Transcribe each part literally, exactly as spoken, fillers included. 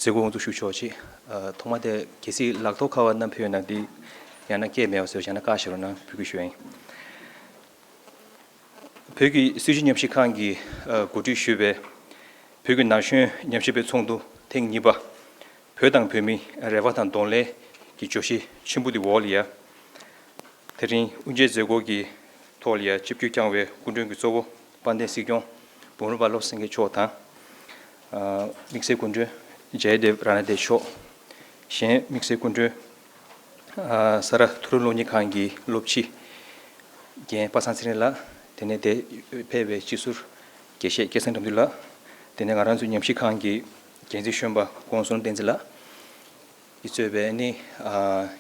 མཛད་སྒོ་དབུ་འཛུགས་ཞུ་ཆོག་ཅིག་ཨ། ཐོག་མ་དེ་གལ་སྲིད་ལག་ཐོགས་ཁ་པར་བསྣམས་ཕེབས་ཡོད་ན། འདི་ཡང་ན་སྐད་མེད་པ་བཟོས་ཡང་ན་བཀག་བཞག་རོགས་གནང་འབོད་སྐུལ་ཞུ་ཡ་ཡིན། བོད་ཀྱི་སྲིད་བྱུས་ཉམས་ཞིབ་ཁང་གིས་ཨ། གོ་སྒྲིག་ཞུས་པའི་བོད་ཀྱི་ན་གཞོན་ཉམས་ཞིབ་པའི་ཚོགས་འདུ་ཐེངས་གཉིས་པ། བོད་དང་བོད་མིའི་རེ་བ་དང་གདོང་ལེན་གྱི་བརྗོད་གཞི་ཆེན་པོ་འདི་འོག་ལ་ཡ། དེ་རིང་དབུ་འབྱེད་མཛད་སྒོ་གི་ཐོག་ལ་ཡ་སྤྱི་འཐུས་བསྐྱངས་པའི་སྐུ་མགྲོན་གྱི་གཙོ་བོ་དཔལ་ལྡན་སྲིད་སྐྱོང་འབུམ་རམས་པ་བློ་བཟང་སེང་གེ་མཆོག་དང་། ཨ། དམིགས་བསལ་སྐུ་མགྲོན་ཇའི་དེབ་ར་ན་དེ་མཆོག་གཞན་དམིགས་བསལ་སྐུ་མགྲོན། ཨ། ས་རཱ་ཐོ་རངས་སློབ་གཉེར་ཁང་གི་སློབ་སྤྱི་རྒན་པ་སངས་ཚེ་རིང་ལགས། དེ་ནས་འདིར་ཕེབས་པའི་སྤྱི་ཟུར་དགེ་བཤེས་སྐལ་བཟང་དགྲ་འདུལ་ལགས། དེ་ནས་ང་རང་ཚོའི་ཉམས་ཞིབ་ཁང་གི་འགན་འཛིན་གཞོན་པ་ཀོང་བཟང་བསྟན་འཛིན་ལགས་ཀྱིས་གཙོས་པའི་ནི། ཨ།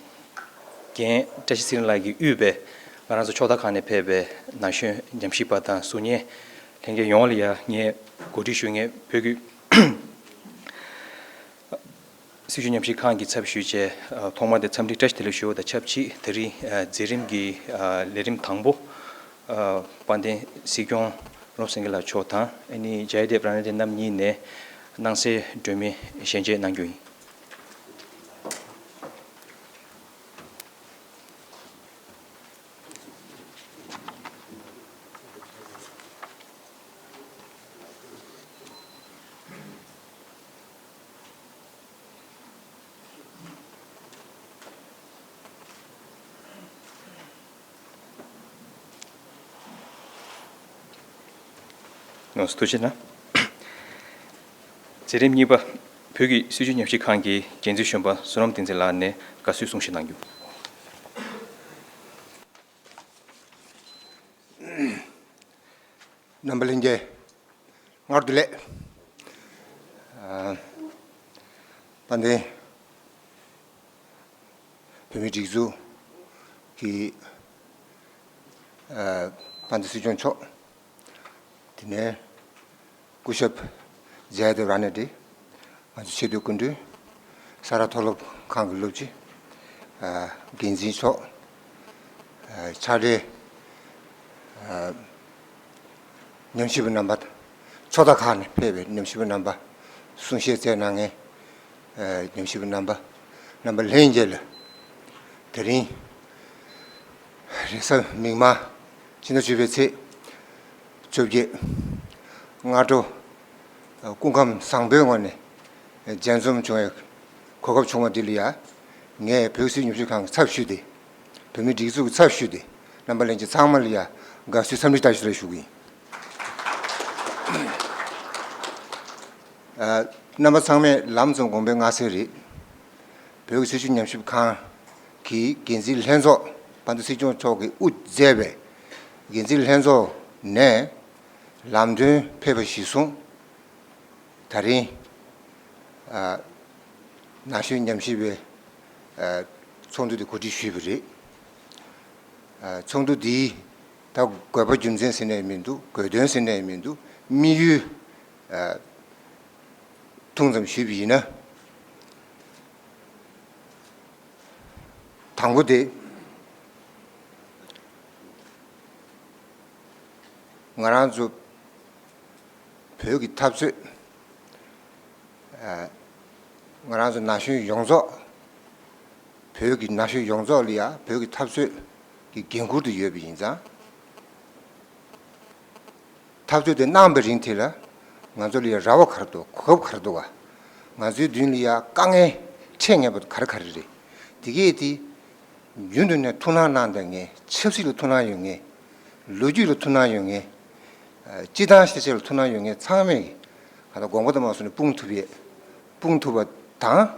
རྒན་བཀྲ་ཤིས་ཚེ་རིང་ལགས་ཀྱིས་དབུས་པའི་ང་རང་ཚོ་ཕྱོགས་མཐའ་ཁག་ནས་ཕེབས་པའི་ན་གཞོན་ཉམས་ཞིབ་པ་དང་གཟུགས་བརྙན་ལྷན་རྒྱས་ཡོངས་ལ་ཡ་ངས་གོ་སྒྲིག་ཞུ་མཁན་བོད་ཀྱི་སྲིད་བྱུས་ཉམས་ཞིབ་ཁང་གི་ཚབ་ཞུས་བྱས། ཨ། ཐོག་མར་དེ་འཚམས་འདྲི་བཀྲ་ཤིས་བདེ་ལེགས་ཞུ་བ་དང་ཆབས་ཅིག་དེ་རིང་ཨ། མཛད་རིམ་གྱི་ཨ། ལས་རིམ་དང་པོ། ཨ། དཔལ་ལྡན་སྲིད་སྐྱོང་བློ་བཟང་སེང་གེ་ལགས་མཆོག་དང་ཨ་ནི་ཇའི་དེབ་ར་ན་དེ་རྣམ་གཉིས་ནས་སྣང་གསལ་སྒྲོན་མེ་ཞལ་འབྱེད་གནང་རྒྱུ་ཡིན། ཡོངས་སུ་ཐུགས་རྗེ་གནང་། མཛད་རིམ་གཉིས་པ། བོད་ཀྱི་སྲིད་བྱུས་ཉམས་ཞིབ་ཁང་གི་འགན་འཛིན་གཞོན་པ་བསོད་ནམས་བསྟན་འཛིན་ལགས་ནས་དགའ་བསུའི་གསུང་བཤད་གནང་རྒྱུ། རྣམ་པ་ལྷན་རྒྱས། སྔར་དུ་ལས། ཨ། དཔལ་ལྡན་བོད་མིའི་སྒྲིག་འཛུགས་ཀྱི། ཨ། དཔལ་ལྡན་སྲིད་སྐྱོང་མཆོག་དེ་ནས་སྐུ་ཞབས་ཇའི་དེབ་ར་ན་དེ། ང་ཚོའི་ཆེས་མཐོའི་སྐུ་མགྲོན། ས་རཱ་མཐོ་སློབ་ཁང་གི་སློབ་སྤྱི། ཨ། འགན་འཛིན་མཆོག་ཨ། ཕྱག་སྦྲེལ། ཨ། ཉམས་ཞིབ་པ་རྣམ་པ། ཕྱོགས་མཐའ་ཁག་ནས་ཕེབས་པའི་ཉམས་ཞིབ་པ་རྣམ་པ། གསུང་བཤད་སྩལ་གནང་མཁན། ཨ། ཉམས་ཞིབ་པ་རྣམ་པ། རྣམ་པ་ལྷན་རྒྱས་ལ། དེ་རིང་རེས་གཟའ་མིག་དམར་ཕྱི་ཟླ་བཅུ་པའི་ཚེས་བཅོ་བརྒྱད། སྔ་དྲོ་སྐུ་ཁམས་བཟང་པོའི་ངང་ནས་མཇལ་འཛོམས་བྱུང་བའི་གོ་སྐབས་བྱུང་བ་འདི་ལ་ཡ། ངས་བོད་སྲིད་ཉམས་ཞིབ་ཁང་གི་ཚབ་ཞུས་ཏེ། བོད་མིའི་སྒྲིག་འཛུགས་ཀྱི་ཚབ་ཞུས་ཏེ། རྣམ་པ་ལྷན་རྒྱས་ཚང་མ་ལ་ཡ་དགའ་བསུའི་འཚམས་འདྲི་བཀྲ་ཤིས་བདེ་ལེགས་ཞུ་གི་ཡིན། ཨ། རྣམ་པ་ཚང་མས་ལམ་འཛོམས་དགོངས་པའི་མངའ་གསལ་རེད། བོད་ཀྱི་སྲིད་བྱུས་ཉམས་ཞིབ་ཁང་གི་འགན་འཛིན་ལྷན་ཚོགས། དཔལ་ལྡན་སྲིད་སྐྱོང་མཆོག་གིས་དབུ་མཛད་པའི་འགན་འཛིན་ལྷན་ཚོགས་ནས་ལམ་སྟོན་ཕེབས་པ་གཞིར་བཟུང་། ད་རིང་། ཨ། ན་གཞོན་ཉམས་ཞིབ་པའི། ཨ། ཚོགས་འདུ་དེ་གོ་སྒྲིག་ཞུས་པ་རེད། ཨ། ཚོགས་འདུ་འདིའི་ད་དགོས་པ་རྒྱུ་མཚན་ཟེར་ནའི་མི་འདུག་དགོས་དོན་ཟེར་ནའི་མི་འདུག་དམིགས་ཡུལ། ཨ། ཐུང་ཙམ་ཞུས་པ་ཡིན་ན། དང་པོ་དེ། ང་རང་ཚོ་བོད་ཀྱི་འཐབ་རྩོད། ཨ། ང་རང་ཚོ་ན་གཞོན་ཡོངས་རྫོགས། བོད་ཀྱི་ན་གཞོན་ཡོངས་རྫོགས་ལ་ཡ་བོད་ཀྱི་འཐབ་རྩོད་ཀྱི་འགན་འཁུར་དུ་ཡོད་པ་ཡིན་ཙང་། འཐབ་རྩོད་དེ་གནང་བའི་རིང་དེ་ལ་ང་ཚོ་ལ་ཡ་རེ་བ་ག་རེ་འདུག་གོ་སྐབས་ག་རེ་འདུག་ག་ང་ཚོའི་མདུན་ལ་ཡ་དཀའ་ངལ་འཕྲད་ངེས་པ་ག་རེ་ག་རེ་རེད། དེ་གས་དེ་རྒྱུན་དུ་ནས་ཐུགས་སྣང་གནང་བསྡད་མཁན། ཆབ་སྲིད་ལ་ཐུགས་སྣང་ཡོད་མཁན། ལོ་རྒྱུས་ལ་ཐུགས་སྣང་ཡོད་མཁན། ཨ། སྤྱི་བཏང་ཤེས་བྱ་ལ་ཐུགས་སྣང་ཡོད་མཁན་ཚང་མས་གང་ལྟར་དགོངས་པ་དེ་མ་སོང་ནས་སྤུངས་ཐུབ་ཡས། སྤུངས་ཐུབ་པ་དང་།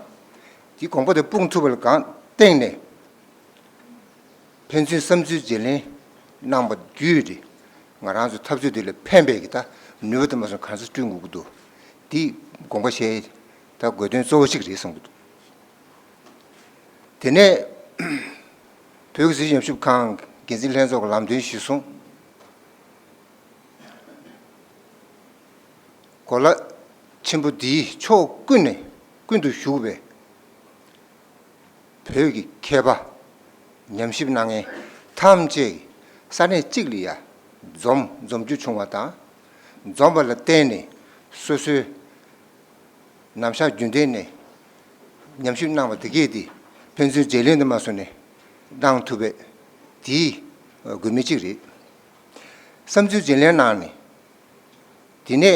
དེ་དགོངས་པ་དེ་སྤུངས་ཐུབ་པ་ལ་གང་སྟེང་ནས་ཕན་ཚུན་བསམ་ཚུལ་བརྗེ་ལེན་གནང་པ་བརྒྱུད་དེ། ང་རང་ཚོ་འཐབ་རྩོད་འདི་ལ་ཕན་པའི་གི་ད་ནུས་པ་དེ་མ་སོང་གང་ས་བསྐྲུན་དགོས་ཀྱི་འདུག་དེ་དགོངས་པ་བཞེས་ད་དགོས་དོན་གཙོ་བོ་གཅིག་རེད་བསམ་གྱི་འདུག་དེ་ནས་བོད་ཀྱི་སྲིད་བྱུས་ཉམས་ཞིབ་ཁང་འགན་འཛིན་ལྷན་ཚོགས་ཀྱི་ལམ་སྟོན་གཞིར་བཟུང་། གོ་ལ་ཆེན་པོ་འདིའི་ཕྱོགས་ཀུན་ནས་ཀུན་ཏུ་བཞུགས་པའི་བོད་ཀྱི་མཁས་པ་ཉམས་ཞིབ་གནང་མཁན་ཐམས་ཅད་ས་གནས་གཅིག་ལ་ཡ་འཛོམས་འཛོམས་རྒྱུ་བྱུང་བ་དང་། འཛོམས་པ་ལ་བརྟེན་ནས་སོ་སོའི་རྣམ་གཞག་རྒྱུན་ལྡན་ནས་ ཉམས་ཞིབ་གནང་བ་དེ་གས་དེ་ཕན་ཚུན་བརྗེ་ལེན་དུ་མ་སོང་ནས་གནང་ཐུབ་པའི་དེའི་དགོས་དམིགས་གཅིག་རེད། བསམ་ཚུལ་བརྗེ་ལེན་གནང་ནས་དེ་ནས་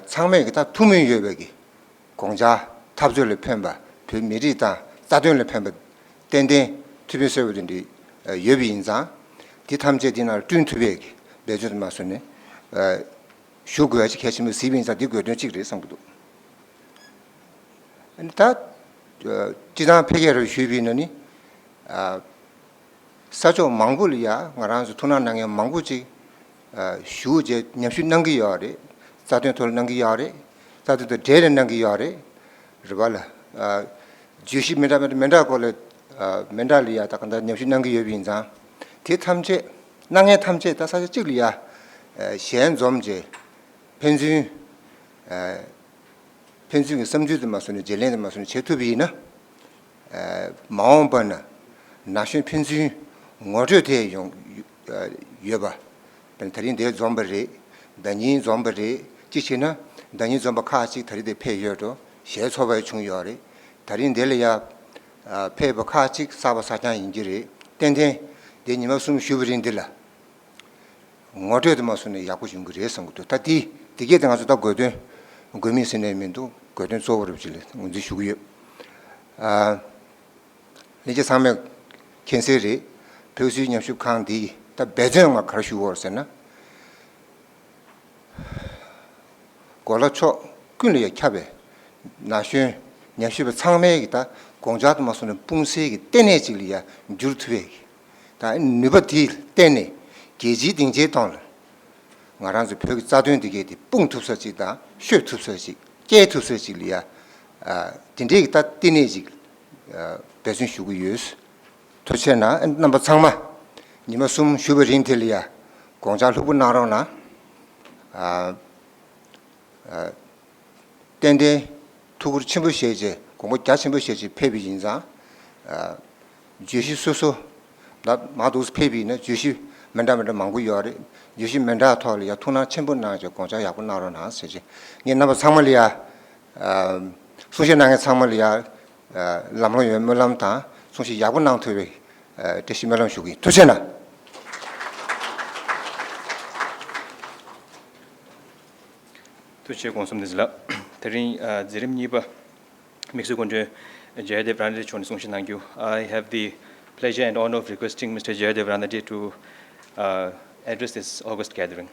ཚང་མས་ཀྱི་ད་ཐུགས་སྨོན་ཡོད་པའི་གི་དགོངས་འཆར་འཐབ་རྩོད་ལ་ཕན་པ། བོད་མི་རིགས་དང་རྩ་དོན་ལ་ཕན་པ་ཏན་ཏན་ཐུབ་པའི་གསལ་པོ་དེ་འདྲ་ཡོད་པ་ཡིན་ཙང་། དེ་ཐམས་ཅད་དེ་ནང་བསྐྲུན་ཐུབ་པའི་གི་འབད་བརྩོན་དུ་མ་སོང་ནས་ཞུ་དགོས་ཡ་ཅིག་གལ་ཆེན་པོ་གཟིགས་པ་ཡིན་ཙང་། དེ་དགོས་དོན་གཅིག་རེད་བསམ་གྱི་འདུག་ད་སྤྱི་བཏང་ཕལ་སྐད་རུ་ཞུས་པ་ཡིན་ན་ནི། ས་ཕྱོགས་མང་པོ་ལ་ཡ་ང་རང་ཚོ་ཐུགས་སྣང་གནང་མཁན་མང་པོ་ཅིག་ཞུ་རྗེས་ཉམས་ཞིབ་གནང་གི་ཡོད་རེད། རྩ་དོན་ཐོག་ལ་གནང་གི་ཡོད་རེད། རྩ་དོན་དང་འབྲེལ་ནས་གནང་གི་ཡོད་རེད། རེད་པ་ལ། བརྗོད་གཞི་མི་འདྲ་མི་འདྲ་མི་འདྲ་སྐོར་ལ་མི་འདྲ་ལ་ཡ་ད་གང་ལྟར་ཉམས་ཞིབ་གནང་གི་ཡོད་པ་ཡིན་ཙང་། དེ་ཐམས་ཅད་གནང་མཁན་ཐམས་ཅད་ད་ས་ཆ་གཅིག་ལ་ཡ་ཞལ་འཛོམས་རྗེས་ཕན་ཚུན། ཕན་ཚུན་གྱི་བསམ་ཚུལ་དུ་མ་སོང་ནས་བརྗེ་ལེན་དུ་མ་སོང་ནས་བྱེད་ཐུབ་པ་ཡིན་ན། མ་འོངས་པ་ན་ན་གཞོན་ཕན་ཚུན་ངོ་སྤྲོད་དེ་ཡོང་ཡོད་པ། དེ་ནི་ད་རིང་འདིར་འཛོམས་པ་རེད། ཟླ་ཉིན་འཛོམས་པ་རེད། གཅིག་བྱས་ན་ཟླ་ཉིན་འཛོམས་པ་ཁག་ཅིག་ད་རིང་འདིར་ཕེབས་ཡོད་འགྲོ། ཞལ་ཚོགས་པ་ཡང་བྱུང་ཡོད་རེད། ད་རིང་འདི་ལ་ཡ་ཕེབས་པ་ཁག་ཅིག་གསར་པ་གསར་རྐྱང་ཡིན་གྱི་རེད། ཏན་ཏན་འདིར་ཉི་མ་གསུམ་བཞུགས་པའི་རིང་འདི་ལ། ངོ་སྤྲོད་དུ་མ་སོང་ནས་ཡག་པོ་ཡོང་གི་རེད་བསམ་གྱི་འདུག་ད་དེ་དེ་གས་དེ་ང་ཚོ་ད་དགོས་དོན་དགོས་དམིགས་ཟེར་ནས་མི་འདུག་དགོས་དོན་གཙོ་བོ་རུ་ཅིག་ལ་ངོས་འཛིན་ཞུ་གི་ཡོད། ཨ། ལྷན་རྒྱས་ཚང་མས་མཁྱེན་གསལ་རེད། བོད་སིལ་ཉམས་ཞིབ་ཁང་འདི་ད་འབད་བརྩོན་ང་ག་རེ་ཞུ་དགོས་ཟེར་ན། གོ་ལ་ཕྱོགས་ཀུན་ལ་ཡ་ཁྱབ་པའི་ན་གཞོན་ཉམས་ཞིབ་པ་ཚང་མའི་གི་ད་དགོངས་འཆར་དུ་མ་སོང་ནས་སྤུངས་སའི་གི་ལྟེ་གནས་ཅིག་ལ་ཡ་འགྱུར་ཐུབ་པའི་གི་ད་ནུས་པ་དེའི་བརྟེན་ནས་རྒྱལ་སྤྱིའི་སྡིངས་ཆའི་ཐོག་ལ་ང་རང་ཚོ་བོད་ཀྱི་རྩ་དོན་དེ་གས་དེ་སྤུངས་ཐུབ་ས་ཅིག་དང་ཤོད་ཐུབ་ས་ཅིག་སྐྱེལ་ཐུབ་ས་ཅིག་ལ་ཡ། དེ་འདྲའི་གི་ད་ལྟེ་གནས་ཅིག་འབད་བརྩོན་ཞུ་གི་ཡོད། ཐུགས་རྗེ་གནང་རྣམ་པ་ཚང་མ། ཉི་མ་གསུམ་བཞུགས་པའི་རིང་དེ་ལ་ཡ་དགོངས་འཆར་ལྷུག་པོ་གནང་རོགས་གནང་། ཨ། ཨ། ཏན་ཏན་ཐུགས་ཁུར་ཆེན་པོ་བཞེས་བྱས། དགོངས་པ་རྒྱ་ཆེན་པོ་བཞེས་བྱས་ཕེབས་པ་ཡིན་ཙང་། ཨ། བརྗོད་གཞི་སོ་སོ་ད་མང་དུ་ཕེབས་པ་ཡིན་ན་བརྗོད་གཞི་མི་འདྲ་མི་འདྲ་མང་པོ་ཡོད་རེད། བརྗོད་གཞི་མི་འདྲ་ཐོག་ལ་ཡ་ཐུགས་སྣང་ཆེན་པོ་གནང་བྱས་དགོངས་འཆར་ཡག་པོ་གནང་རོགས་གནང་ཟེར་བྱས། ངས་རྣམ་པ་ཚང་མ་ལ་ཡ། ཨ། གསུང་བཤད་གནང་མཁན་ཚང་མ་ལ་ཡ། ཨ། ལམ་ལྷོང་ཡོང་བའི་སྨོན་ལམ་དང་གསུང་བཤད་ཡག་པོ་གནང་ཐུབ་པའི། ཨ། བཀྲ་ཤིས་སྨོན་ལམ་ཞུ་གི་ཡིན། ཐུགས་རྗེ་གནང་། ཐུགས་རྗེ་ཆེ་གོང་གསུམ་བདེ་ལེགས། དེ་རིང་ཨ་མཛད་རིམ་གཉིས་པ་དམིགས་བསལ་སྐུ་མགྲོན་ཇ་ཡ་དེབ་ར་ན་དེ་མཆོག་ནས་གསུང་བཤད་གནང་རྒྱུ། I have the pleasure and honor of requesting Mister Jayadev Ranade to uh, address this august gathering.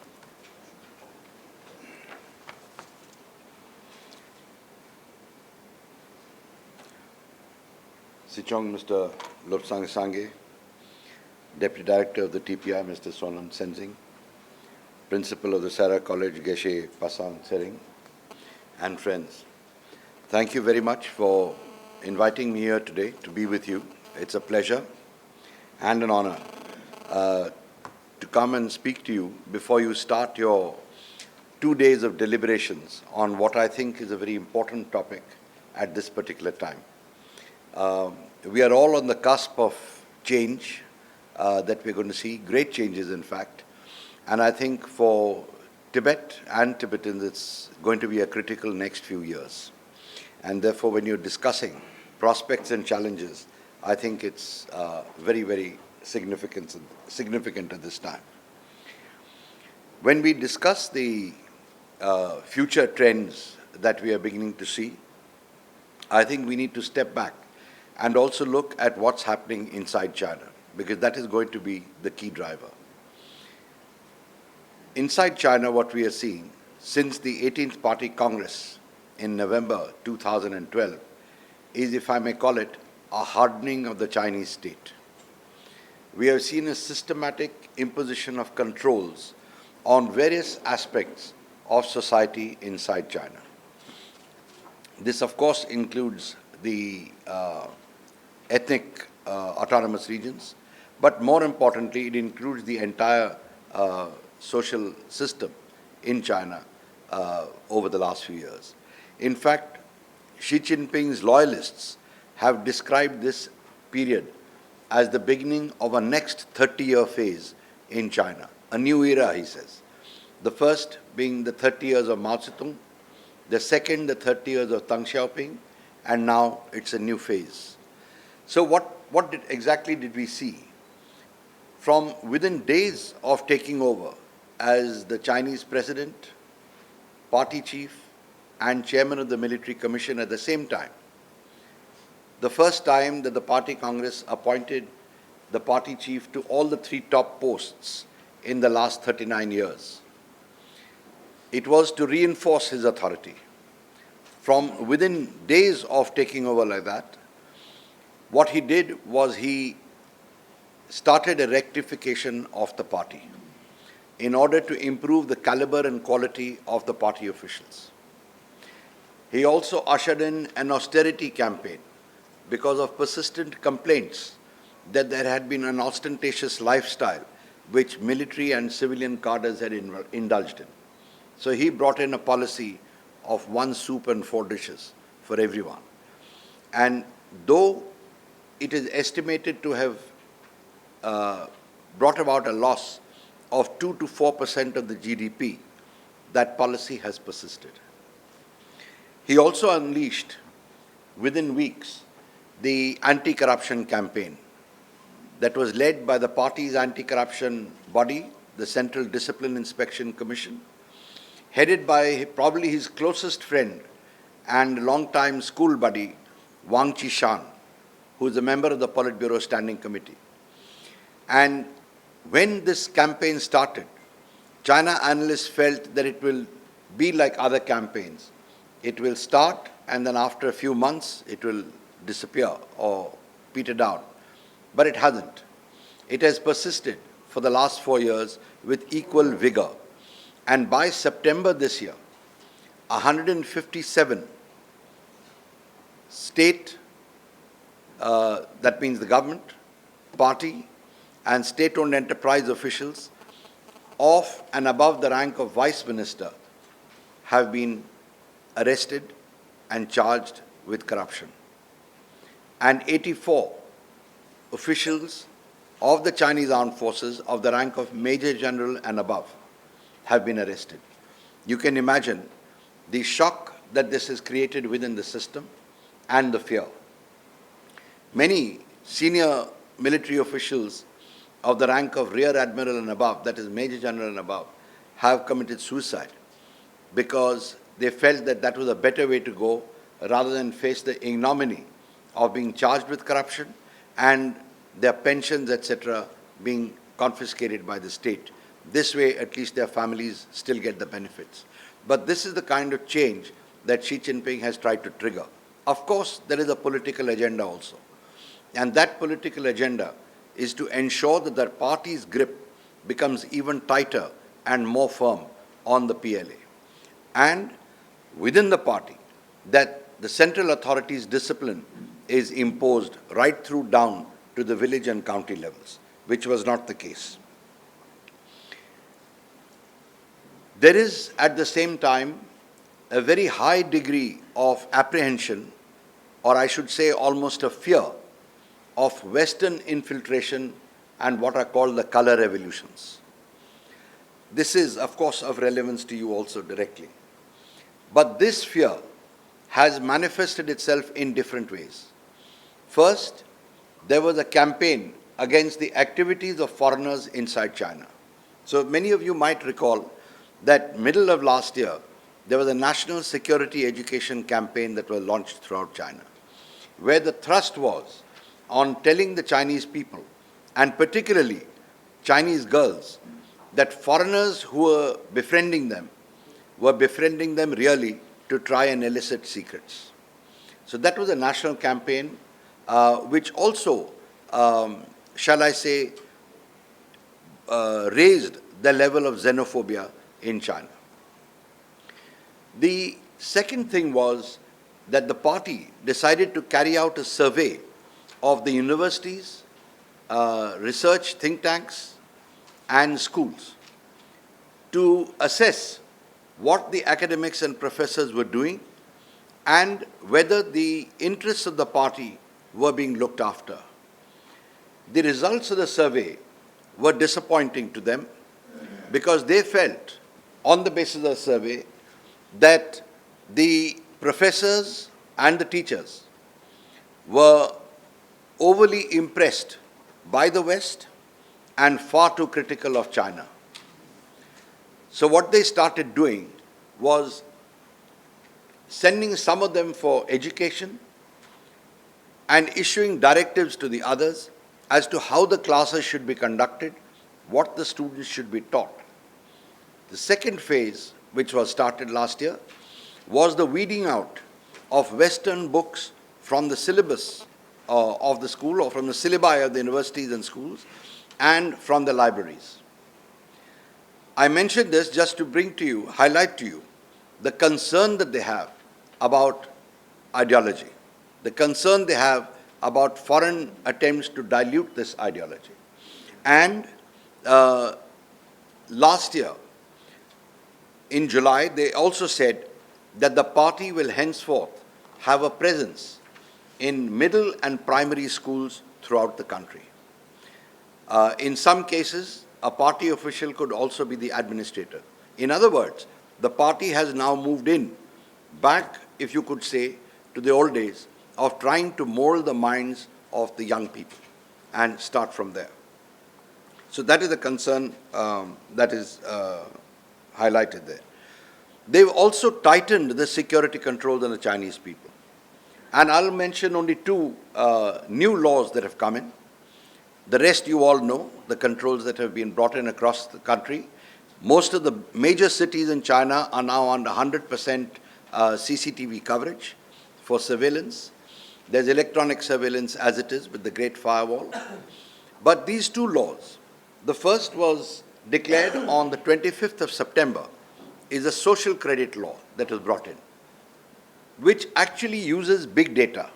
Sichong, Mister Lobsang Sangay, Deputy Director of the T P I, Mister Sonam Sensing, Principal of the Sarah College, Geshe Pasang Tsering, and friends. Thank you very much for inviting me here today to be with you. It's a pleasure and an honor uh, to come and speak to you before you start your two days of deliberations on what I think is a very important topic at this particular time. Um, we are all on the cusp of change uh, that we're going to see, great changes, in fact. And I think for Tibet and Tibetans, it's going to be a critical next few years. And therefore, when you're discussing prospects and challenges, I think it's uh, very, very significant, significant at this time. When we discuss the uh, future trends that we are beginning to see, I think we need to step back and also look at what's happening inside China, because that is going to be the key driver. Inside China, what we are seeing since the eighteenth Party Congress in November two thousand twelve is, if I may call it, a hardening of the Chinese state. We have seen a systematic imposition of controls on various aspects of society inside China. This, of course, includes the uh, ethnic uh, autonomous regions, but more importantly, it includes the entire uh, social system in China uh, over the last few years. In fact, Xi Jinping's loyalists have described this period as the beginning of a next thirty year phase in China, a new era, he says. The first being the thirty years of Mao Zedong, the second, the thirty years of Deng Xiaoping, And now it's a new phase. So, what, what did, exactly did we see? From within days of taking over as the Chinese president, party chief, and chairman of the military commission at the same time, the first time that the party Congress appointed the party chief to all the three top posts in the last thirty-nine years. It was to reinforce his authority. From within days of taking over like that, what he did was he started a rectification of the party in order to improve the caliber and quality of the party officials. He also ushered in an austerity campaign because of persistent complaints that there had been an ostentatious lifestyle which military and civilian cadres had in- indulged in. So he brought in a policy of one soup and four dishes for everyone. And though it is estimated to have uh, brought about a loss of two to four percent of the G D P, that policy has persisted. He also unleashed, within weeks, the anti corruption campaign that was led by the party's anti corruption body, the Central Discipline Inspection Commission, headed by probably his closest friend and longtime school buddy, Wang Qishan, who is a member of the Politburo Standing Committee. And when this campaign started, China analysts felt that it will be like other campaigns. It will start, and then after a few months, it will disappear or peter down. But it hasn't. It has persisted for the last four years with equal vigor. And by September this year, one hundred fifty-seven state, uh, that means the government, party, and state owned enterprise officials of and above the rank of vice minister have been arrested and charged with corruption. And eighty-four officials of the Chinese armed forces of the rank of major general and above have been arrested. You can imagine the shock that this has created within the system and the fear. Many senior military officials of the rank of rear admiral and above, that is major general and above, have committed suicide because they felt that that was a better way to go rather than face the ignominy of being charged with corruption and their pensions, et cetera, being confiscated by the state. This way, at least their families still get the benefits. But this is the kind of change that Xi Jinping has tried to trigger. Of course, there is a political agenda also. And that political agenda is to ensure that the party's grip becomes even tighter and more firm on the P L A. And within the party, that the central authority's discipline is imposed right through down to the village and county levels, which was not the case. There is, at the same time, a very high degree of apprehension, or I should say almost a fear, of Western infiltration and what are called the color revolutions. This is, of course, of relevance to you also directly. But this fear has manifested itself in different ways. First, there was a campaign against the activities of foreigners inside China. So many of you might recall that middle of last year, there was a national security education campaign that was launched throughout China, where the thrust was on telling the Chinese people, and particularly Chinese girls, that foreigners who were befriending them were befriending them really to try and elicit secrets. So that was a national campaign, uh, which also, um, shall I say, uh, raised the level of xenophobia in China. The second thing was that the party decided to carry out a survey of the universities, uh, research think tanks, and schools to assess what the academics and professors were doing and whether the interests of the party were being looked after. The results of the survey were disappointing to them because they felt, on the basis of the survey, that the professors and the teachers were overly impressed by the West and far too critical of China. So, what they started doing was sending some of them for education and issuing directives to the others as to how the classes should be conducted, what the students should be taught. The second phase, which was started last year, was the weeding out of Western books from the syllabus uh, of the school or from the syllabi of the universities and schools and from the libraries. I mention this just to bring to you, highlight to you, the concern that they have about ideology, the concern they have about foreign attempts to dilute this ideology. And uh, last year, in July, they also said that the party will henceforth have a presence in middle and primary schools throughout the country. Uh, in some cases, a party official could also be the administrator. In other words, the party has now moved in back, if you could say, to the old days of trying to mold the minds of the young people and start from there. So that is the concern um, that is uh, highlighted there. They've also tightened the security controls on the Chinese people. And I'll mention only two uh, new laws that have come in. The rest you all know, the controls that have been brought in across the country. Most of the major cities in China are now under one hundred percent uh, C C T V coverage for surveillance. There's electronic surveillance as it is with the Great Firewall. But these two laws, the first was declared on the twenty-fifth of September, is a social credit law that was brought in, which actually uses big data.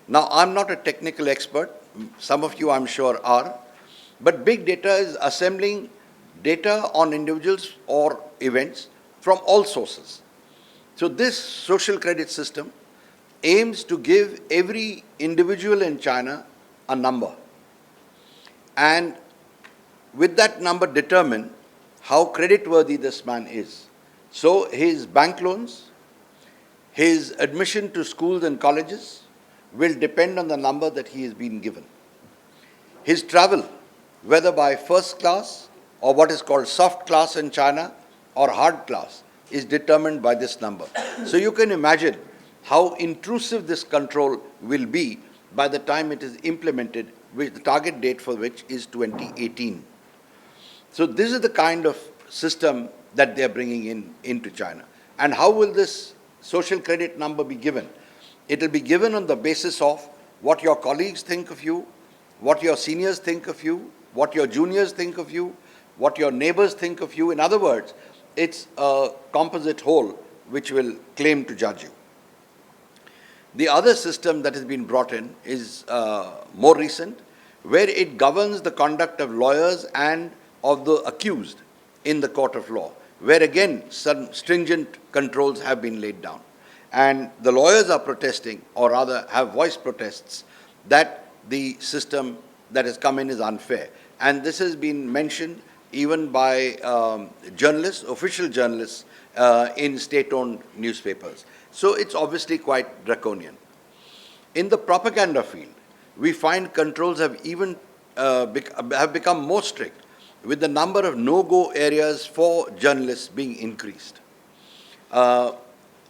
Now, I'm not a technical expert, some of you I'm sure are, but big data is assembling data on individuals or events from all sources. So, this social credit system aims to give every individual in China a number. And with that number, determine how creditworthy this man is. So, his bank loans, his admission to schools and colleges will depend on the number that he has been given. His travel, whether by first class or what is called soft class in China or hard class, is determined by this number. So you can imagine how intrusive this control will be by the time it is implemented, with the target date for which is twenty eighteen. So this is the kind of system that they are bringing in into China. And how will this social credit number be given? It will be given on the basis of what your colleagues think of you, what your seniors think of you, what your juniors think of you, what your neighbors think of you. In other words, it's a composite whole which will claim to judge you. The other system that has been brought in is uh, more recent, where it governs the conduct of lawyers and of the accused in the court of law, where again some stringent controls have been laid down. And the lawyers are protesting, or rather have voiced protests, that the system that has come in is unfair. And this has been mentioned even by um, journalists, official journalists, uh, in state owned newspapers. So it's obviously quite draconian. In the propaganda field, we find controls have even uh, bec- have become more strict, with the number of no go areas for journalists being increased. Uh,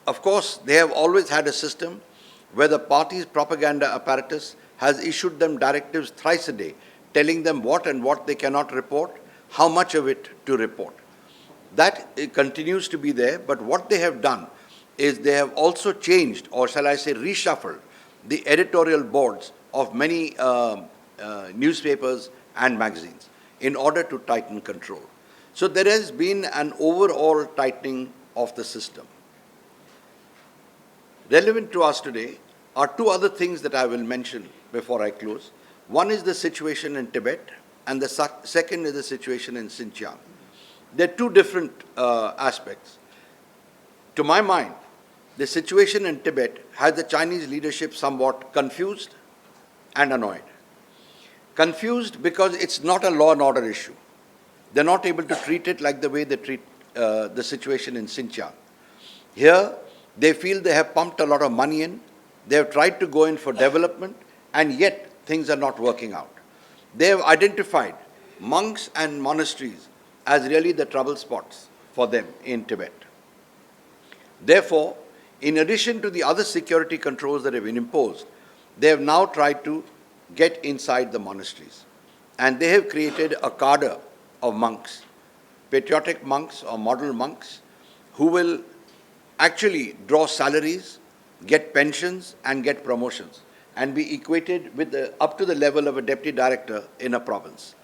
of course, they have always had a system where the party's propaganda apparatus has issued them directives thrice a day, telling them what and what they cannot report, how much of it to report. That uh, continues to be there, but what they have done is they have also changed, or shall I say, reshuffled the editorial boards of many uh, uh, newspapers and magazines in order to tighten control. So there has been an overall tightening of the system. Relevant to us today are two other things that I will mention before I close. One is the situation in Tibet, and the sec- second is the situation in Xinjiang. They're two different uh, aspects. To my mind, the situation in Tibet has the Chinese leadership somewhat confused and annoyed. Confused because it's not a law and order issue. They're not able to treat it like the way they treat uh, the situation in Xinjiang. Here, they feel they have pumped a lot of money in, They have tried to go in for development, and yet things are not working out. They have identified monks and monasteries as really the trouble spots for them in Tibet. Therefore, in addition to the other security controls that have been imposed, they have now tried to get inside the monasteries. And they have created a cadre of monks, patriotic monks or model monks, who will actually draw salaries, get pensions, and get promotions, and be equated with the, up to the level of a deputy director in a province.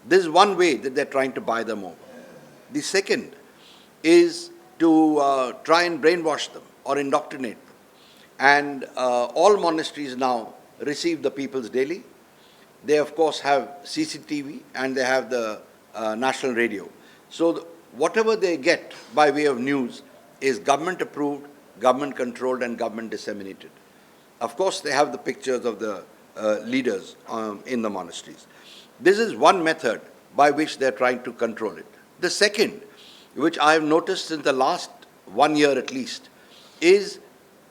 This is one way that they're trying to buy them over. The second is to uh, try and brainwash them or indoctrinate them. And uh, all monasteries now receive the people's daily. They, of course, have C C T V and they have the uh, national radio. So, the, whatever they get by way of news is government approved, government controlled, and government disseminated. Of course, they have the pictures of the uh, leaders um, in the monasteries. This is one method by which they're trying to control it. The second, which I have noticed in the last one year at least, is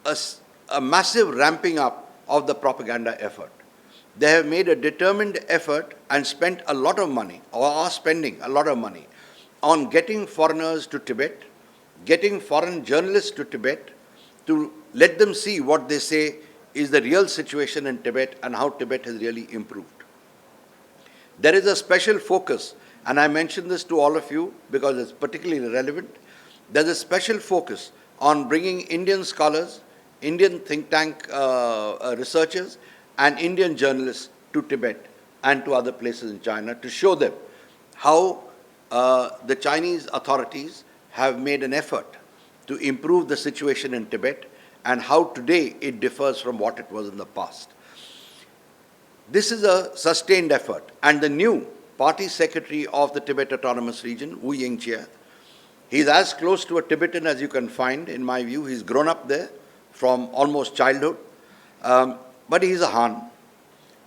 a, s- a massive ramping up of the propaganda effort. They have made a determined effort and spent a lot of money, or are spending a lot of money, on getting foreigners to Tibet, getting foreign journalists to Tibet, to let them see what they say is the real situation in Tibet and how Tibet has really improved. There is a special focus, and I mention this to all of you because it's particularly relevant. There's a special focus on bringing Indian scholars, Indian think tank uh, uh, researchers, and Indian journalists to Tibet and to other places in China to show them how uh, the Chinese authorities have made an effort to improve the situation in Tibet and how today it differs from what it was in the past. This is a sustained effort, and the new party secretary of the Tibet Autonomous Region, Wu Yingchia, he's as close to a Tibetan as you can find, in my view. He's grown up there from almost childhood, um, but he's a Han.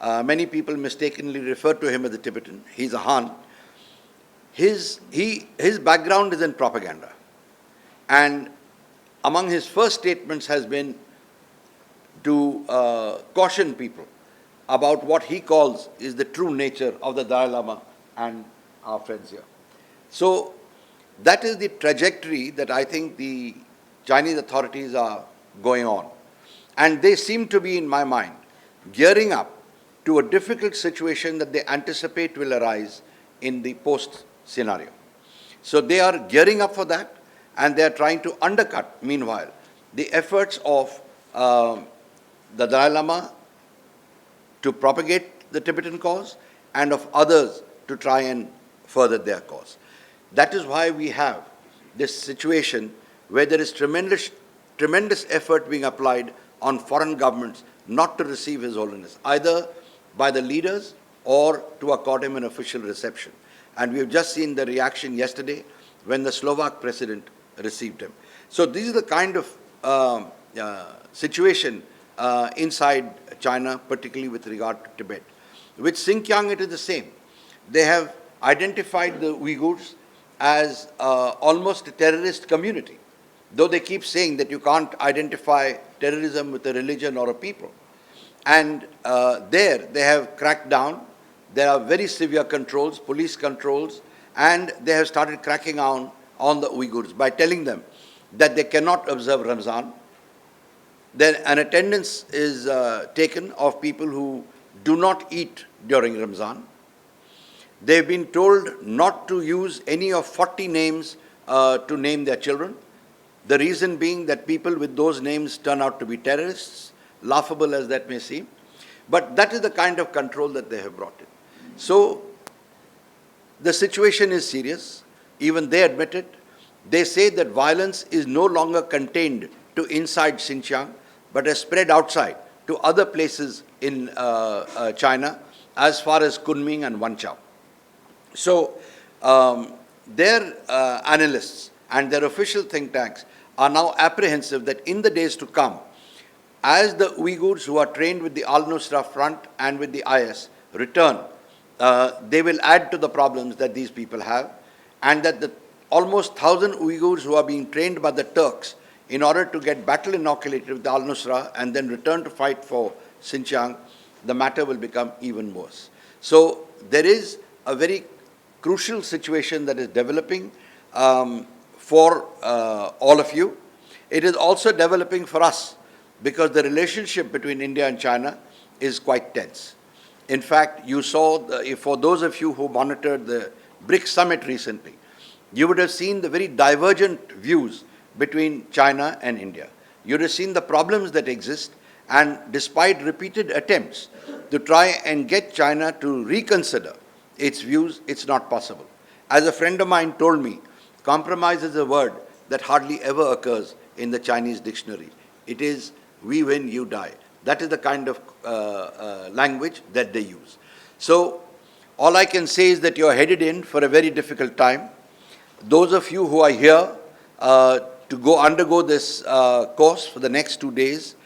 Uh, many people mistakenly refer to him as a Tibetan. He's a Han. His, he, his background is in propaganda. And among his first statements has been to uh, caution people about what he calls is the true nature of the Dalai Lama and our friends here. So that is the trajectory that I think the Chinese authorities are going on. And they seem to be, in my mind, gearing up to a difficult situation that they anticipate will arise in the post scenario. So they are gearing up for that, and they are trying to undercut, meanwhile, the efforts of uh, the Dalai Lama to propagate the Tibetan cause and of others to try and further their cause. That is why we have this situation where there is tremendous, tremendous effort being applied on foreign governments not to receive His Holiness, either by the leaders or to accord him an official reception. And we have just seen the reaction yesterday when the Slovak president received him. So, this is the kind of um, uh, situation uh, inside China, particularly with regard to Tibet. With Xinjiang, it is the same. They have identified the Uyghurs as uh, almost a terrorist community, though they keep saying that you can't identify terrorism with a religion or a people. And uh, there they have cracked down. There are very severe controls, police controls, and they have started cracking down on the Uyghurs by telling them that they cannot observe Ramzan. Then an attendance is uh, taken of people who do not eat during Ramzan. They've been told not to use any of forty names uh, to name their children. The reason being that people with those names turn out to be terrorists, laughable as that may seem. But that is the kind of control that they have brought in. So the situation is serious. Even they admit it. They say that violence is no longer contained to inside Xinjiang, but has spread outside to other places in uh, uh, China, as far as Kunming and Wanchao. So, um, their uh, analysts and their official think tanks are now apprehensive that in the days to come, as the Uyghurs who are trained with the Al Nusra Front and with the I S return, uh, they will add to the problems that these people have, and that the almost thousand Uyghurs who are being trained by the Turks in order to get battle inoculated with Al Nusra and then return to fight for Xinjiang, the matter will become even worse. So there is a very crucial situation that is developing um, for uh, all of you. It is also developing for us because the relationship between India and China is quite tense. In fact, you saw, the, if, for those of you who monitored the BRICS summit recently, you would have seen the very divergent views between China and India. You would have seen the problems that exist, and despite repeated attempts to try and get China to reconsider its views, it's not possible. As a friend of mine told me, compromise is a word that hardly ever occurs in the Chinese dictionary. It is we win, you die. That is the kind of uh, uh, language that they use. So, all I can say is that you're headed in for a very difficult time. Those of you who are here uh, to go undergo this uh, course for the next two days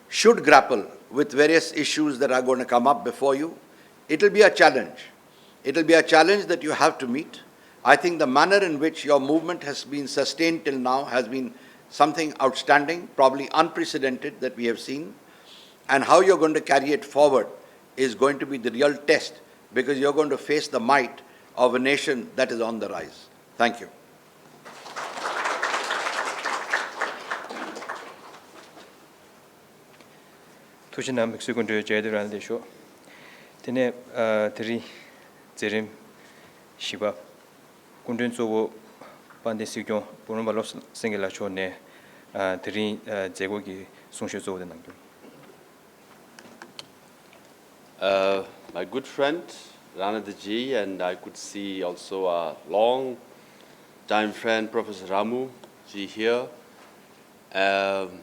should grapple with various issues that are going to come up before you. It will be a challenge. It will be a challenge that you have to meet. I think the manner in which your movement has been sustained till now has been something outstanding, probably unprecedented that we have seen. And how you're going to carry it forward is going to be the real test, because you're going to face the might of a nation that is on the rise. Thank you. ཐུགས་རྗེ་གནང་། དམིགས་བསལ་སྐུ་མགྲོན་ཇའི་དེབ་རང་ལ་ལས་ཤོག་དེ་ནས་ཨ་དེ་རིང་མཛད་རིམ་བཞི་པ། སྐུ་མགྲོན་གཙོ་བོ་དཔལ་ལྡན་སྲིད་སྐྱོང་འབུམ་རམས་པ་བློ་བཟང་སེང་གེ་ལགས་མཆོག་ནས་ཨ་དེ་རིང་ཨ་མཛད་སྒོ་གི་གསུང་བཤད་གཙོ་བོ་དེ་གནང་རྒྱུ། Uh, my good friend Rana Daji, and I could see also a long time friend Professor Ramu ji here. Um,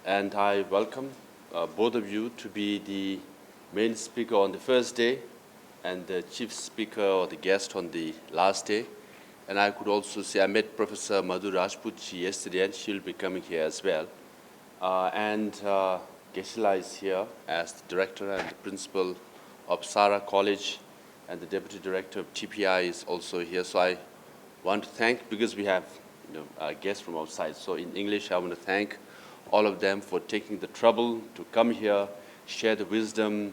and I welcome uh, both of you to be the main speaker on the first day and the chief speaker or the guest on the last day. And I could also see, I met Professor Madhu Rajput ji yesterday, and she will be coming here as well. Uh, and uh, Geshe-la is here as the director and the principal of Sara College, and the deputy director of T P I is also here. So I want to thank, because we have you know, uh, guests from outside. So in English, I want to thank all of them for taking the trouble to come here, share the wisdom,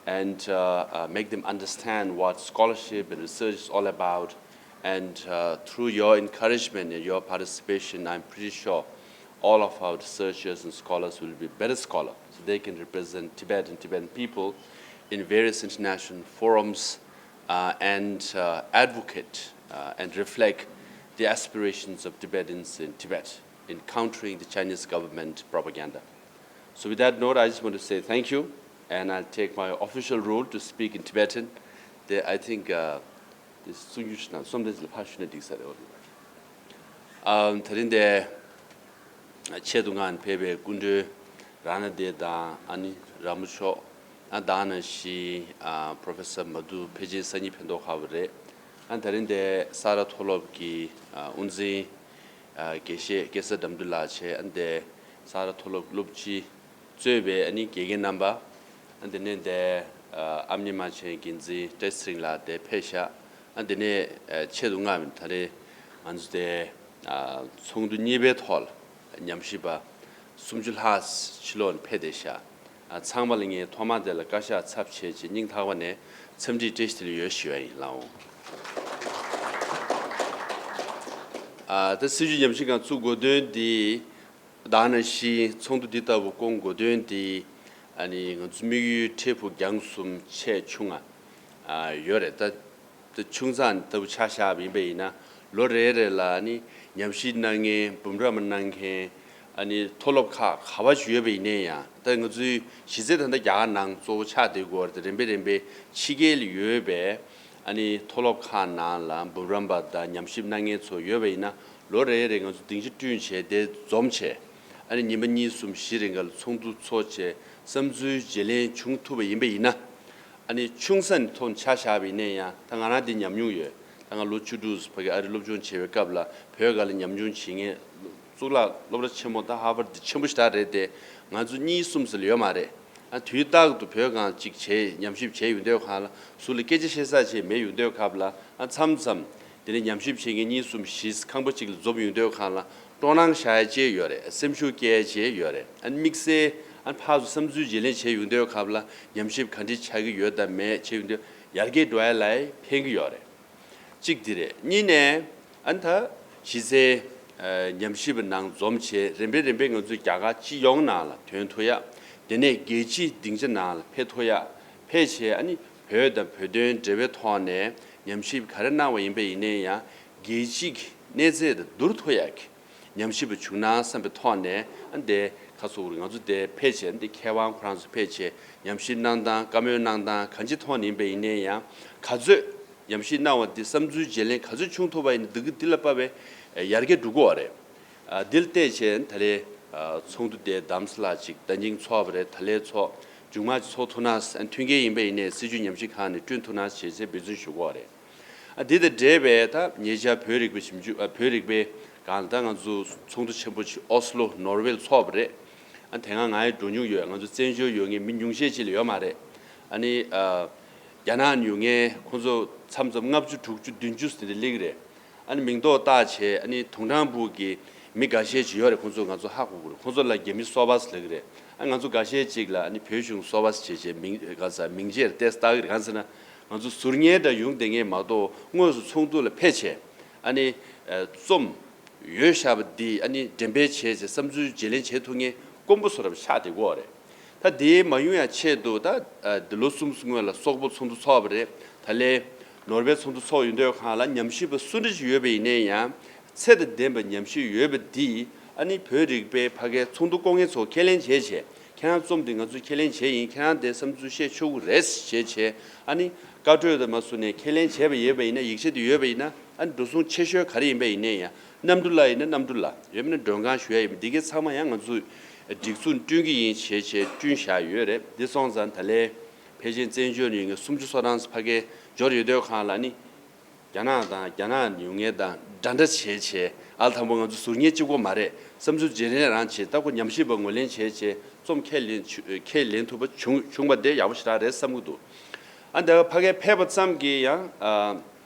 and uh, uh, make them understand what scholarship and research is all about. And uh, through your encouragement and your participation, I'm pretty sure all of our researchers and scholars will be better scholars. So they can represent Tibet and Tibetan people in various international forums uh, and uh, advocate uh, and reflect the aspirations of Tibetans in Tibet in countering the Chinese government propaganda. So with that note, I just want to say thank you, and I'll take my official role to speak in Tibetan. They, I think uh, this སུ་ཡུ་ཤི་ན་སོམ་དེ་ལ་ཕ་ཤུ་ན་འགྲིག་ས་རེད། ཨ་ད་རིང་འདི་ཆེད་དུ་ངང་ཕེབས་པའི་སྐུ་མགྲོན་ར་ན་དེ་དང་ཨ་ནི་ར་མོ་མཆོག་ཨ་ད་ནང་བཞིན་ཨ་Professor Madhu ཕལ་ཆེར་སང་ཉིན་ཕེབས་མདོག་ཁ་པོ་རེད། ཨ་ད་རིང་འདི་ས་རཱ་མཐོ་སློབ་ཀྱི་ཨ་དབུ་འཛིན་ཨ་དགེ་བཤེས་སྐལ་བཟང་དགྲ་འདུལ་ལགས་བྱས། ཨ་འདི་ས་རཱ་མཐོ་སློབ་སློབ་སྤྱི་གཙོས་པའི་ཨ་ནི་དགེ་རྒན་རྣམ་པ། ཨ་འདི་ནས་འདི་ཨ་ཨམ་ཉི་མ་ཆེན་འགན་འཛིན་བཀྲ་ཤིས་ཚེ་རིང་ལགས་འདི་ཕེབས་ཤག་ཨ་འདི་ནས་ཨ་ཆེད་དུ་མངགས་པའི་ད་རེས་ང་ཚོ་འདི་ཨ་ཚོགས་འདུ་གཉིས་པའི་ཐོག་ལ་ཉམས་ཞིབ་པ་སུམ་ཅུ་ལྷག་ཕྱི་ལོགས་ནས་ཕེབས་བསྡད་ཤག་ཨ་ཚང་མ་ལ་ངས་ཐོག་མ་དེ་ལ་བཀའ་ཤག་ཚབ་བྱས་བྱས་སྙིང་ཐག་པ་ནས་འཚམས་འདྲི་བཀྲ་ཤིས་བདེ་ལེགས་ཡོད་ཞུ་ཡ་ཡིན་ལགས་འོང་། ཨ་ད་སྲིད་བྱུས་ཉམས་ཞིབ་ཁང་བཙུགས་དགོས་དོན་འདི། ད་ནང་བཞིན་ཚོགས་འདུ་འདི་ལྟ་བུ་སྐོང་དགོས་དོན་འདི་ཨ་ནི་ང་ཚོ་དམིགས་ཡུལ་འཕྲལ་ཕུགས་རྒྱང་གསུམ་ཆེས་ཆུང་ང་ཡོད་རེད། ད་ད་ཆུང་ཙག་ལྟ་བུ་ཆ་བཞག་པ་ཡིན་པ་ཡིན་ན། ལོ་རེ་རེ་ལ་ཨ་ནི་ཉམས་ཞིབ་གནང་མཁན་འབུམ་རམས་པ་གནང་མཁན་ཨ་ནི་མཐོ་སློབ་ཁག་ག་པར་ཞིག་ཡོད་པ་ཡིན་ནའི་ཡང་། ད་ང་ཚོའི་གཞི་རྩའི་ད་ལྟ་རྒྱ་གར་ནང་གཙོ་བོ་ཆགས་བསྡད་ཀྱི་ཡོད་རེད། རིམ་པས་རིམ་པས་ཕྱི་རྒྱལ་ལ་ཡོད་པའི་ཨ་ནི་མཐོ་སློབ་ཁག་ནང་ལ་འབུམ་རམས་པ་དང་ཉམས་ཞིབ་གནང་མཁན་ཚོ་ཡོད་པ་ཡིན་ན། ལོ་རེ་རེ་ང་ཚོ་སྡིངས་ཆ་བསྐྲུན་བྱས་དེ་འཛོམས་བྱས། ཨ་ནི་ཉི་མ་གཉིས་གསུམ་བཞི་རིང་ག་ལ་ཚོགས་འདུ་ཚོགས་བྱས་བསམ་ཚུལ་བརྗེ་ལེན་བྱུང་ཐུབ་པ་ཡིན་པ་ཡིན་ན། ཨ་ནི་ཆུང་ས་ནས་ཐོག་ཆ་བཞག་པ་ཡིན་ན་ཡང་། ད་ང་རང་འདི་ཉམས་མྱོང་ཡོད། ད་ང་ལོ་བཅུ་དྲུག་ཕ་གི་ཨ་རི་སློབ་སྦྱོང་བྱེད་པའི་སྐབས་ལ་བོད་སྒང་ལ་ཉམས་མྱོང་བྱེད་མཁན། གཙུག་ལག་སློབ་གྲྭ་ཆེན་མོ་ད་ཧར་ཝར་ཌི་ཆེན་པོ་ཞེ་དྲག་རེད་དེ། ང་ཚོ་གཉིས་གསུམ་ཙམ་ལ་ཡོད་མ་རེད། ཨ་དུས་རྟག་ཏུ་བོད་སྒང་གཅིག་བྱས་ཉམས་ཞིབ་བྱས་ཡོང་དུས་སྒང་ལ་ཟུར་ལ་སྐད་ཆ་བཤད་ས་བྱས་མེད་ཡོང་དུས་སྐབས་ལ། ཨ་མཚམས་མཚམས་དེ་ནས་ཉམས་ཞིབ་བྱེད་མཁན་གཉིས་གསུམ་བཞི་ཁང་པ་གཅིག་ལ་འཛོམས་ཡོང་དུས་སྒང་ལ། སྤྲོ་སྣང་བཞག་ཡ་བཅས་ཡོད་རེད། སེམས་ཤུགས་སྐྱེ་ཡ་བཅས་ཡོད་རེད། ཨ་ནི་དམིགས་བསལ་ཨ་ནི་ཕར་ཚུར་བསམ་ཚུལ་བརྗེ་ལེན་བྱས་ཡོང་དུས་སྐབས་ལ་ཉམས་ཞིབ་ག་འདྲ་ཆགས་ཀྱི་ཡོད་དང་མེད་བྱས་ཡོང་དུས་ཡར་རྒྱས་འགྲོ་ཡ་ལ་ཕན་གྱི་ཡོད་རེད། གཅིག་འདི་རེད། གཉིས་ནས་ཨ་ནི་ད་གཞི་རྩའི་ཨ་ཉམས་ཞིབ་པའི་ནང་འཛོམས་བྱས་རིམ་པས་རིམ་པས་ང་ཚོའི་རྒྱ་གར་སྤྱི་ཡོངས་ནང་ལ་ཐོན་ཐུབ་ཡ། དེ་ནས་རྒྱལ་སྤྱིའི་སྡིངས་ཆ་ནང་ལ་ཕེབས་ཐུབ་ཡ། ཕེབས་བྱས་ཨ་ནི་བོད་དང་བོད་དོན་འབྲེལ་བའི་ཐོག་ནས་ཉམས་ཞིབ་ག་རེ་གནང་བ་ཡིན་པ་ཡིན་ནའི་ཡང་རྒྱལ་སྤྱིའི་གནས་ཚད་དང་བསྡུར་ཐུབ་ཡ་གི་ཉམས་ཞིབ་པ་བྱུང་ན་བསམ་པའི་ཐོག་ནས་ཨ་ནི་དེ་ཁ་སོ་ང་ཚོ་དེ་ཕེབས་བྱས་ཨ་ནི་དེ་མཁས་དབང་ཁོ་རང་ཚོ་ཕེབས་བྱས་ཉམས་ཞིབ་གནང་སྟངས་བཀའ་མོལ་གནང་སྟངས་གང་ཅིའི་ཐོག་ནས་ཡིན་པ་ཡིན་ནའི་ཡང་ག་ཚོད་ཉམས་ཞིབ་གནང་བ་འདི་བསམ་ཚུལ་བརྗེ་ལེན་ག་ཚོད་བྱུང་ཐུབ་པ་ཡིན་ན་འདི་གི་འདི་ལ་དཔག་པའི་ཡར་རྒྱས་འགྲོ་གི་ཡོད་རེད། ཨ་འདི་ལ་བལྟས་བྱས་ད་ལན་ཨ་ཚོགས་འདུ་དེ་དམ་སྲི་ལགས་ཅིག་ཟླ་ཉིན་ཚོགས་པ་རེད། ད་ལན་ཚོགས་མཇུག་མ་ཅིག་ཚོགས་ཐུབ་ན་ཨ་མཐུན་རྐྱེན་ཡིན་པ་ཡིན་ནའི་སྲིད་བྱུས་ཉམས་ཞིབ་ཁང་ནས་བསྐྲུན་ཐུབ་ན་བྱས་བྱས་འབད་བརྩོན་ཞུ་གི་ཡོད་རེད། ཨ་འདི་དང་འབྲེལ་བའི་ད་ཉེ་ཆར་བོད་རིག་པའི་ཞིབ་འཇུག་ཨ་བོད་རིག་པའི་སྒང་ལ་ད་ང་ཚོ་ཚོགས་འདུ་ཆེན་པོ་ཅིག་ཨོ་སི་ལོ་ནོར་ཝེ་ལ་ཚོགས་པ་རེད། ཨ་དེ་སྔ་ང་ཡང་འགྲོ་མྱོང་ཡོད། ང་ཚོ་བཙན་བྱོལ་ཡོད་མཁན་མི་ཉུང་ཤས་ཅིག་ལས་ཡོད་མ་རེད། ཨ་ནི་ཨ་རྒྱ་ནག་ནས་ཡོང་མཁན་ཁོང་ཚོ་མཚམས་མཚམས་ལྔ་བཅུ་དྲུག་ཅུ་བདུན་ཅུ་ཟེར་ནས་སླེབས་ཀྱི་རེད། ཨ་ནི་མིང་འདོགས་བཏགས་བྱས་ཨ་ནི་དུང་སྦྲང་བུ་གི་མི་འགའ་ཤས་ཅིག་ཡོད་རེད། ཁོང་ཚོ་ང་ཚོ་ཧ་གོ་གི་རེད། ཁོང་ཚོ་ལ་རྒྱ་མི་སོ་པ་ཟེར་གྱི་རེད། ཨ་ང་ཚོ་འགའ་ཤས་ཅིག་ལ་ཨ་ནི་བོད་གཞུང་སོ་པ་ཟེར་བྱས་བྱས་མིང་ག་ས་མིང་ཆད་བཏགས་ཀྱི་རེད། གང་ཟེར་ན་ང་ཚོ་ཟུར་ཉན་འདྲ་ཡོང་བསྡད་མཁན་མ་གཏོགས་དངོས་སུ་ཚོགས་འདུ་ལ་ཕེབས་བྱས་ཨ་ནི་རྩོམ་ཡོད་བཞག་པ་འདི་ཨ་ནི་འགྲེམས་སྤེལ་བྱས་བྱས་བསམ་ཚུལ་བརྗེ་ལེན་བྱེད་ཐུབ་མཁན་དཀོན་པོ་བཟོ་འདྲ་ཆགས་བསྡད་ཀྱི་ཡོད་རེད། ད་དེ་མ་ཡོང་ཡ་ཆེད་དུ་ད་ཨ་འདི་ལོ་གསུམ་སྔོན་ལ་སོག་པོ་ཚོགས་འདུ་ཚོགས་པ་རེད། ད་ལན་ནོར་ཝེ་ཚོགས་འདུ་ཚོགས་ཡོང་དུས་སྒང་ལ་ཉམས་ཞིབ་པ་སུ་འདྲ་ཞིག་ཡོད་པ་ཡིན་ནའི་ཡང་ཚད་དང་ལྡན་པ་ཉམས་ཞིབ་ཡོད་པ་འདི་ཨ་ནི་བོད་རིག་པའི་ཕ་གིའི་ཚོགས་འདུ་སྐོང་མཁན་ཚོ་ཁས་ལེན་བྱས་བྱས་ཁྱེད་རང་རྩོམ་འདི་ང་ཚོས་ཁས་ལེན་བྱས་ཡིན། ཁྱེད་རང་དེ་བསམ་ཚུལ་བཤད་ཆོག་གི་རེད་ཞེས་བྱས་ཨ་ནི་བཀའ་གྲོས་དང་མ་སུ་ནས་ཁས་ལེན་བྱས་པ་ཡོད་པ་ཡིན་ན་ཡིག་ཆ་དེ་ཡོད་པ་ཡིན་ན་ཨ་ནི་འགྲོ་སོང་ཆེ་ཤོས་ག་རེ་ཡིན་པ་ཡིན་ནའི་ཡང་གནམ་གྲུ་ལ་ཡིན་ན་གནམ་གྲུ་ལ་ཡོད་མིན་ན་མགྲོན་ཁང་ཞུ་ཡ་ཡིན་པ་འདི་གའི་ཚང་མ་ཡང་ང་ཚོས་སྒྲིག་འཛུགས་བསྐྲུན་གྱི་ཡིན་ཞེས་བྱས་བསྐྲུན་བཞག་ཡོད་རེད། འདི་སོང་ཙང་ད་ལན་ཕལ་ཆེར་བཙན་བྱོལ་ནས་ཡོད་མཁན་སུམ་ཅུ་སོ་གྲངས་ཕ་གིར་འབྱོར་ཡོད་དུས་སྒང་ལ་ནི། རྒྱ་ནག་དང་རྒྱ་ནག་ཡོང་མཁན་དང་འདྲ་འདྲ་བྱས་བྱས་ཨ་དང་པོ་ང་ཚོ་ཟུར་ཉན་གཅིག་པོ་མ་རེད། བསམ་ཚུལ་བརྗེ་ལེན་རང་བྱས་ད་ཁོ་ཉམས་ཞིབ་པ་ངོས་ལེན་བྱས་བྱས་རྩོམ་ཁས་ལེན་ཁས་ལེན་ཐུབ་པ་བྱུང་བྱུང་བ་དེ་ཡག་པོ་ཞེ་དྲག་རེད་བསམ་གྱི་འདུག་ཨ་འདི་ཕ་གིར་ཕེབས་པ་ཙམ་གྱིས་ཡང་ཨ་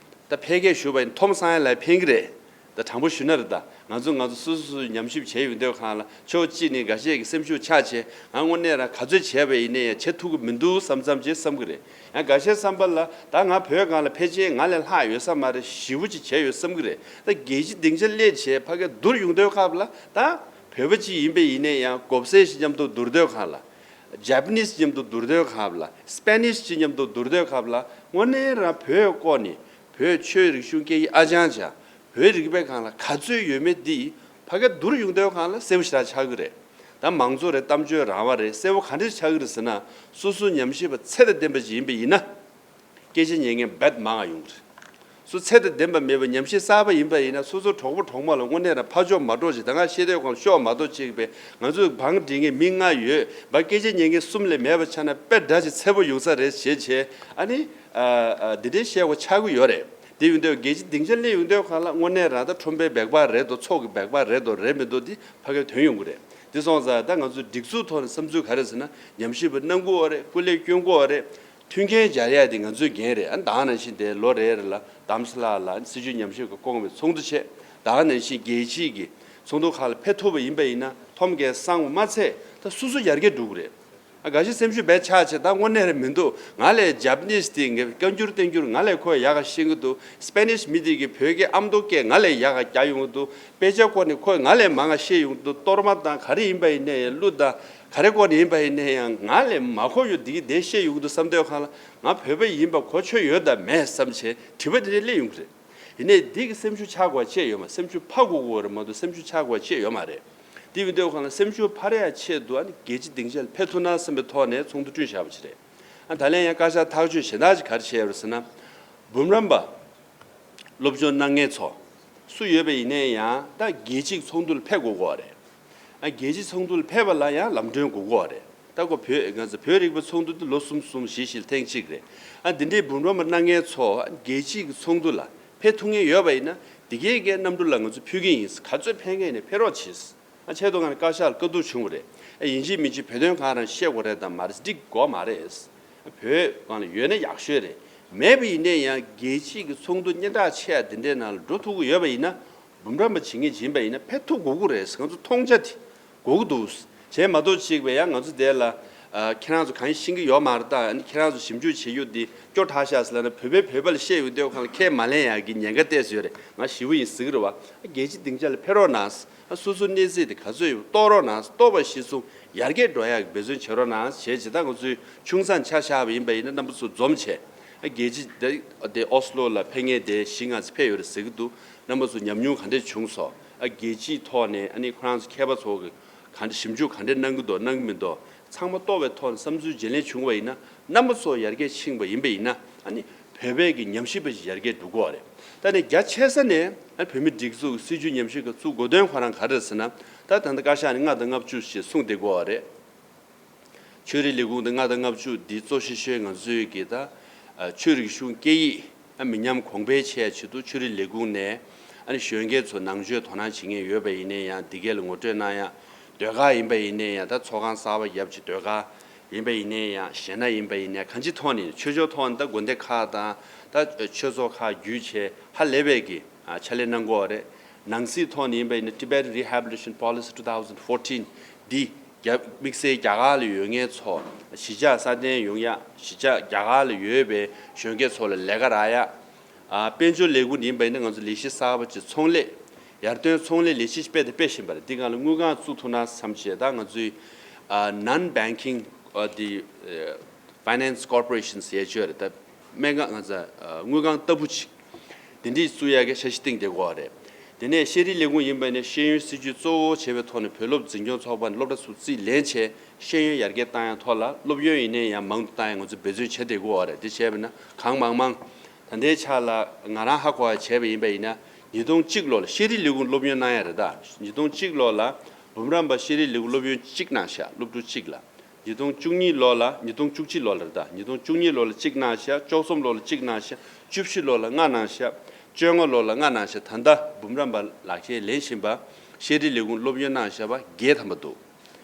ད་ཕལ་སྐད་ཞུས་པ་ཡིན་ཐོམ་སང་ཡ་ལ་ཕན་གྱི་རེད། ད་དྲང་པོ་ཞུ་ན་རེད། ད་ང་ཚོ་ང་ཚོ་སོ་སོ་སོ་ཉམས་ཞིབ་བྱས་ཡོང་དུས་སྒང་ལ་ཕྱོགས་གཅིག་ནས་འགའ་ཤས་ཀྱི་སེམས་ཤུགས་ཆག་བྱས་ང་དངོས་གནས་རང་ག་ཚོད་བྱས་པ་ཡིན་ནའི་ཡང་བྱེད་ཐུབ་ཀྱི་མི་འདུག་བསམ་བསམ་བྱས་བསམ་གྱི་རེད། ཡང་འགའ་ཤས་བསམ་པ་ལ་ད་ང་བོད་སྒང་ལ་ཕལ་ཆེར་ང་ལས་ལྷག་ཡོད་ས་མ་རེད། ཞེ་པོ་ཅིག་བྱས་ཡོད་བསམ་གྱི་རེད། ད་རྒྱལ་སྤྱིའི་སྡིངས་ཆ་སླེབས་བྱས་ཕ་གིར་བསྡུར་ཡོང་དུས་སྐབས་ལ་ད་བོད་པ་ཅིག་ཡིན་པ་ཡིན་ནའི་ཡང་གོབ་སེ་ཞིག་མཉམ་དུ་བསྡུར་དུས་སྒང་ལ་ཇ་པ་ནིས་མཉམ་དུ་བསྡུར་དུས་སྐབས་ལ་སི་པེ་ནིས་ཅིག་མཉམ་དུ་བསྡུར་དུས་སྐབས་ལ་དངོས་གནས་རང་བོད་སྐོར་ནས་བོད་ཆོས་རིག་གཞུང་སྐད་ཡིག་ཨ་ཅང་ཅང་བོད་རིག་པའི་སྒང་ལ་ག་ཚོད་ཡོད་མེད་འདི་ཕ་གིར་བསྡུར་ཡོང་དུས་སྒང་ལ་གསལ་པོ་ཞེ་དྲག་ཆགས་ཀྱི་རེད། ད་མང་གཙོ་རེད། གཏམ་བརྗོད་རང་དབང་རེད། གསལ་པོ་ག་འདྲ་ཆགས་ཀྱི་རེད་ཟེར་ན་སོ་སོ་ཉམས་ཞིབ་པ་ཚད་དང་ལྡན་པ་ཞིག་ཡིན་པ་ཡིན་ན། སྐད་ཆ་ཉན་མཁན་རྦད་མང་བ་ཡོང་གི་རེད། སོ་ཚད་དང་ལྡན་པ་མེད་པ་ཉམས་ཞིབ་གསར་པ་ཡིན་པ་ཡིན་ན་སོ་སོ་གྲོགས་པོ་གྲོགས་མོ་ལ་དངོས་གནས་རང་ཕར་ཕྱོགས་མ་འགྲོ་ཅིག་ད་ང་ཤེས་དོན་གང་ཤོག་མ་གཏོགས་ཅིག་པས་ང་ཚོས་བང་སྒྲིག་མཁན་མི་ལྔ་ཡོད་པ་སྐད་ཆ་ཉན་མཁན་གསུམ་ལས་མེད་པ་ཆགས་ན་དཔེ་འདྲ་ཅིག་ཚ་པོ་ཡོང་ས་རེད་ཞེས་བྱས་ཨ་ནི། འདི་འདྲའི་བཤད་སྒོ་ཆགས་ཀྱི་ཡོད་རེད། དེ་ཡིན་དུས་རྒྱལ་སྤྱིའི་སྡིངས་ཆ་སླེབས་ཡོང་དུས་སྒང་ལ་དངོས་གནས་རང་ད་ཁྲོམ་པའི་སྦེག་པ་རེད་དོ་ཚོགས་ཀྱི་སྦེག་པ་རེད་དོ་རེད་མི་འདུག་འདི་ཕ་གིར་ཐོན་ཡོང་གི་རེད། འདི་སོང་ཙང་ད་ང་ཚོ་སྒྲིག་འཛུགས་ཐོག་ནས་བསམ་ཚུལ་ག་རེ་ཟེར་ན་ཉམས་ཞིབ་པ་གནང་དགོས་པ་རེད། སྐུ་ལས་སྐྱོན་དགོས་པ་རེད། མཐུན་རྐྱེན་སྦྱར་ཡ་དེ་ང་ཚོའི་འགན་རེད། ཨ་ད་ག་ནང་བཞིན་དེ་ལོ་རེ་རེ་ལ་དམ་སྲི་ལགས་ལ་སྲིད་བྱུས་ཉམས་ཞིབ་ཀྱི་སྐོང་བའི་ཚོགས་འདུ་བྱས། ད་ག་ནང་བཞིན་རྒྱལ་སྤྱིའི་གི་ཚོགས་འདུ་ཁག་ལ་ཕེབས་ཐུབ་པ་ཡིན་པ་ཡིན་ན་ཐོམ་གས་སང་བ་མ་ཚད་ད་སོ་སོ་ཡར་རྒྱས་འགྲོ་གི་རེད། ཨ་འགའ་ཤས་སེམས་ཤུགས་རྦད་ཆག་བྱས་ད་དངོས་གནས་རེད་མི་འདུག་ང་ལས་ཇ་པ་ནིས་དེ་ངས་བཀའ་འགྱུར་བསྟན་འགྱུར་ང་ལས་ཁོས་ཡག་ག་ཤེས་ཀྱི་འདུག་སི་པེ་ནིས་མི་དེ་གིས་བོད་སྐད་ཨ་མདོ་སྐད་ང་ལས་ཡག་ག་རྒྱག་ཡོང་གི་འདུག་དཔེ་ཆ་སྐོར་ནས་ཁོས་ང་ལས་མང་ག་ཤེས་ཡོང་གི་འདུག་གཏོར་མ་དང་ག་རེ་ཡིན་པ་ཡིན་ནའི་ཡང་གླུ་དང་ག་རེ་སྐོར་ནས་ཡིན་པ་ཡིན་ནའི་ཡང་ང་ལས་མ་གོ་ཡོད་འདི་གི་དེ་ཤེས་ཡོང་གི་འདུག་བསམ་དུས་སྒང་ལ་ང་བོད་པ་ཡིན་པ་གོ་ཆོད་ཡོད་དམ་མེད་བསམ་བྱས་དྲི་བ་དེ་འདྲ་སླེབས་ཡོང་གི་རེད། ཡིན་ནའི་འདི་གི་སེམས་ཤུགས་ཆག་དགོས་ཅེས་ཡོད་མ་སེམས་ཤུགས་འཕར་དགོས་དགོས་རེད་མ་གཏོགས་སེམས་ཤུགས་ཆག་དགོས་ཅེས་ཡོད་མ་རེད། དེ་ཡིན་དུས་སྒང་ལ་སེམས་ཤུགས་འཕར་ཡ་ཆེད་དུ་ཨ་ནི་རྒྱལ་སྤྱིའི་སྡིངས་ཆ་ལ་ཕེབས་ཐུབ་ན་བསམ་པའི་ཐོག་ནས་ཚོགས་འདུ་བསྐྲུན་བཞག་པ་ཅིག་རེད། ཨ་ད་ལན་ཡང་བཀའ་ཤག་ཐག་གཅོད་གཞན་དག་ཅིག་ག་རེ་བྱས་ཡོད་རེད་ཟེར་ན། འབུམ་རམས་པ་སློབ་སྦྱོང་གནང་མཁན་ཚོ་སུ་ཡོད་པ་ཡིན་ནའི་ཡང་ད་རྒྱལ་སྤྱིའི་ཚོགས་འདུ་ལ་ཕེབས་དགོས་ཀྱི་ཡོད་རེད། ཨ་རྒྱལ་སྤྱིའི་ཚོགས་འདུ་ལ་ཕེབས་པ་ལ་ཡང་ལམ་གྲོན་དགོས་ཀྱི་ཡོད་རེད། ད་ཁོ་བོད་ང་ཚོ་བོད་རིག་པའི་ཚོགས་འདུ་འདི་ལོ་གསུམ་གསུམ་བཞི་བཞི་ལ་ཐེངས་གཅིག་རེད། ཨ་འདི་འདྲའི་འབུམ་རམས་པ་གནང་མཁན་ཚོ་ཨ་རྒྱལ་སྤྱིའི་ཚོགས་འདུ་ལ་ཕེབས་ཐུབ་མཁན་ཡོད་པ་ཡིན་ན་འདི་གའི་གའི་གནམ་གྲུ་ལ་ང་ཚོ་ཕུལ་གྱི་ཡིན། ག་ཚོད་ཕེབས་མཁན་ཡིན་ནའི་ཕེབས་རོགས་གྱིས། ཨ་ཆེད་དུ་ང་ནི་བཀའ་ཤག་ལ་བཀའ་བསྡུར་བྱུང་བ་རེད། ཨ་ཡིན་གཅིག་མིན་གཅིག་བོད་དོན་གང་རང་བཤད་དགོས་རེད་དམ་མ་རེད་འགྲིག་དགོས་མ་རེད། ཨ་བོད་སྒང་ལ་ཡོད་ན་ཡག་ཤོས་རེད། མེད་པ་ཡིན་ནའི་ཡང་རྒྱལ་སྤྱིའི་གི་ཚོགས་འདུ་སྙན་གྲགས་ཆེ་ཡ་འདི་འདྲའི་ནང་ལ་འགྲོ་ཐུབ་ཀྱི་ཡོད་པ་ཡིན་ན། འབུམ་རམས་པ་བྱེད་མཁན་ཅིག་ཡིན་པ་ཡིན་ན་ཕེབས་ཐུབ་དགོས་ཀྱི་རེད། ང་ཚོ་མཐོང་རྒྱ་དེ་དགོས་ཀྱི་འདུག་བྱས་མ་གཏོགས་གཅིག་པ་ཡང་ང་ཚོ་དེ་ལ་ཨ་ཁྱེད་རང་ཚོ་གང་ཤེས་ཀྱི་ཡོད་མ་རེད། ད་ཨ་ནི་ཁྱེད་རང་ཚོ་ཞིབ་འཇུག་བྱེད་རྒྱུ་འདི་སྐྱོ་དྲགས་ཤག་ཟེར་ལབ་ན། བོད་པས་བོད་པ་ལ་བཤད་ཡོང་དུས་སྒང་ལ་ཁས་མ་ལེན་ཡག་གི་ཉེན་ཁ་བལྟས་བཟོས་རེད། ང་ཞི་བོ་ཡིན་ཟེར་གྱི་རེད་བ། རྒྱལ་སྤྱིའི་སྡིངས་ཆ་ལ་ཕེབས་རོགས་གནང་། ཨ་སོ་སོའི་གནས་ཚད་དེ་ག་ཚོད་ཡོད་རྟོགས་རོགས་གནང་། རྟོགས་པ་གཞིར་བཟུང་ཡར་རྒྱས་འགྲོ་ཡག་གི་འབད་བརྩོན་བྱེད་རོགས་གནང་ཞེས། ཇི་ལྟར་ང་ཚོའི་ཆུང་ས་ཆ་བཞག་པ་ཡིན་པ་ཡིན་ན། རྣམ་པ་ཚོ་འཛོམས་བྱས་ཨ་རྒྱལ་སྤྱི་དེ་དེ་ཨོ་སི་ལོ་ལ་ཕེབས་མཁན་དེ་བཞི་ལྔ་ཙམ་ཕེབས་ཡོད་རེད་ཟེར་གྱི་འདུག་རྣམ་པ་ཚོ་ཉམས་མྱོང་ག་འདྲ་བྱུང་སོང་། ཨ་རྒྱལ་སྤྱིའི་ཐོག་ནས་ཨ་ནི་ཁོ་རང་ཚོ་མཁས་པ་ཚོ་གི་ག་འདྲ་ཞིབ་འཇུག་ག་འདྲ་གནང་གི་འདུག་གནང་གི་མི་འདུག་ཚང་མ་རྟོགས་པའི་ཐོག་ནས་བསམ་ཚུལ་བརྗེ་ལེན་བྱུང་བ་ཡིན་ན། རྣམ་པ་ཚོ་ཡར་རྒྱས་ཕྱིན་པ་ཡིན་པ་ཡིན་ན། ཨ་ནི་བོད་པའི་གི་ཉམས་ཞིབ་པ་ཞིག་ཡར་རྒྱས་འགྲོ་གི་ཡོད་རེད། ད་ནི་རྒྱ་ཆེ་ས་ནས་ཨ་བོད་མི་སྒྲིག་འཛུགས་སྲིད་བྱུས་ཉམས་ཞིབ་ཁང་བཙུགས་དགོས་དོན་ཁོ་རང་ག་རེ་རེད་ཟེར་ན། ད་ད་ལྟ་བཀའ་ཤག་ནས་ལྔ་དང་ལྔ་བཅུ་ཞེས་གསུངས་བསྡད་ཀྱི་ཡོད་རེད། ཆོས་རིག་ལས་ཁུངས་དེ་ལྔ་དང་ལྔ་བཅུ་འདི་གཙོ་ཆེ་ཤོས་ང་ཚོའི་གི་ད་ཨ་ཆོས་རིག་གཞུང་སྐད་ཡིག་ཨ་མི་ཉམས་གོང་འཕེལ་ཆེད་ཆེད་དུ་ཆོས་རིག་ལས་ཁུངས་ནས་ཨ་ནི་གཞོན་སྐྱེས་ཚོ་ནང་ཆོས་དོ་སྣང་བྱེད་མཁན་ཡོད་པ་ཡིན་ན་ཡང་། འདི་ག་ལ་ངོ་སྤྲོད་གནང་ཡག་ཟློས་གར་ཡིན་པ་ཡིན་ན་ཡང་། ད་ཚོགས་ཁང་གསར་པ་བརྒྱབ་ཅིག་ཟློས་གར་ཡིན་པ་ཡིན་ན་ཡང་། གཞས་སྣ་ཡིན་པ་ཡིན་ན་ཡང་། གང་ཅིའི་ཐོག་ནས། ཆོས་ཕྱོགས་ཐོག་ནས་ད་དགོན་སྡེ་ཁག་དང་ད་ཆོས་ཚོགས་ཁག་བརྒྱུད་བྱས་ཧ་ལས་པའི་གི་ཨ་ཕྱག་ལས་གནང་གི་ཡོད་རེད། ནང་སྲིད་ཐོག་ནས་ཡིན་པ་ཡིན་ན། Tibetan Rehabilitation Policy two thousand fourteen འདི་རྒྱ་དམིགས་བསལ་རྒྱ་གར་ལ་ཡོད་མཁན་ཚོ་གཞིས་ཆགས་སྲ་བརྟན་ཡོང་ཡག་གཞིས་ཆགས་རྒྱ་གར་ལ་ཡོད་པའི་གཞོན་སྐྱེས་ཚོ་ལ་ལས་ཀ་རག་ཡག་ཨ་དཔལ་འབྱོར་ལས་ཁུངས་ཡིན་པ་ཡིན་ན་ང་ཚོ་ལས་གཞི་གསར་པ་ཅིག་ཚོང་ལས་ཡར་ཐོན་ཚོང་ལས་ལས་གཞི་སྤེལ་དང་སྤེལ་བཞིན་པ་རེད། འདི་སྒང་ལ་དངུལ་ཁང་བཙུགས་ཐུབ་ན་བསམ་བྱས། ད་ང་ཚོའི་ཨ་non banking ཨ་འདི་ཨ་finance corporations ཟེར་ཡག་ཅིག་ཡོད་རེད། ད་སྨན་ཁང་ང་ཚོ་ཨ་དངུལ་ཁང་ལྟ་བུ་ཅིག་འདི་འདྲ་བཙུགས་ཡག་གི་འཆར་གཞི་བཏིང་བསྡད་ཀྱི་ཡོད་རེད། དེ་ནས་ཤེས་རིག་ལས་ཁུངས་ཡིན་པ་ཡིན་ན་ཤེས་ཡོན་སྲིད་བྱུས་གཙོ་བོ་བྱས་པའི་ཐོག་ནས་བོད་སློབ་འཛིན་སྐྱོང་ཚོགས་པ་ནས་སློབ་གྲྭ་ཚོ་རྩིས་ལེན་བྱས། ཤེས་ཡོན་ཡར་རྒྱས་བཏང་ཡག་ཐོག་ལ་སློབ་ཡོན་ཡིན་ན་ཡང་མང་དུ་བཏང་ཡག་ང་ཚོས་འབད་བརྩོན་བྱེད་བསྡད་ཀྱི་ཡོད་རེད། དེ་བྱས་པ་ཡིན་ན་གང་མང་མང་ད་ལྟའི་ཆ་ལ་ང་རང་ཧ་གོ་བ་བྱས་པ་ཡིན་པ་ཡིན་ན། ཉིས་སྟོང་གཅིག་ལོ་ལ་ཤེས་རིག་ལས་ཁུངས་སློབ་ཡོན་གནང་ཡག་རེད། ད་ཉིས་སྟོང་གཅིག་ལོ་ལ་འབུམ་རམས་པ་ཤེས་རིག་ལས་ཁུངས་སློབ་ཡོན་གཅིག་གནང་ཤག་སློབ་ཕྲུག་གཅིག་ལ། ཉིས་སྟོང་བཅུ་གཉིས་ལོ་ལ། ཉིས་སྟོང་བཅུ་གཅིག་ལོ་ལ་རེད། ད་ཉིས་སྟོང་བཅུ་གཉིས་ལོ་ལ་གཅིག་གནང་ཤག་བཅུ་གསུམ་ལོ་ལ་གཅིག་གནང་ཤག་བཅུ་བཞི་ལོ་ལ་ལྔ་གནང་ཤག་བཅོ་ལྔ་ལོ་ལ་ལྔ་གནང་ཤག་ད་ལྟ་འབུམ་རམས་པ་ལག་ཁྱེར་ལེན་བཞིན་པ་ཤེས་རིག་ལས་ཁུངས་སློབ་ཡོན་གནང་བཞག་པ་བརྒྱད་ཐམ་པ་འདུག་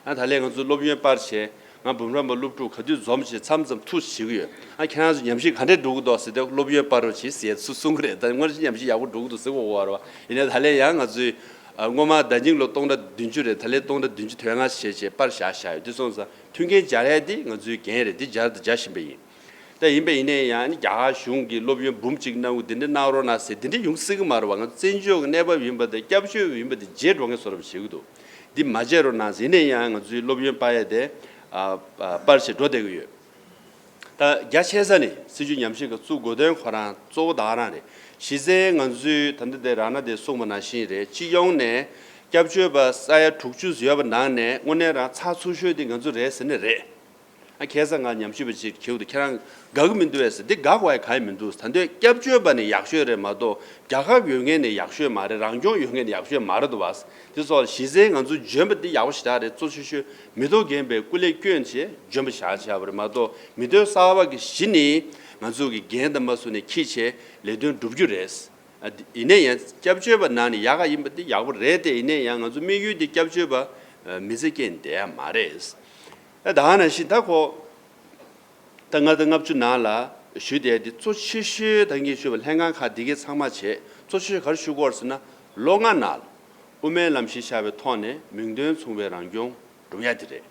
ཨ་ད་ལན་ང་ཚོ་སློབ་ཡོན་སྤར་བྱས། ང་འབུམ་རམས་པ་སློབ་ཕྲུག་ག་དུས་འཛོམས་བྱས་མཚམས་མཚམས་ཐུག་བྱེད་ཀྱི་ཡོད། ཨ་ཁྱེད་རང་ཚོ་ཉམས་ཞིབ་ག་འདྲས་འགྲོ་གི་འདུག་ཟེར་དུས། སློབ་ཡོན་སྤར་རོགས་བྱེད་ཟེར་ཚུར་གསུང་གི་རེད། ད་སྔོན་ཆད་ཉམས་ཞིབ་ཡག་པོ་འགྲོ་གི་འདུག་ཟེར་གོ་གོ་བ་རེད་བ། ཡིན་ནའི་ད་ལན་ཡང་ང་ཚོས་ཨ་སྔོན་མ་ཟླ་ཉིན་ལོ་སྟོང་ཕྲག་བདུན་ཅུ་རེད། ད་ལན་སྟོང་ཕྲག་བདུན་ཅུ་དོན་ལྔ་བྱས་བྱས་སྤར་བཞག་བཞག་ཡོད། དེ་སོང་ཙང་མཐུན་རྐྱེན་སྦྱར་ཡག་འདི་ང་ཚོའི་འགན་རེད། འདི་སྦྱར་དང་སྦྱར་བཞིན་པ་ཡིན། ད་ཡིན་པ་ཡིན་ནའི་ཡང་ཨ་ནི་རྒྱ་གར་གཞུང་གིས་སློབ་ཡོན་འབུམ་གཅིག་གནང་དགོས། འདི་འདྲ་གནང་རོགས་གནང་ཟེར་འདི་འདྲ་ཡོང་སྲིད་ཀྱི་མ་རེད་བ། ང་ཚོ་བཙན་བྱོལ་གྱི་གནས་བབ་ཡིན་པ་དང་སྐྱབས་བཅོལ་བ་ཡིན་པ་དེ་བརྗེད་འགྲོ་མཁན་བཟོ་འདྲ་བྱེད་ཀྱི་འདུག་འདི་མ་བརྗེད་རོགས་གནང་ཟེར། ཡིན་ནའི་ཡང་ང་ཚོའི་སློབ་ཡོན་སྤར་ཡག་དེ་ཨ་ཨ་སྤར་བྱས་འགྲོ་བསྡད་ཀྱི་ཡོད། ད་རྒྱ་ཆེ་ས་ནས་སྲིད་བྱུས་ཉམས་ཞིབ་ཁང་བཙུགས་དགོས་དོན་ཁོ་རང་གཙོ་བོ་ད་ག་རང་རེད། གཞི་རྩའི་ང་ཚོའི་ད་ལྟ་དེ་རང་ན་དེ་གསུངས་པ་ནང་བཞིན་རེད། སྤྱི་ཡོངས་ནས་སྐྱབས་བཅོལ་བ་ས་ཡ་དྲུག་ཅུ་ཡོད་པ་ནང་ནས་དངོས་གནས་རང་ཚགས་ཚུད་ཤོས་དེ་ང་ཚོ་རེད་ཟེར་ནི་རེད། ཨ་ཁ་སང་ང་ཉམས་ཞིབ་པ་ཅིག་གིས་འདུག་ཁྱེད་རང་དགའ་གི་མི་འདུག་ཟེར། འདི་དགའ་དགོས་ཡག་གང་ཡང་མི་འདུག་ད་དུང་སྐྱབས་བཅོལ་བ་ནི་ཡག་ཤོས་རེད་མ་གཏོགས་རྒྱལ་ཁབ་ཡོད་མཁན་ནི་ཡག་ཤོས་མ་རེད། རང་སྐྱོང་ཡོད་མཁན་ནི་ཡག་ཤོས་མ་རེད་འདུག་བ། དེ་སོགས་གཞི་རྩའི་ང་ཚོ་འཇོན་པ་འདི་ཡག་པོ་ཞེ་དྲག་རེད། གཙོ་ཆེ་ཤོས་མི་ཐོག་རྒན་པའི་སྐུ་ལས་བསྐྱོན་བྱས་འཇོན་པ་བཞག་བྱས་པ་རེད་མ་གཏོགས། མི་ཐོག་གསར་པ་གི་གཞི་ནས་ང་ཚོ་གི་འགན་དང་མ་སུ་ནས་འཁྱེར་བྱས་ལས་དོན་སྒྲུབ་རྒྱུ་རེད། ཨ་དེ་ཡིན་ན་ཡང་སྐྱབས་བཅོལ་བ་ནང་ནས་ཡག་ག་ཡིན་པ་དེ་ཡག་པོ་རེད་དེ། ཡིན་ན་ཡང་ང་ཚོ་དམིགས་ཡུལ་དེ་སྐྱབས་བཅོལ་བ་ཨ་མི་ཚེ་སྐྱེལ་བསྡད་ཡག་མ་རེད། ཨ་ད་ག་ནང་བཞིན་ད་ཁོ་ད་ལྔ་དང་ལྔ་བཅུ་ནང་ལ་ཞུ་བསྡད་དེ་གཙོ་ཆེ་ཤོས་ད་གིན་ཞུས་པ་ལྷན་ཁང་ཁག་འདི་གའི་ཚང་མ་བྱས། གཙོ་ཆེ་ཤོས་ག་རེ་ཞུ་དགོས་རེད་ཟེར་ན། ལོ་ལྔ་ནང་ལ་དབུ་མའི་ལམ་གཞི་བཞག་པའི་ཐོག་ནས་མིང་དོན་མཚུངས་པའི་རང་སྐྱོང་སྒྲུབ་ཡག་དེ་རེད།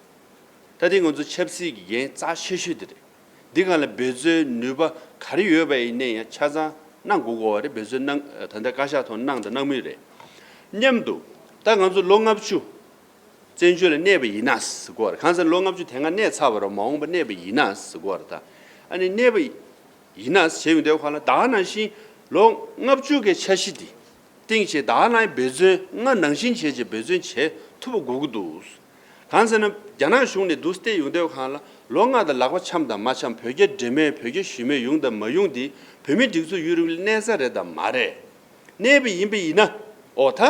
ད་དེ་ང་ཚོ་ཆབ་སྲིད་ཀྱི་འགན་རྩ་ཆེ་ཤོས་དེ་རེད། འདི་སྒང་ལ་འབད་བརྩོན་ནུས་པ་ག་རེ་ཡོད་པ་ཡིན་ནའི་ཡང་ཆ་ཚང་གནང་དགོས་ཀྱི་ཡོད་རེད། འབད་བརྩོན་གནང་ད་ལྟ་བཀའ་ཤག་ཐོག་གནང་དང་གནང་མུས་རེད། མཉམ་དུ་ད་ང་ཚོ་ལོ་ལྔ་བཅུ་བཙན་བྱོལ་ལ་གནས་པ་ཡིན་ན་ཟེར་གོ་རེད། གང་ཟེར་ལོ་ལྔ་བཅུ་དེ་སྔ་གནས་ཚར་བ་རེད། མ་འོངས་པ་གནས་པ་ཡིན་ན་ཟེར་གོ་རེད། ད་ཨ་ནི་གནས་པ་ཡིན་ན་ཟེར་ཡོང་དུས་སྒང་ལ་ད་ག་ནང་བཞིན་ལོ་ལྔ་བཅུ་གི་འཆར་གཞི་འདི་བཏིང་བྱས་ད་ག་ནང་བཞིན་འབད་བརྩོན་སྔར་ནང་བཞིན་བྱས་བྱས་འབད་བརྩོན་བྱེད་ཐུབ་པ་དགོས་ཀྱི་འདུག་གང་ཟེར་ན་རྒྱ་ནག་གཞུང་ནས་འདུག་བལྟས་ཡོང་དུས་སྒང་ལ་ལོ་ལྔ་དང་ལག་པ་འཆམ་དང་མ་འཆམ། བོད་རྒྱ་འབྲེལ་མོལ་བོད་རྒྱ་ཞུ་མོལ་ཡོང་དང་མ་ཡོང་འདི་བོད་མིའི་སྒྲིག་འཛུགས་ཡུན་རིང་ལ་གནས་ས་རེད་དང་མ་རེད། གནས་པ་ཡིན་པ་ཡིན་ན་ཨོ་ད་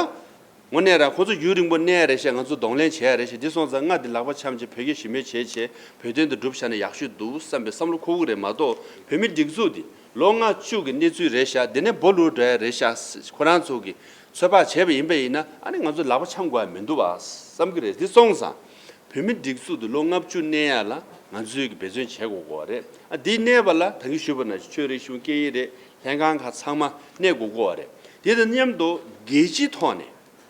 དངོས་གནས་རང་ཁོ་ཚོ་ཡུན་རིང་པོ་གནས་ཡ་རེད་ཤག་ང་ཚོ་གདོང་ལེན་བྱེད་ཡ་རེད་ཤག་འདི་སོང་ཙང་ལྔ་འདི་ལག་པ་འཆམ་བྱས་བོད་རྒྱ་ཞུ་མོལ་བྱས་བྱས་བོད་དོན་དེ་སྒྲུབ་བཞག་ན་ཡག་ཤོས་འདུག་བསམ་པའི་བསམ་བློ་འཁོར་གྱི་རེད་མ་གཏོགས། བོད་མིའི་སྒྲིག་འཛུགས་འདི་ལོ་ལྔ་བཅུ་གི་གནས་ཚུལ་རེད་ཤག་འདི་ནས་སྦོ་ལུག་འགྲོ་ཡ་རེད་ཤག་ཁོ་རང་ཚོ་གིས་ཚོད་དཔག་བྱས་པ་ཡིན་པ་ཡིན་ན་ཨ་ནི་ང་ཚོ་ལག་པ་འཆམ་དགོས་ཡ་མི་འདུག་བ་བསམ་གྱི་རེད། འདི་སོང་ཙང་བོད་མིའི་སྒྲིག་འཛུགས་འདི་ལོ་ལྔ་བཅུ་གནས་ཡ་ལ་ང་ཚོས་ཀྱི་འབད་བརྩོན་བྱེད་དགོས་ཀྱི་ཡོད་རེད། ཨ་འདི་གནས་པ་ལ་ད་གིན་ཞུས་པ་ནང་བཞིན་ཆོས་རིག་གཞུང་སྐད་ཡིག་རེད། ལྷན་ཁང་ཁག་ཚང་མ་གནས་དགོས་ཀྱི་ཡོད་རེད། དེ་དང་མཉམ་དུ་རྒྱལ་སྤྱིའི་ཐོག་ནས་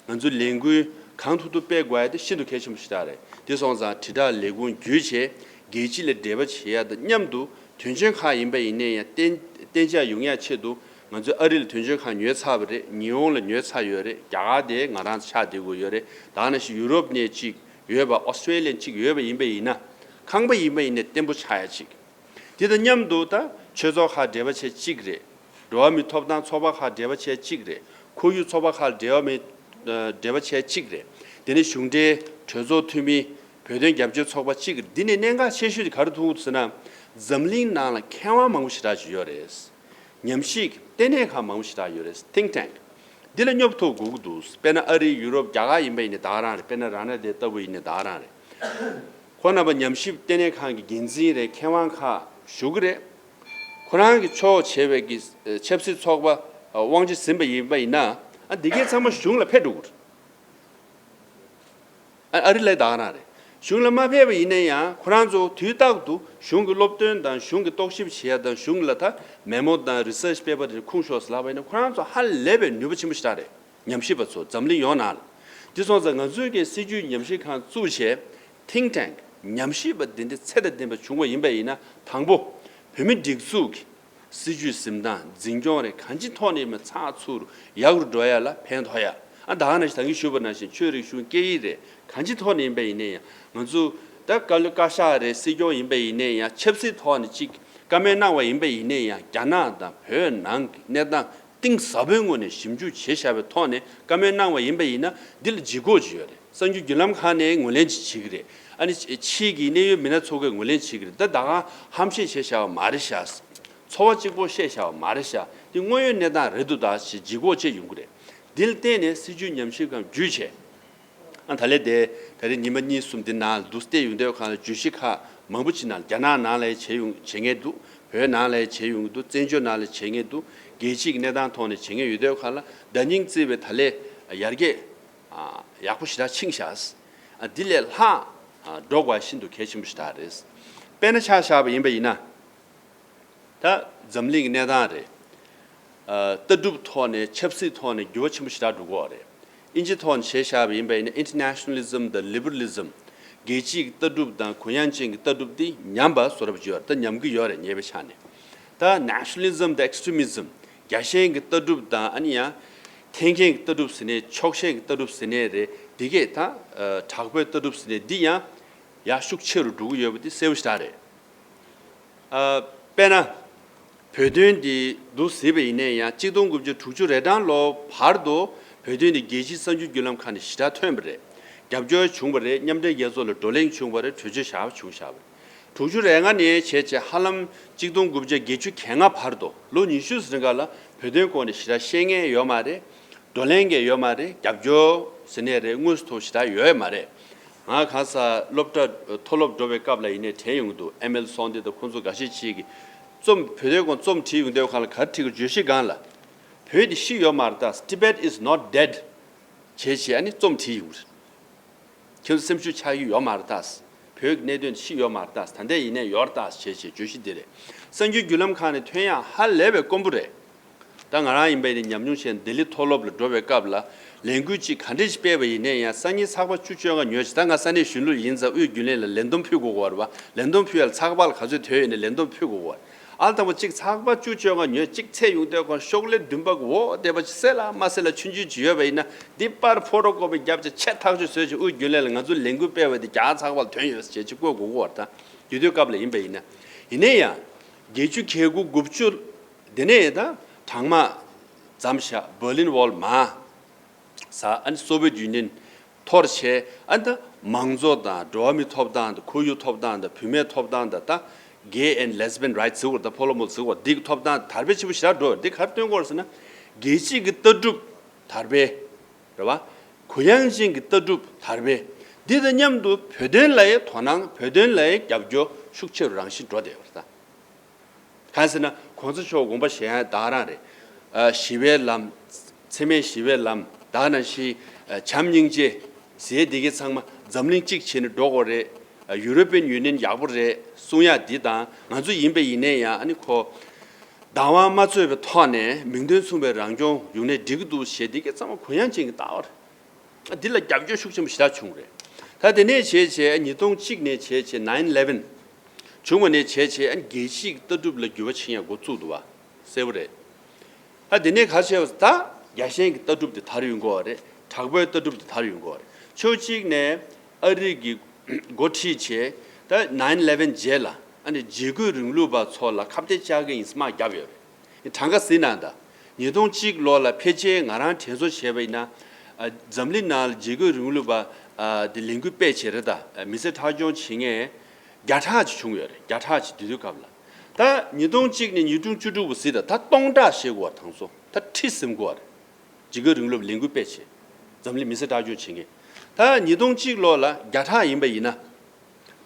ང་ཚོས་ལས་འགུལ་གང་ཐུབ་ཐུབ་སྤེལ་དགོས་ཡ་དེ་ཤིན་ཏུ་གལ་ཆེན་པོ་ཞིག་རེད། དེ་སོང་ཙང་དྲིལ་བསྒྲགས་ལས་ཁུངས་བརྒྱུད་བྱས་རྒྱལ་སྤྱི་ལ་འབྲེལ་བ་བྱེད་ཡ་དང་མཉམ་དུ་དོན་གཅོད་ཁང་ཡིན་པ་ཡིན་ནའི་ཡང་གཏན་གཏན་འཇགས་ཡོང་ཡ་ཆེད་དུ་ང་ཚོས་ཨ་རི་ལ་དོན་གཅོད་ཁང་ཉོས་ཚར་བ་རེད། ཉི་ཧོང་ལ་ཉོས་ཚར་ཡོད་རེད། རྒྱ་གར་དེ་ང་རང་ཆགས་བསྡད་དགོས་ཡོད་རེད། ད་ནང་བཞིན་ཡུ་རོབ་ནས་གཅིག་ཡོད་པ། ཨོ་སི་ཀྲེ་ལི་ཡ་ནས་གཅིག་ཡོད་པ་ཡིན་པ་ཡིན་ན། ཁང་པ་ཡིན་པ་ཡིན་ནའི་བརྟན་པོ་ཆགས་ཡ་གཅིག་དེ་དང་མཉམ་དུ་ད་ཆོས་ཚོགས་ཁག་འབྲེལ་བ་བྱས་གཅིག་རེད། འགྲོ་བ་མིའི་ཐོབ་ཐང་ཚོགས་པ་ཁག་འབྲེལ་བ་བྱས་གཅིག་རེད། ཁོར་ཡུག་ཚོགས་པ་ཁག་འབྲེལ་བ་མི་ཨ་འབྲེལ་བ་བྱས་གཅིག་རེད། དེ་ནས་གཞུང་འབྲེལ་གྲོས་ཚོགས་འཐུས་མི། བོད་དོན་རྒྱབ་སྐྱོར་ཚོགས་པ་གཅིག་འདི་ནས་གནད་འགག་ཆེ་ཤོས་དེ་ག་རེ་མཐོང་གི་འདུག་ཟེར་ན། འཛམ་གླིང་ནང་ལ་མཁས་དབང་མང་པོ་ཞེ་དྲག་ཅིག་ཡོད་རེད། ཉམས་ཞིབ་ལྟེ་གནས་ཁག་མང་པོ་ཞེ་དྲག་ཡོད་རེད། Think Tank འདི་ལ་སྙོབ་ཐུབ་དགོས་ཀྱི་འདུག་དཔེར་ན་ཨ་རི། ཡུ་རོབ། རྒྱ་གར་ཡིན་པ་ཡིན་ནའི་ད་ག་རང་རེད། དཔེར་ན་རང་ན་དེ་ལྟ་བུ་ཡིན་ནའི་ད་ག་རང་རེད། ཁོང་རྣམ་པ་ཉམས་ཞིབ་ལྟེ་གནས་ཁང་གི་འགན་འཛིན་རེད། མཁས་དབང་ཁག་བཞུགས་ཀྱི་རེད། ཁོ་རང་གི་ཕྱོགས་བྱས་པའི་གི་ཆབ་སྲིད་ཚོགས་པ་དབང་ཆ་ཟིན་པ་ཡིན་པ་ཡིན་ན། ཨ་འདི་གའི་ཚང་མ་གཞུང་ལ་ཕེབས་འགྲོ་གི་རེད། ཨ་ཨ་རི་ལ་ད་ག་རང་རེད། གཞུང་ལ་མ་ཕེབས་པ་ཡིན་ན་ཡང་ཁོ་རང་ཚོ་དུས་རྟག་ཏུ་གཞུང་གི་སློབ་སྟོན་དང་གཞུང་གི་རྟོག་ཞིབ་བྱེད་ཡ་དང་གཞུང་ལ་ད་མེ་མོ་དང་research paper་དེ་ཁུངས་ཤོར་ཟེར་ལབ་པ་ཡིན་ན་ཁོ་རང་ཚོ་ཧ་ལས་པའི་ནུས་པ་ཆེན་པོ་ཞིག་རེད། ཉམས་ཞིབ་པ་ཚོ་འཛམ་གླིང་ཡོངས་ནང་ལ། དེ་སོང་ཙང་ང་ཚོའི་གི་སྲིད་བྱུས་ཉམས་ཞིབ་ཁང་བཙུགས་བྱས་Think Tank ཉམས་ཞིབ་པ་འདི་འདྲ་ཚད་དང་ལྡན་པ་བྱུང་བ་ཡིན་པ་ཡིན་ན། དང་པོ་བོད་མི་སྒྲིག་འཛུགས་ཀྱི་སྲིད་བྱུས་འཛིན་སྟངས་འཛིན་སྐྱོང་རེད། གང་ཅིའི་ཐོག་ནས་མ་ཚགས་ཚུད་ཡག་རུ་འགྲོ་ཡ་ལ་ཕན་ཐོགས་ཡ། ཨ་ད་ག་ནང་བཞིན་ད་གིན་ཞུས་པ་ནང་བཞིན་ཆོས་རིག་གཞུང་སྐད་ཡིག་རེད། གང་ཅིའི་ཐོག་ནས་ཡིན་པ་ཡིན་ནའི་ཡང་ང་ཚོ་ད་བཀའ་བློན་བཀའ་ཤག་རེད། སྲིད་སྐྱོང་ཡིན་པ་ཡིན་ནའི་ཡང་ཆབ་སྲིད་ཐོག་ནས་གཅིག་བཀའ་མོལ་གནང་བ་ཡིན་པ་ཡིན་ནའི་ཡང་རྒྱ་ནག་དང་བོད་ནང་གི་གནས་སྟངས་གཏིང་ཟབ་པོའི་ངོས་ནས་ཞིབ་འཇུག་བྱས་བཞག་པའི་ཐོག་ནས་བཀའ་མོལ་གནང་བ་ཡིན་པ་ཡིན་ན་འདི་ལ་ལྗིད་ཁོག་ཅིག་ཡོད་རེད། གསར་འགྱུར་བརྒྱུད་ལམ་ཁག་ནས་ངོས་ལེན་ཅིག་བྱེད་ཀྱི་རེད། ཨ་ནི་ཕྱིའི་གི་གནད་ཡོད་མི་སྣ་ཚོ་གིས་ངོས་ལེན་བྱེད་ཀྱི་རེད། ད་ད་ག་ཧམ་བཤད་བྱས་བཞག་པ་མ་རེད་ཤག་ཚོར་བ་གཅིག་པོ་བཤད་བཞག་པ་མ་རེད་ཤག་འདི་དངོས་ཡོད་གནས་སྟངས་རེད་འདུག་ད་ཞེས་ལྗིད་ཁོག་ཅིག་ཡོང་གི་རེད། འདི་ལ་བརྟེན་ནས་སྲིད་བྱུས་ཉམས་ཞིབ་ཁང་བརྒྱུད་བྱས། ཨ་ད་ལས་དེ་ད་རེས་ཉི་མ་གཉིས་གསུམ་འདི་ནང་ལ་འདུག་བལྟས་ཡོང་དུས་གང་ལ་བརྗོད་གཞི་ཁག་མང་པོ་ཅིག་ནང་ལ་རྒྱ་ནག་ནང་ལ་བྱེད་ཡོང་བྱེད་མཁན་འདུག་བོད་ནང་ལ་བྱེད་ཡོང་གི་འདུག་བཙན་བྱོལ་ནང་ལ་བྱེད་མཁན་འདུག་རྒྱལ་སྤྱིའི་གནས་སྟངས་ཐོག་ནས་བྱེད་མཁན་ཡོད་དུས་གང་ལ་ཟླ་ཉིང་བརྩིས་པའི་ད་ལས་ཡར་རྒྱས་ཨ་ཡག་པོ་ཞེ་དྲག་ཕྱིན་ཤག་ཨ་འདི་ལས་ལྷག་ཨ་འགྲོ་དགོས་ཤིན་ཏུ་གལ་ཆེན་པོ་ཞིག་རེད། དཔེར་ན་ཆ་བཞག་པ་ཡིན་པ་ཡིན་ན། ད་འཛམ་གླིང་གི་གནས་སྟངས་རེད། ཨ་ལྟ་གྲུབ་ཐོག་ནས་ཆབ་སྲིད་ཐོག་ནས་འགྱུར་བ་ཆེན་པོ་ཞེ་དྲག་འགྲོ་གི་ཡོད་རེད། ཨིན་ཇི་ཐོག་ནས་བྱས་བཞག་པ་ཡིན་པ་ཡིན་ན་Internationalism དང་Liberalism རྒྱལ་སྤྱིའི་ལྟ་གྲུབ་དང་གུ་ཡངས་ཅན་གྱི་ལྟ་གྲུབ་འདི་ཉམས་པ་བཟོ་འདྲ་ཅིག་ཡོད་རེད། ད་ཉམས་ཀྱི་ཡོད་རེད་ཉེས་པའི་ཆ་ནས། ད་Nationalism དང་Extremism རྒྱལ་ཞེན་གྱི་ལྟ་གྲུབ་དང་ཨ་ནི་ཡང་། ཐེན་འཁྱེར་གྱི་ལྟ་གྲུབ་ཟེར་ནའི་ཕྱོགས་ཞེན་གྱི་ལྟ་གྲུབ་ཟེར་ནའི་རེད། འདི་གས་ད་ཨ་དྲག་པོའི་ལྟ་གྲུབ་ཟེར་ནའི་འདི་ཡང་ཡར་ཤུགས་ཆེ་རུ་འགྲོ་གི་ཡོད་པ་འདི་གསལ་པོ་ཞེ་དྲག་རེད། ཨ་དཔེར་ན། བོད་དོན་འདི་འདུག་ཟེར་བ་ཡིན་ནའི་ཡང་གཅིག་སྟོང་དགུ་བརྒྱ་དྲུག་ཅུ་རེ་གྲངས་ལོ་བར་དུ་བོད་དོན་འདི་རྒྱལ་སྤྱིའི་གསར་འགྱུར་བརྒྱུད་ལམ་ཁག་ནས་ཞེ་དྲག་ཐོན་པ་རེད། རྒྱབ་སྐྱོར་བྱུང་བ་རེད། མཉམ་འབྲེལ་རྒྱལ་ཚོགས་ལ་བགྲོ་གླེང་བྱུང་བ་རེད། གྲོས་ཆོད་བཞག་པ་བྱུང་བཞག་པ་རེད། དྲུག་ཅུ་རེ་ལྔ་ནས་བྱས་བྱས་ཧ་ལམ་གཅིག་སྟོང་དགུ་བརྒྱ་བརྒྱད་ཅུ་གྱ་ལྔ་བར་དུ་ལོ་ཉི་ཤུ་ཟིན་ག་ལ་བོད་དོན་སྐོར་ནས་ཞེ་དྲག་བཤད་མཁན་ཡོད་མ་རེད། བགྲོ་གླེང་གི་ཡོད་མ་རེད། རྒྱབ་སྐྱོར་ཟེར་ནས་རེད། དངོས་སུ་ཐོག་ཞེ་དྲག་ཡོད་མ་རེད། ང་གང་ས་སློབ་གྲྭ་མཐོ་སློབ་འགྲོ་བའི་སྐབས་ལ་ཡིན་ནའི་དྲན་ཡོང་གི་འདུག་ཨེ་མེལ་སོང་དེ་དང་ཁོང་ཚོ་འགའ་ཤས་ཅིག་གིས་རྩོམ་བོད་དོན་སྐོར་རྩོམ་བྲིས་ཡོང་དུས་གང་ལ་ག་རེ་བྲིས་གི་བརྗོད་གཞི་སྒང་ལ། བོད་འདི་ཤི་ཡོད་མ་རེད་ད། Tibet is not dead བྱས་བྱས་ཨ་ནི་རྩོམ་བྲིས་ཡོང་གི་རེད། ཁྱོད་ཚོ་སེམས་ཤུགས་ཆག་གི་ཡོད་མ་རེད་ད། བོད་ཀྱི་གནད་དོན་ཤི་ཡོད་མ་རེད་ད། ད་ལྟ་ཡིན་ནའི་ཡོད་རེད་ད་བྱས་བྱས་བརྗོད་གཞི་འདི་རེད། གསར་འགྱུར་བརྒྱུད་ལམ་ཁག་ནས་ཐོན་ཡག་ཧ་ལས་པའི་དཀོན་པོ་རེད། ད་ང་རང་ཡིན་པ་ཡིན་ནའི་ཉམས་མྱོང་བཤད་ན་ལྡི་ལི་མཐོ་སློབ་ལ་འགྲོ་བའི་སྐབས་ལ་ལས་འགུལ་གཅིག་ག་འདྲས་ཤིག་སྤེལ་བ་ཡིན་ནའི་ཡང་སང་ཉིན་ཚགས་པར་བཅུ་བཅོ་ལྔ་ཉོས་ཤིག་ད་ང་ས་གནས་གཞོན་ནུ་ཡིན་ཙང་དབུས་རྒྱུན་ལས་ལ་ལས་བསྡོམས་ཕུལ་དགོས་ཀྱི་ཡོད་རེད་པ། ལས་བསྡོམས་ཕུལ་ཡག་ལ་ཚགས་པར་ལ་ག་ཚོད་ཐོན་ཡོད་ནའི་ལས་བསྡོམས་ཕུལ་དགོས་ཀྱི་ཡོད་རེད། ཨ་དང་པོ་གཅིག་ཚགས་པར་བཅུ་བཅོ་ལྔ་ཉོས་གཅིག་ཚད་ཡོང་དུས་ཁོ་ཤོག་ལེ་བདུན་པ་གི་འོ་བསྡད་པ་ཅིག་སེ་ལ་མ་སེ་ལ་ཆུང་ཆུང་ཅིག་ཡོད་པ་ཡིན་ན་འདི་པར་ཕོ་ཊོ་ཀོ་པི་བརྒྱབ་བྱས་ཆེ་ཐག་ཆོད་བཟོས་བྱས་དབུས་རྒྱུན་ལས་ལ་ང་ཚོ་ལས་འགུལ་སྤེལ་བ་འདི་རྒྱ་གར་ཚགས་པར་ལ་ཐོན་ཡོད་ཟེར་བྱས་ཅིག་བཀོད་དགོས་ཀྱི་ཡོད་རེད། ད་དེ་དུས་སྐབས་ལ་ཡིན་པ་ཡིན་ན། ཡིན་ནའི་ཡང་བརྒྱད་ཅུ་གྱ་དགུ་དགུ་བཅུ་དེ་ནས་ད་གྲང་དམག་མཚམས་བཞག Berlin Wall མར་ཟག་ཨ་ནི་Soviet Union འཐོར་བྱས། ཨ་ནི་ད་མང་གཙོ་དང་འགྲོ་བ་མིའི་ཐོབ་ཐང་དང་ཁོར་ཡུག་ཐོབ་ཐང་དང་བུད་མེད་ཐོབ་ཐང་དང་ད་gay and lesbian rights ཟེར་བ་དང་ཕོ་ལོ་མོ་ཟེར་བ་འདི་གི་ཐོབ་ཐང་དར་སྤེལ་ཆེན་པོ་ཞེ་དྲག་འགྲོ་བ་འདི་ག་རེ་སྟོན་གྱི་ཡོད་རེད་ཟེར་ན། རྒྱལ་སྤྱིའི་གི་ལྟ་གྲུབ་དར་སྤེལ་རེད་བ། གུ་ཡངས་ཅན་གྱི་ལྟ་གྲུབ་དར་སྤེལ་འདི་དང་མཉམ་དུ་བོད་དོན་ལ་ཡང་དོ་སྣང་བོད་དོན་ལ་ཡང་རྒྱབ་སྐྱོར་ཤུགས་ཆེ་རུ་རང་བཞིན་འགྲོ་བསྡད་ཡོད་རེད་ད། གང་ཟེར་ན་གོང་ས་མཆོག་དགོངས་པ་བཞེས་ཡ་ད་ག་རང་རེད། ཨ་ཞི་བའི་ལམ། འཚེ་མེད་ཞི་བའི་ལམ། ད་ག་ནང་བཞིན་ཨ་བྱམས་སྙིང་རྗེ་ཟེར་འདི་གའི་ཚང་མ་འཛམ་གླིང་གཅིག་བྱས་ནས་འགྲོ་དགོས་རེད། ཨ་European Union ཡག་པོ་རེད་གསུང་ཡ་འདི་དང་ང་ཚོ་ཡིན་པ་ཡིན་ནའི་ཡང་ཨ་ནི་ཁོ་ བདག་དབང་མ་རྩོད་པའི་ཐོག་ནས་མིང་དོན་མཚུངས་པའི་རང་སྐྱོང་ཡོང་ནས་འགྲིག་གི་འདུག་ཞེས་འདི་གའི་ཚང་མ་གུ་ཡངས་ཅན་གྱི་ལྟ་བ་རེད། འདི་ལ་རྒྱབ་སྐྱོར་ཤུགས་ཆེན་པོ་ཞེ་དྲག་བྱུང་རེད། ད་དེ་ནས་བྱས་བྱས་ཉིས་སྟོང་གཅིག་ནས་བྱས་བྱས་nine eleven བྱུང་བ་ནས་བྱས་བྱས་རྒྱལ་སྤྱིའི་ལྟ་གྲུབ་ལ་འགྱུར་བ་ཕྱིན་ཡ་འགོ་བཙུགས་འདུག་བ། གསལ་པོ་རེད། ད་དེ་ནས་ག་རེ་བྱས་པ་ཟེར་ན། ད་རྒྱལ་ཞེན་གྱི་ལྟ་གྲུབ་དེ་དར་ཡོང་གི་ཡོད་རེད། དྲག་པོའི་ལྟ་གྲུབ་དེ་དར་ཡོང་གི་ཡོད་རེད། ཕྱོགས་གཅིག་ནས་ཨ་རི་གི་འགོ་ཁྲིད་བྱས། ད་nine eleven རྗེས་ལ་ཨ་ནི་བྱེད་སྒོའི་རིང་ལུགས་པ་ཚོ་ལ་ཁ་གཏད་བཅག་གི་ཡིན་ཟེར་དམག་བརྒྱབ་ཡོད་རེད། གྲངས་ཀ་ཟེར་ན་ད། ཉིས་སྟོང་གཅིག་ལོ་ལ་ཕལ་ཆེར་ང་རང་དྲན་གསོ་བྱས་པ་ཡིན་ན། ཨ། འཛམ་གླིང་ནང་ལ་བྱེད་སྒོའི་རིང་ལུགས་པ། ཨ། དེ་ལས་འགུལ་སྤེལ་བྱས་རེད་ད། མི་སེར་ཁྲག་སྦྱོང་བྱེད་མཁན་བརྒྱ་ཕྲག་ཅིག་བྱུང་ཡོད་རེད། བརྒྱ་ཕྲག་ཅིག་དེ་དུས་སྐབས་ལ། ད་ཉིས་སྟོང་གཅིག་ནས་ཉིས་སྟོང་བཅུ་དྲུག་བར་ཟེར་ད། ད་སྟོང་ཕྲག་བྱེད་དགོས་པ་དང་སོ། ད་ཁྲི་ཟིན་དགོས་པ་རེད། བྱེད་སྒོའི་རིང་ལུགས་ལས་འགུལ་སྤེལ་བྱས། འཛམ་གླིང་མི་སེར་ཁྲག་སྦྱོང་བྱེད་མཁན། ད་ཉིས་སྟོང་གཅིག་ལོ་ལ་བརྒྱ་ཕྲག་ཡིན་པ་ཡིན་ན།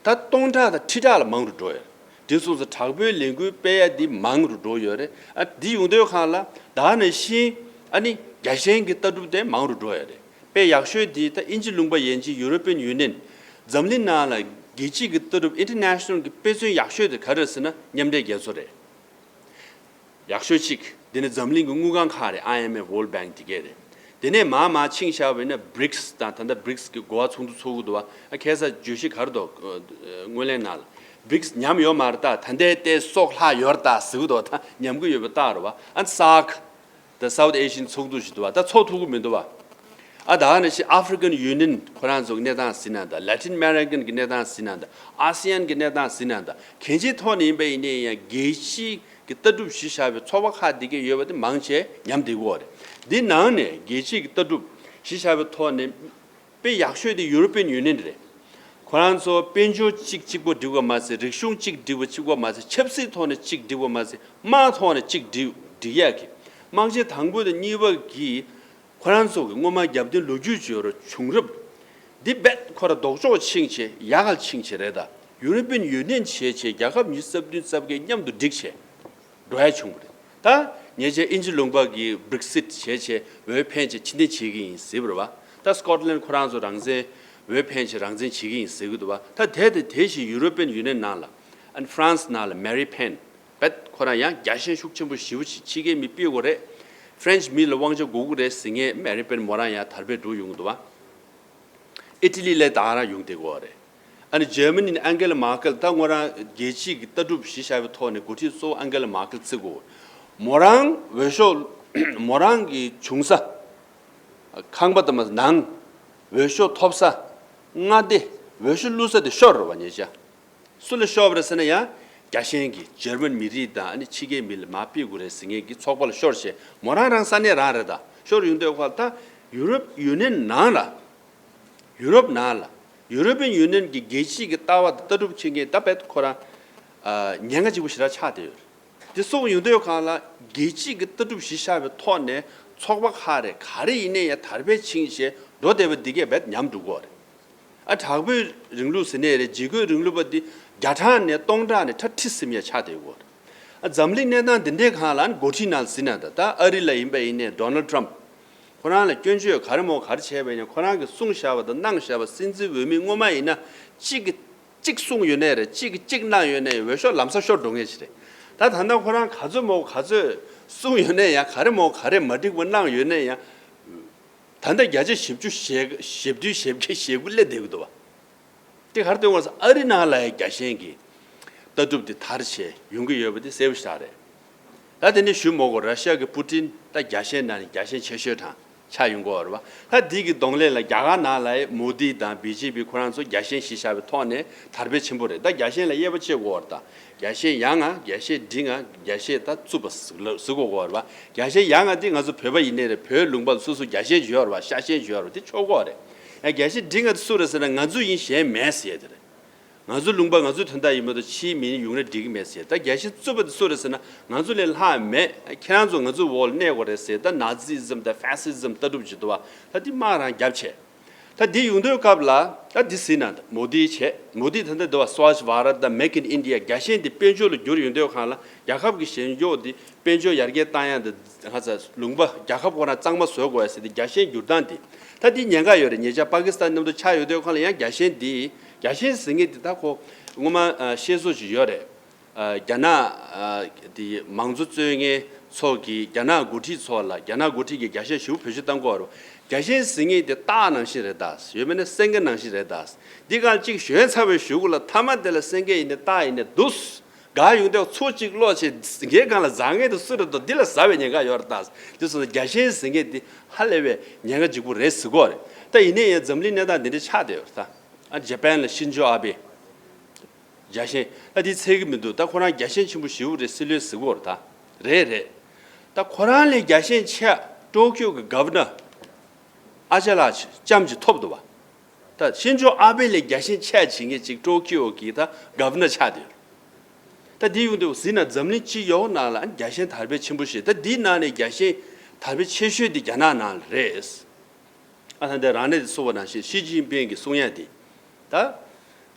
ད་སྟོང་ཕྲག་དང་ཁྲི་ཕྲག་ལ་མང་རུ་འགྲོ་ཡོད། དེ་སོང་ཙང་དྲག་པོའི་ལས་འགུལ་སྤེལ་ཡ་འདི་མང་རུ་འགྲོ་ཡོད་རེད། ཨ། འདི་ཡོང་དུས་སྒང་ལ་ད་ནང་བཞིན་ཨ་ནི་རྒྱལ་ཞེན་གྱི་ལྟ་གྲུབ་དེ་མང་རུ་འགྲོ་ཡོད་རེད། དཔེ་ཡག་ཤོས་འདི་ད་དབྱིན་ཇི་ལུང་པ་ཡན་ཆད་European Union འཛམ་གླིང་ནང་ལ་རྒྱལ་སྤྱིའི་གི་ལྟ་གྲུབ་international གི་དཔེ་མཚོན་ཡག་ཤོས་དེ་ག་རེ་རེད་ཟེར་ན། མཉམ་འབྲེལ་རྒྱལ་ཚོགས་རེད། ཡག་ཤོས་གཅིག་འདི་ནི་འཛམ་གླིང་གི་དངུལ་ཁང་ཁག་རེད། I M F World Bank འདི་གས་རེད། དེ་ནས་མར་མར་ཕྱིན་བཞག་པ་ཡིན་ན་བྷི་རིག་སི་དང་། ད་ལྟ་བྷི་རིག་སི་གི་འགོ་བ་ཚོགས་འདུ་ཚོགས་ཀྱི་འདུག་བ། ཨ། ཁ་སང་བརྗོད་གཞི་ག་རེ་འདུག་ཨ། སྔོན་གླེང་ནང་ལ། བྷི་རིག་སི་ཉམས་ཡོད་མ་རེད་ད། ད་ལྟའི་ལྟའི་སྲོག་ལྷག་ཡོད་རེད་ད་ཟེར་གྱི་འདུག་ད་ཉམས་ཀྱི་ཡོད་པ་རྟགས་རེད་བ། ཨ། སཱ་ཀི་དང་South Asian ཚོགས་འདུ་ཞིག་འདུག་བ། ད་ཚོགས་ཐུབ་ཀྱི་མི་འདུག་བ། ཨ། ད་ནང་བཞིན་African Union ཁོ་རང་ཚོ་གི་གནས་སྟངས་ཟེར་ན་ད། Latin American གི་གནས་སྟངས་ཟེར་ན་ད། ཨ་སི་ཡན་གི་གནས་སྟངས་ཟེར་ན་ད། གང་ཅིའི་ཐོག་ནས་ཡིན་པ་ཡིན་ནའི་ཡང་རྒྱལ་སྤྱིའི་གི་ལྟ་གྲུབ་གཞི་བཞག་པའི་ཚོགས་པ་ཁག་འདི་གས་ཡོད་པ་དེ་མང་ཆེ་ཉམས་བསྡད་ཀྱི་ཡོད་རེད། འདི་ནང་ནས་རྒྱལ་སྤྱིའི་གི་ལྟ་གྲུབ་གཞི་བཞག་པའི་ཐོག་ནས་དཔེ་ཡག་ཤོས་དེ་European Union རེད། ཁོ་རང་ཚོ་དཔལ་འབྱོར་གཅིག་གཅིག་པོ་སྒྲིག་པ་མ་ཟད། རིག་གཞུང་གཅིག་སྒྲིག་པ་གཅིག་པོ་མ་ཟད། ཆབ་སྲིད་ཐོག་ནས་གཅིག་སྒྲིག་པ་མ་ཟད། དམག་ཐོག་ནས་གཅིག་སྒྲིག་སྒྲིག་ཡག་གི། དམག་ཆེན་དང་པོ་དང་གཉིས་པ་གི་ཁོ་རང་ཚོ་གི་སྔོན་མ་རྒྱབ་རྟེན་ལོ་རྒྱུས་བརྗོད་རོགས་བྱུང་རབས་འདི་རྦད་ཁོ་རང་ལྡོག་ཕྱོགས་ཕྱིན་བྱས་ཡག་ག་ཕྱིན་བྱས་རེད་ད། European Union བྱས་བྱས་རྒྱལ་ཁབ་ཉི་ཤུ་རྩ་བདུན་རྩ་བརྒྱད་མཉམ་དུ་བསྒྲིགས་བྱས་འགྲོ་ཡ་བྱུང་བ་རེད། ད་ཉེ་ཆར་དབྱིན་ཇི་ལུང་པ་གིས་Brexit བྱས་བྱས་འོས་འཕེན་བྱས་ཕྱིར་འཐེན་བྱེད་ཀྱི་ཡིན་ཟེར་བ་རེད་བ། ད་Scotland ཁོ་རང་ཚོ་རང་བཙན་འོས་འཕེན་བྱས་རང་བཙན་བྱེད་ཀྱི་ཡིན་ཟེར་གྱི་འདུག་བ། ད་དེ་དང་དེ་བཞིན་European Union ནང་ལ། ཨ་ནི་France ནང་ལ་Marie Pen རྦད་ཁོ་རང་ཡང་རྒྱལ་ཞེན་ཤུགས་ཆེན་པོ་ཞེ་པོ་ཅིག་ཕྱི་རྒྱལ་མི་ཕེབས་དགོས་རེད། French མི་ལ་དབང་ཆ་དགོས་ཀྱི་རེད་ཟེར་མཁན་Marie Pen མོ་རང་ཡང་དར་སྤེལ་འགྲོ་ཡོང་གི་འདུག་བ། ཨི་ཊ་ལི་ལ་ད་ག་རང་ཡོང་བསྡད་ཀྱི་ཡོད་རེད། ཨ་ནི་Germany ནི་Angela Merkel ད་ངོ་རང་རྒྱལ་སྤྱིའི་གི་ལྟ་གྲུབ་གཞི་བཞག་པའི་ཐོག་ནས་འགོ་ཁྲིད་གཙོ་བོ་Angela Merkel བརྩི་གི་ཡོད། མོ་རང་འོས་ཤོག་མོ་རང་གི་བྱུང་ས་ཁང་པ་དང་ནང་འོས་ཤོག་ཐོབ་ས། མངའ་སྡེ་འོས་ཤོག་བླུགས་ས་དེ་ཤོར་རེད་བ། ཉེ་ཆར་སུ་ལ་ཤོར་བ་རེད་ཟེར་ན་ཡང་རྒྱལ་ཞེན་གྱི་German མི་རིགས་དང་ཨ་ནི་ཕྱི་རྒྱལ་མི་ལ་མར་ཕེབས་དགོས་རེད་ཟེར་མཁན་གྱི་ཚོགས་པ་ལ་ཤོར་བྱས། མོ་རང་རང་ས་གནས་རང་རེད་ད། ཤོར་ཡོང་དུས་ཁོ་ད་Europe Union ནང་ལ། ཡུ་རོབ་ནང་ལ་European Union གི་རྒྱལ་སྤྱིའི་གི་ལྟ་བ་ལྟ་གྲུབ་ཁྱེར་མཁན་ད་རྦད་ཁོ་རང་ཨ་ཉེན་ཁ་ཆེན་པོ་ཞེ་དྲག་ཆགས་བསྡད་ཡོད་རེད། དེ་སོང་ཡོང་དུས་སྒང་ལ་རྒྱལ་སྤྱིའི་གི་ལྟ་གྲུབ་གཞི་བཞག་པའི་ཐོག་ནས་ཚོགས་པ་ཁག་རེད། ག་རེ་ཡིན་ནའི་ཡང་དར་སྤེལ་ཕྱིན་བྱས་འགྲོ་བསྡད་པ་འདི་གས་རྦད་ཉམས་འགྲོ་གི་ཡོད་རེད། ཨ་དྲག་པོའི་རིང་ལུགས་ཟེར་ནའི་རེད། བྱེད་སྒོའི་རིང་ལུགས་པ་འདི་བརྒྱ་ཕྲག་ནས་སྟོང་ཕྲག་ནས་ཁྲི་ཁྲི་ཟིན་ཡ་ཆགས་བསྡད་ཡོད་རེད། ཨ་འཛམ་གླིང་གནས་སྟངས་འདི་འདྲའི་སྒང་ལ་འགོ་ཁྲིད་ནང་ཟིན་ན་ད། ད་ཨ་རི་ལ་ཡིན་པ་ཡིན་ནའི་Donald Trump ཁོ་རང་ལ་སྐྱོན་བརྗོད་ག་རེ་མོ་ག་རེ་བྱས་པ་ཡིན་ན། ཁོ་རང་གིས་གསུངས་བཞག་པ་དང་གནང་བཞག་པ་སྲིད་འཛིན་འོས་མི་སྔོན་མ་ཡིན་ན་གཅིག་གིས་གཅིག་གསུངས་ཡོད་ནའི་རེད། གཅིག་གིས་གཅིག་གནང་ཡོད་ནའི་འོས་ཤོག་ལམ་སང་ཤོར་འགྲོ་མཁན་ཞིག་རེད། ད་ད་ལྟ་ཁོ་རང་ག་ཚོད་མོ་ག་ཚོད་གསུངས་ཡོད་ནའི་ཡང་། ག་རེ་མོ་ག་རེ་མ་འགྲིག་པ་གནང་ཡོད་ནའི་ཡང་། ད་ལྟ་བརྒྱ་ཆ་བཞི་བཅུ་ཞེ་བཞི་བཅུ་ཞེ་བརྒྱད་ཞེ་དགུ་སླེབས་བསྡད་ཀྱི་འདུག་བ། དེ་ག་རེ་སྟོན་གོ་ཟེར་ན། ཨ་རི་ནང་ལ་ཡང་རྒྱལ་ཞེན་གྱི་ལྟ་གྲུབ་དེ་དར་བྱས་ཡོང་གི་ཡོད་པ་དེ་གསལ་པོ་ཞེ་དྲག་རེད། ད་དེ་ནས་ཞུ་མ་དགོས། ར་ཤི་ཡ་གི་པུ་ཏིན་ད་རྒྱལ་ཞེན་ནང་ནས་རྒྱལ་ཞེན་ཆེ་ཤོས་དང་ཆགས་ཡོང་གི་ཡོད་རེད་བ། ད་འདི་གི་གདོང་ལེན་ལ་རྒྱ་གར་ནང་ལ་ཡང་མོ་དི་དང་བི་ཇེ་པི་ཁོ་རང་ཚོ་རྒྱལ་ཞེན་གཞི་བཞག་པའི་ཐོག་ནས་དར་སྤེལ་ཆེན་པོ་རེད། ད་རྒྱལ་ཞེན་ལ་དབྱེ་བ་ཕྱེ་དགོས་རེད་ད། རྒྱལ་ཞེན་ཡག་ང་། རྒྱལ་ཞེན་འགྲིག་ང་། རྒྱལ་ཞེན་ད་རྩུབ་པ་ཟེར་དགོས་རེད་བ། རྒྱལ་ཞེན་ཡག་ང་འདི་ང་ཚོ་བོད་པ་ཡིན་ནའི་རེད། བོད་ལུང་པ་ལ་སོ་སོ་རྒྱལ་ཞེན་ཅིག་ཡོད་རེད་བ། ཤ་ཞེན་ཅིག་ཡོད་རེད་བ། དེ་ཆོག་གི་རེད། ཡང་རྒྱལ་ཞེན་འགྲིག་ང་དེ་སུ་རེད་ཟེར་ན། ང་ཚོ་ཡིན་གཞན་མེད་ཟེར་ཡ་དེ་རེད། ང་ཚོ་ལུང་པ་ང་ཚོའི་དོན་དག་ཡིན་མ་གཏོགས་ཕྱིའི་མི་ཡོང་ན་འགྲིག་གི་མེད་ཟེར། ད་རྒྱལ་ཞེན་རྩུབ་པ་དེ་སུ་རེད་ཟེར་ན། ང་ཚོ་ལས་ལྷག་མེད། ཁྱེད་རང་ཚོ་ང་ཚོའི་འོག་ལ་གནས་དགོས་རེད་ཟེར། ད་ནཱ་ཛི་ཛམ་དང་ཧྥ་སི་ཛམ་ལྟ་གྲུབ་ཅིག་འདུག་བ། ད་འདི་དམག་རང་བརྒྱབ་བྱས། ད་འདི་ཡོང་དུས་སྐབས་ལ་ད་འདི་ཟེར་ན། མོ་དི་བྱས། མོ་དི་ད་ལྟ་འདི་བ་Swachh Bharat དང་Make in India རྒྱལ་ཞེན་དེ་དཔལ་འབྱོར་ལ་བསྒྱུར་ཡོང་དུས་སྒང་ལ། རྒྱལ་ཁབ་ཀྱི་ཞེན་ཕྱོགས་དེ་དཔལ་འབྱོར་ཡར་རྒྱས་བཏང་ཡ་དེ་ཧ་ཚ་ལུང་པ་རྒྱལ་ཁབ་ཁོ་རང་གཙང་མ་བཟོ་དགོས་ཡ་ཟེར་ཏེ་རྒྱལ་ཞེན་བསྒྱུར་སྟངས་དེ། ད་འདི་ཉེན་ཁ་ཡོད་རེད། ཉེ་ཆར་པ་ཀི་སི་ཐན་མཉམ་དུ་ཆགས་ཡོང་དུས་སྒང་ལ་ཡང་རྒྱལ་ཞེན་དེ། རྒྱལ་ཞེན་ཟེར་མཁན་དེ་ད་ཁོ་ངོ་མ་ཨ་བཤད་སྲོལ་ཅིག་ཡོད་རེད། ཨ། རྒྱ་ནག་ཨ་དེ་མང་གཙོ་རྩོད་མཁན་ཚོ་གིས་རྒྱ་ནག་འགོ་ཁྲིད་ཚོ་ལ་རྒྱ་ནག་འགོ་ཁྲིད་ཀྱིས་རྒྱ་ཤན་ཞེ་པོ་བེད་སྤྱོད་བཏང་གི་ཡོད་རེད། རྒྱ་ཤན་ཟེར་མཁན་དེ་སྟག་ནང་བཞིན་རེད་ད། ཡོད་མེད་ན་སེང་གེ་ནང་བཞིན་རེད་ད། འདི་གང་གཅིག་ཞོན་ཚར་བའི་གཞུག་གུ་ལ་མཐའ་མ་དེ་ལ་སེང་གེ་ཡིན་ནའི་སྟག་ཡིན་ནའི་འདུག་སེ། དགའ་ཡོང་དུས་ཚུར་གཅིག་སློག་བྱས་འགའི་སྒང་ལ་ཟ་མཁན་དེ་སུ་རེད་འདུག་འདི་ལ་ཟ་བའི་ཉེན་ཁ་ཡོད་རེད་ད། དེ་སོང་ཙང་རྒྱ་ཤན་ཟེར་མཁན་དེ་ཧ་ལས་པའི་ཉེན་ཁ་ལྗིད་པོ་རེད་ཟེར་གྱི་ཡོད་རེད། ད་ཡིན་ནའི་ཡང་འཛམ་གླིང་གནས་སྟངས་འདི་འདྲ་ཆགས་བསྡད་ཡོད་རེད་ད། ཨ་ཇ་པན་ལ་ཤིན་ཛོ་ཨ་བེ། རྒྱ་ཤན་ད་དེ་འཚེར་གྱི་མི་འདུག་ད་ཁོ་རང་རྒྱ་ཤན་ཆེན་པོ་ཞེ་པོ་རེད་ཟེར་ལོས་ཟེར་གྱི་ཡོད་རེད་ད། རེད་རེད། ད་ཁོ་རང་ལས་རྒྱ་ཤན་ཆེ། ཏོ་ཀྱོ་གི་གྷ་ཝར་ནར་ཨ་ཅག་ལགས་ཅིག་ལྕམ་ཅིག་ཐོབ་འདུག་བ། ད་ཤིན་ཛོ་ཨ་བེ་ལས་རྒྱ་ཤན་ཆེ་བྱེད་མཁན་ཅིག་ཏོ་ཀྱོ་གི་ད་གྷ་ཝར་ནར་ཆགས་བསྡད་ཡོད། ད་འདི་ཡོང་དུས་ཟེར་ན་འཛམ་གླིང་སྤྱི་ཡོངས་ནང་ལ་རྒྱ་ཤན་དར་སྤེལ་ཆེན་པོ་ཞིག་ད་འདིའི་ནང་ནས་རྒྱ་ཤན་དར་སྤེལ་ཆེ་ཤོས་འདི་རྒྱ་ནག་ནང་ལ་རེད། ཨ་ད་འདི་རང་གནས་དེ་གསུངས་པ་ནང་བཞིན་ཞི་ཅིན་ཕིང་གིས་གསུང་ཡ་དེ། ད་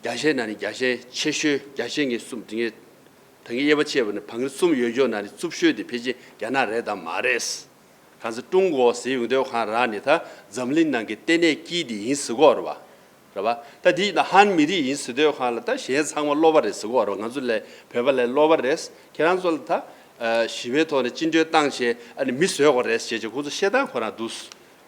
རྒྱ་ཤན་ནང་ནས་རྒྱ་ཤན་ཆེ་ཤོས་རྒྱ་ཤན་གྱི་གསུམ་དེ་ངས་ད་གིན་དབྱེ་བ་ཕྱེ་བ་ནི་བར་གསུམ་ཡོད་ཀྱོག་ནང་ནས་རྩུབ་ཤོས་དེ་ཕལ་ཆེར་རྒྱ་ནག་རེད་དམ་མ་རེད། གང་ཟེར་ཀྲུང་གོ་ཟེར་ཡོང་དུས་ཁོ་རང་ནི་ད་འཛམ་གླིང་ནང་གི་ལྟེ་གནས་དཀྱིལ་དེ་ཡིན་ཟེར་གྱི་ཡོད་རེད་བ། རེད་བ། ད་འདི་ན་ཧན་མི་རིགས་ཡིན་ཟེར་དུས་ཁོ་རང་ལ་ད་གཞན་ཚང་མ་གློ་བ་རེད་ཟེར་གྱི་ཡོད་རེད་བ། ང་ཚོ་ལས་བོད་པ་ལས་གློ་བ་རེད། ཁྱེད་རང་ཚོ་ལ་ད་ཨ་ཞི་བའི་ཐོག་ནས་བཅིངས་འགྲོལ་བཏང་བྱས་ཨ་ནི་མི་བཟོས་དགོས་རེད་ཟེར་བྱས་ཁོ་ཚོ་བཤད་སྟངས་ཁོ་རང་འདུག་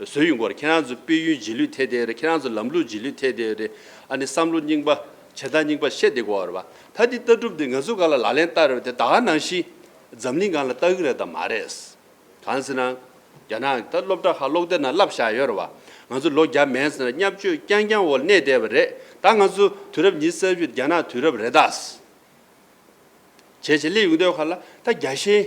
བཟོས་ཡོང་གི་ཡོད་རེད། ཁྱེད་རང་ཚོ་དཔལ་ཡོན་རྗེས་ལུས་ཐེབས་བསྡད་ཡོད་རེད། ཁྱེད་རང་ཚོ་ལམ་ལུགས་རྗེས་ལུས་ཐེབས་བསྡད་ཡོད་རེད། ཨ་ནི་བསམ་བློ་རྙིང་པ་བྱེད་སྟངས་རྙིང་པ་བཤད་བསྡད་ཀྱི་ཡོད་རེད་བ། ད་འདི་ལྟ་གྲུབ་འདི་ང་ཚོ་སྒང་ལ་ལག་ལེན་བསྟར་བ་དེ་ད་ག་ནང་བཞིན་འཛམ་གླིང་སྒང་ལ་ལྟ་གི་རེད་དམ་མ་རེད། གང་ཟེར་ན། རྒྱ་ནག་ད་སློབ་གྲྭ་ཁག་སློབ་དེབ་ནང་བསླབས་བཞག་ཡོད་རེད་བ། ང་ཚོ་ལོ་བརྒྱ་མེད་ཟེར་ན་བརྙས་བཅོས་རྐྱང་རྐྱང་འོག་གནས་བསྡད་པ་རེད། ད་ང་ཚོ་དུས་རབས་ཉི་ཤུ་རྩ་བཞི་རྒྱ་ནག་དུས་རབས་རེད་ད། བྱས་བྱས་སླེབས་ཡོང་དུས་ཁ་ལ་ད་རྒྱ་ཤན་